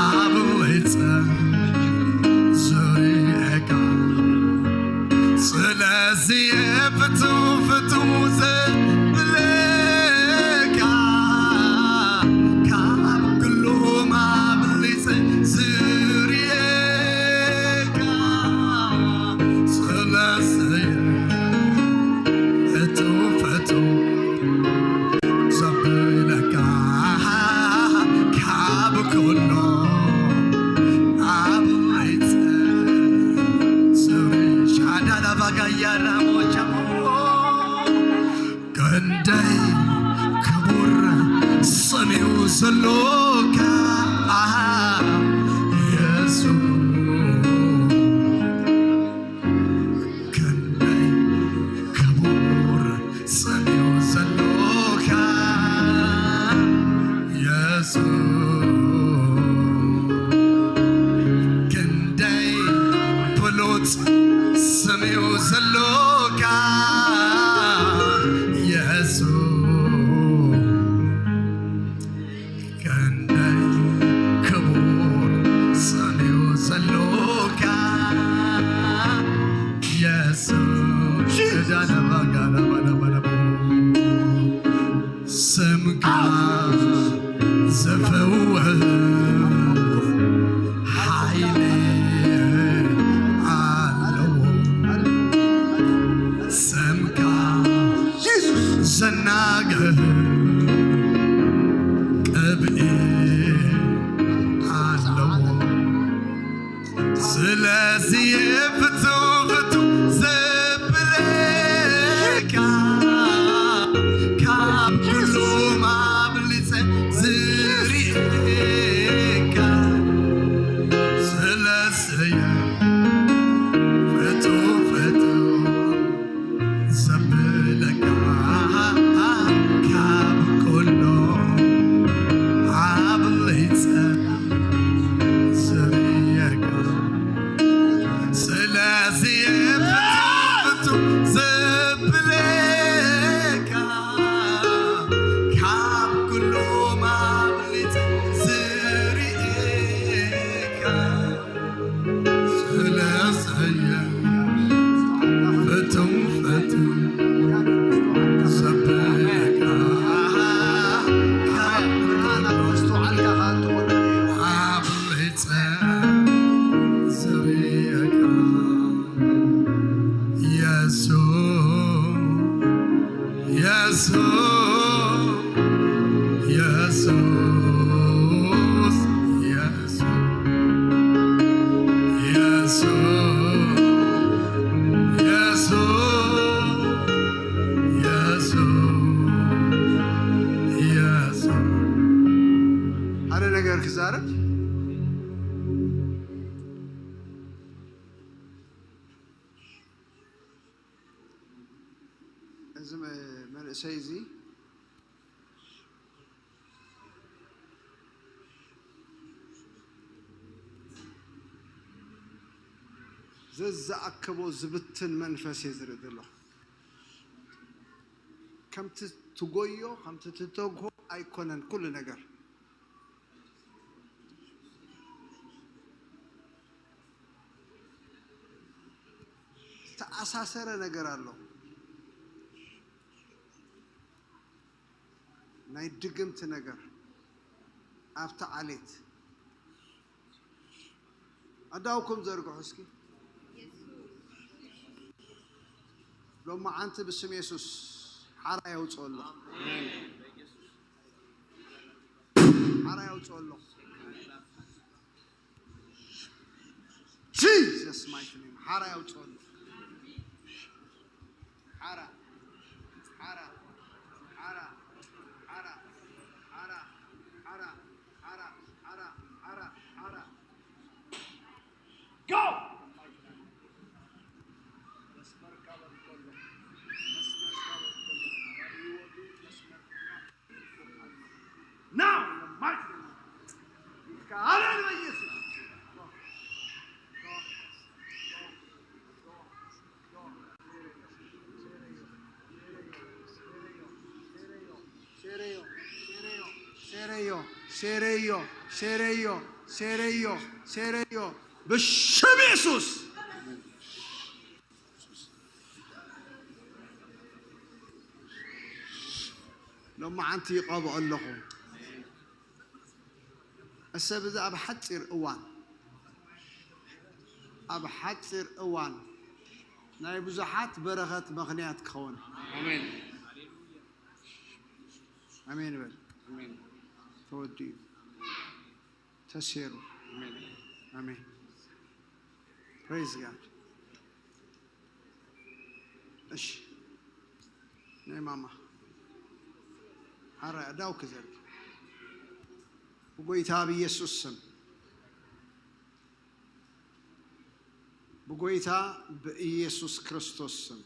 ኣብሊጸ ዝርእየካ። ስለዚ ፍቱ ፍቱ ዘብለካ፣ ካብ ኩሉ ኣብሊጸ ዝርእየካ። ስለዚ ፍቱ ፍቱ ዘብለካ፣ ካብ ኩሉ ኣብሊጸ ዝርእየካ። ሻዳላ ባጋያ ራሞቻ ክንደይ ክቡር ስም እዩ ዘሎካ፣ የሱስ። ክንደይ ክቡር ስም እዩ ዘሎካ፣ የሱስ። ክንደይ ብሉጽ ስም እዩ ዘሎካ፣ የሱስ። ክንደይ ክቡር ስም እዩ ዘሎካ፣ የሱስ። ሽዳዳባጋዳባዳባዳባ። ስምካ ዝፈውስ ሓይሊ ኣለዎ። ስምካ የሱስ። ዘናግዕ ቅብኢ ኣለዎ። ስለዚ ፍቱ ፍቱ ዘብለካ፣ ካብ ኩሉ ኣብሊጸ ዝርእየካ። ስለዚ ፍቱ ፍቱ ዘብለካ፣ ካብ ኩሉ ኣብሊጸ ዝርእየካ። ኢየሱስ፣ ኢየሱስ፣ ኢየሱስ፣ ኢየሱስ፣ ኢየሱስ፣ ኢየሱስ፣ ኢየሱስ፣ ኢየሱስ። ሓደ ነገር ክዛረብ። እዚ መ-፣ መንእሰይ እዚ ዘዝኣከቦ ዝብትን መንፈስ እየ ዝርኢ ዘለኹ። ከምቲ ትጎዮ፣ ከምቲ ትተግሆ ኣይኮነን ኩሉ ነገር። ዝተኣሳሰረ ነገር ኣሎ። ናይ ድግምቲ ነገር ኣብቲ ዓሌት። ኣዳውኩም ዘርግሑ እስኪ። ሎማዓንቲ ብስም የሱስ ሓራ የውፅኦ ኣሎ። ሓራ የውፅኦ ኣሎ። Jesus mighty name። ሓራ የውፅኦ ኣሎ። ሓራ፣ ሓራ፣ ሓራ፣ ሓራ፣ ሓራ፣ ሓራ፣ ሓራ፣ ሓራ፣ ሓራ፣ ሓራ። Go! መስመርካ በርኮሎ። መስመርካ በርኮሎ። Now, in the mighty name of Jesus. Hallelujah, Jesus. ሴሬዮ፣ ሴሬዮ፣ ሴሬዮ፣ ሴሬዮ፣ ሴሬዮ፣ ሴሬዮ፣ ሴሬዮ፣ ብሽም የሱስ። ሎማዓንቲ ይቐብኦ ኣለኹ። እሰብ እዚ ኣብ ሓፂር እዋን፣ ኣብ ሓፂር እዋን ናይ ብዙሓት በረኸት ምኽንያት ክኸውን። ኣሜን። ኣሜን በል። ኣሜን። ተወዲኡ። ተሴሩ። ኣሜን። ኣሜን። Praise God። እሺ፣ ናይ ማማ ሓራ ዳውክ ዘርግ። ብጎይታ ብኢየሱስ ስም፣ ብጎይታ ብኢየሱስ ክርስቶስ ስም፣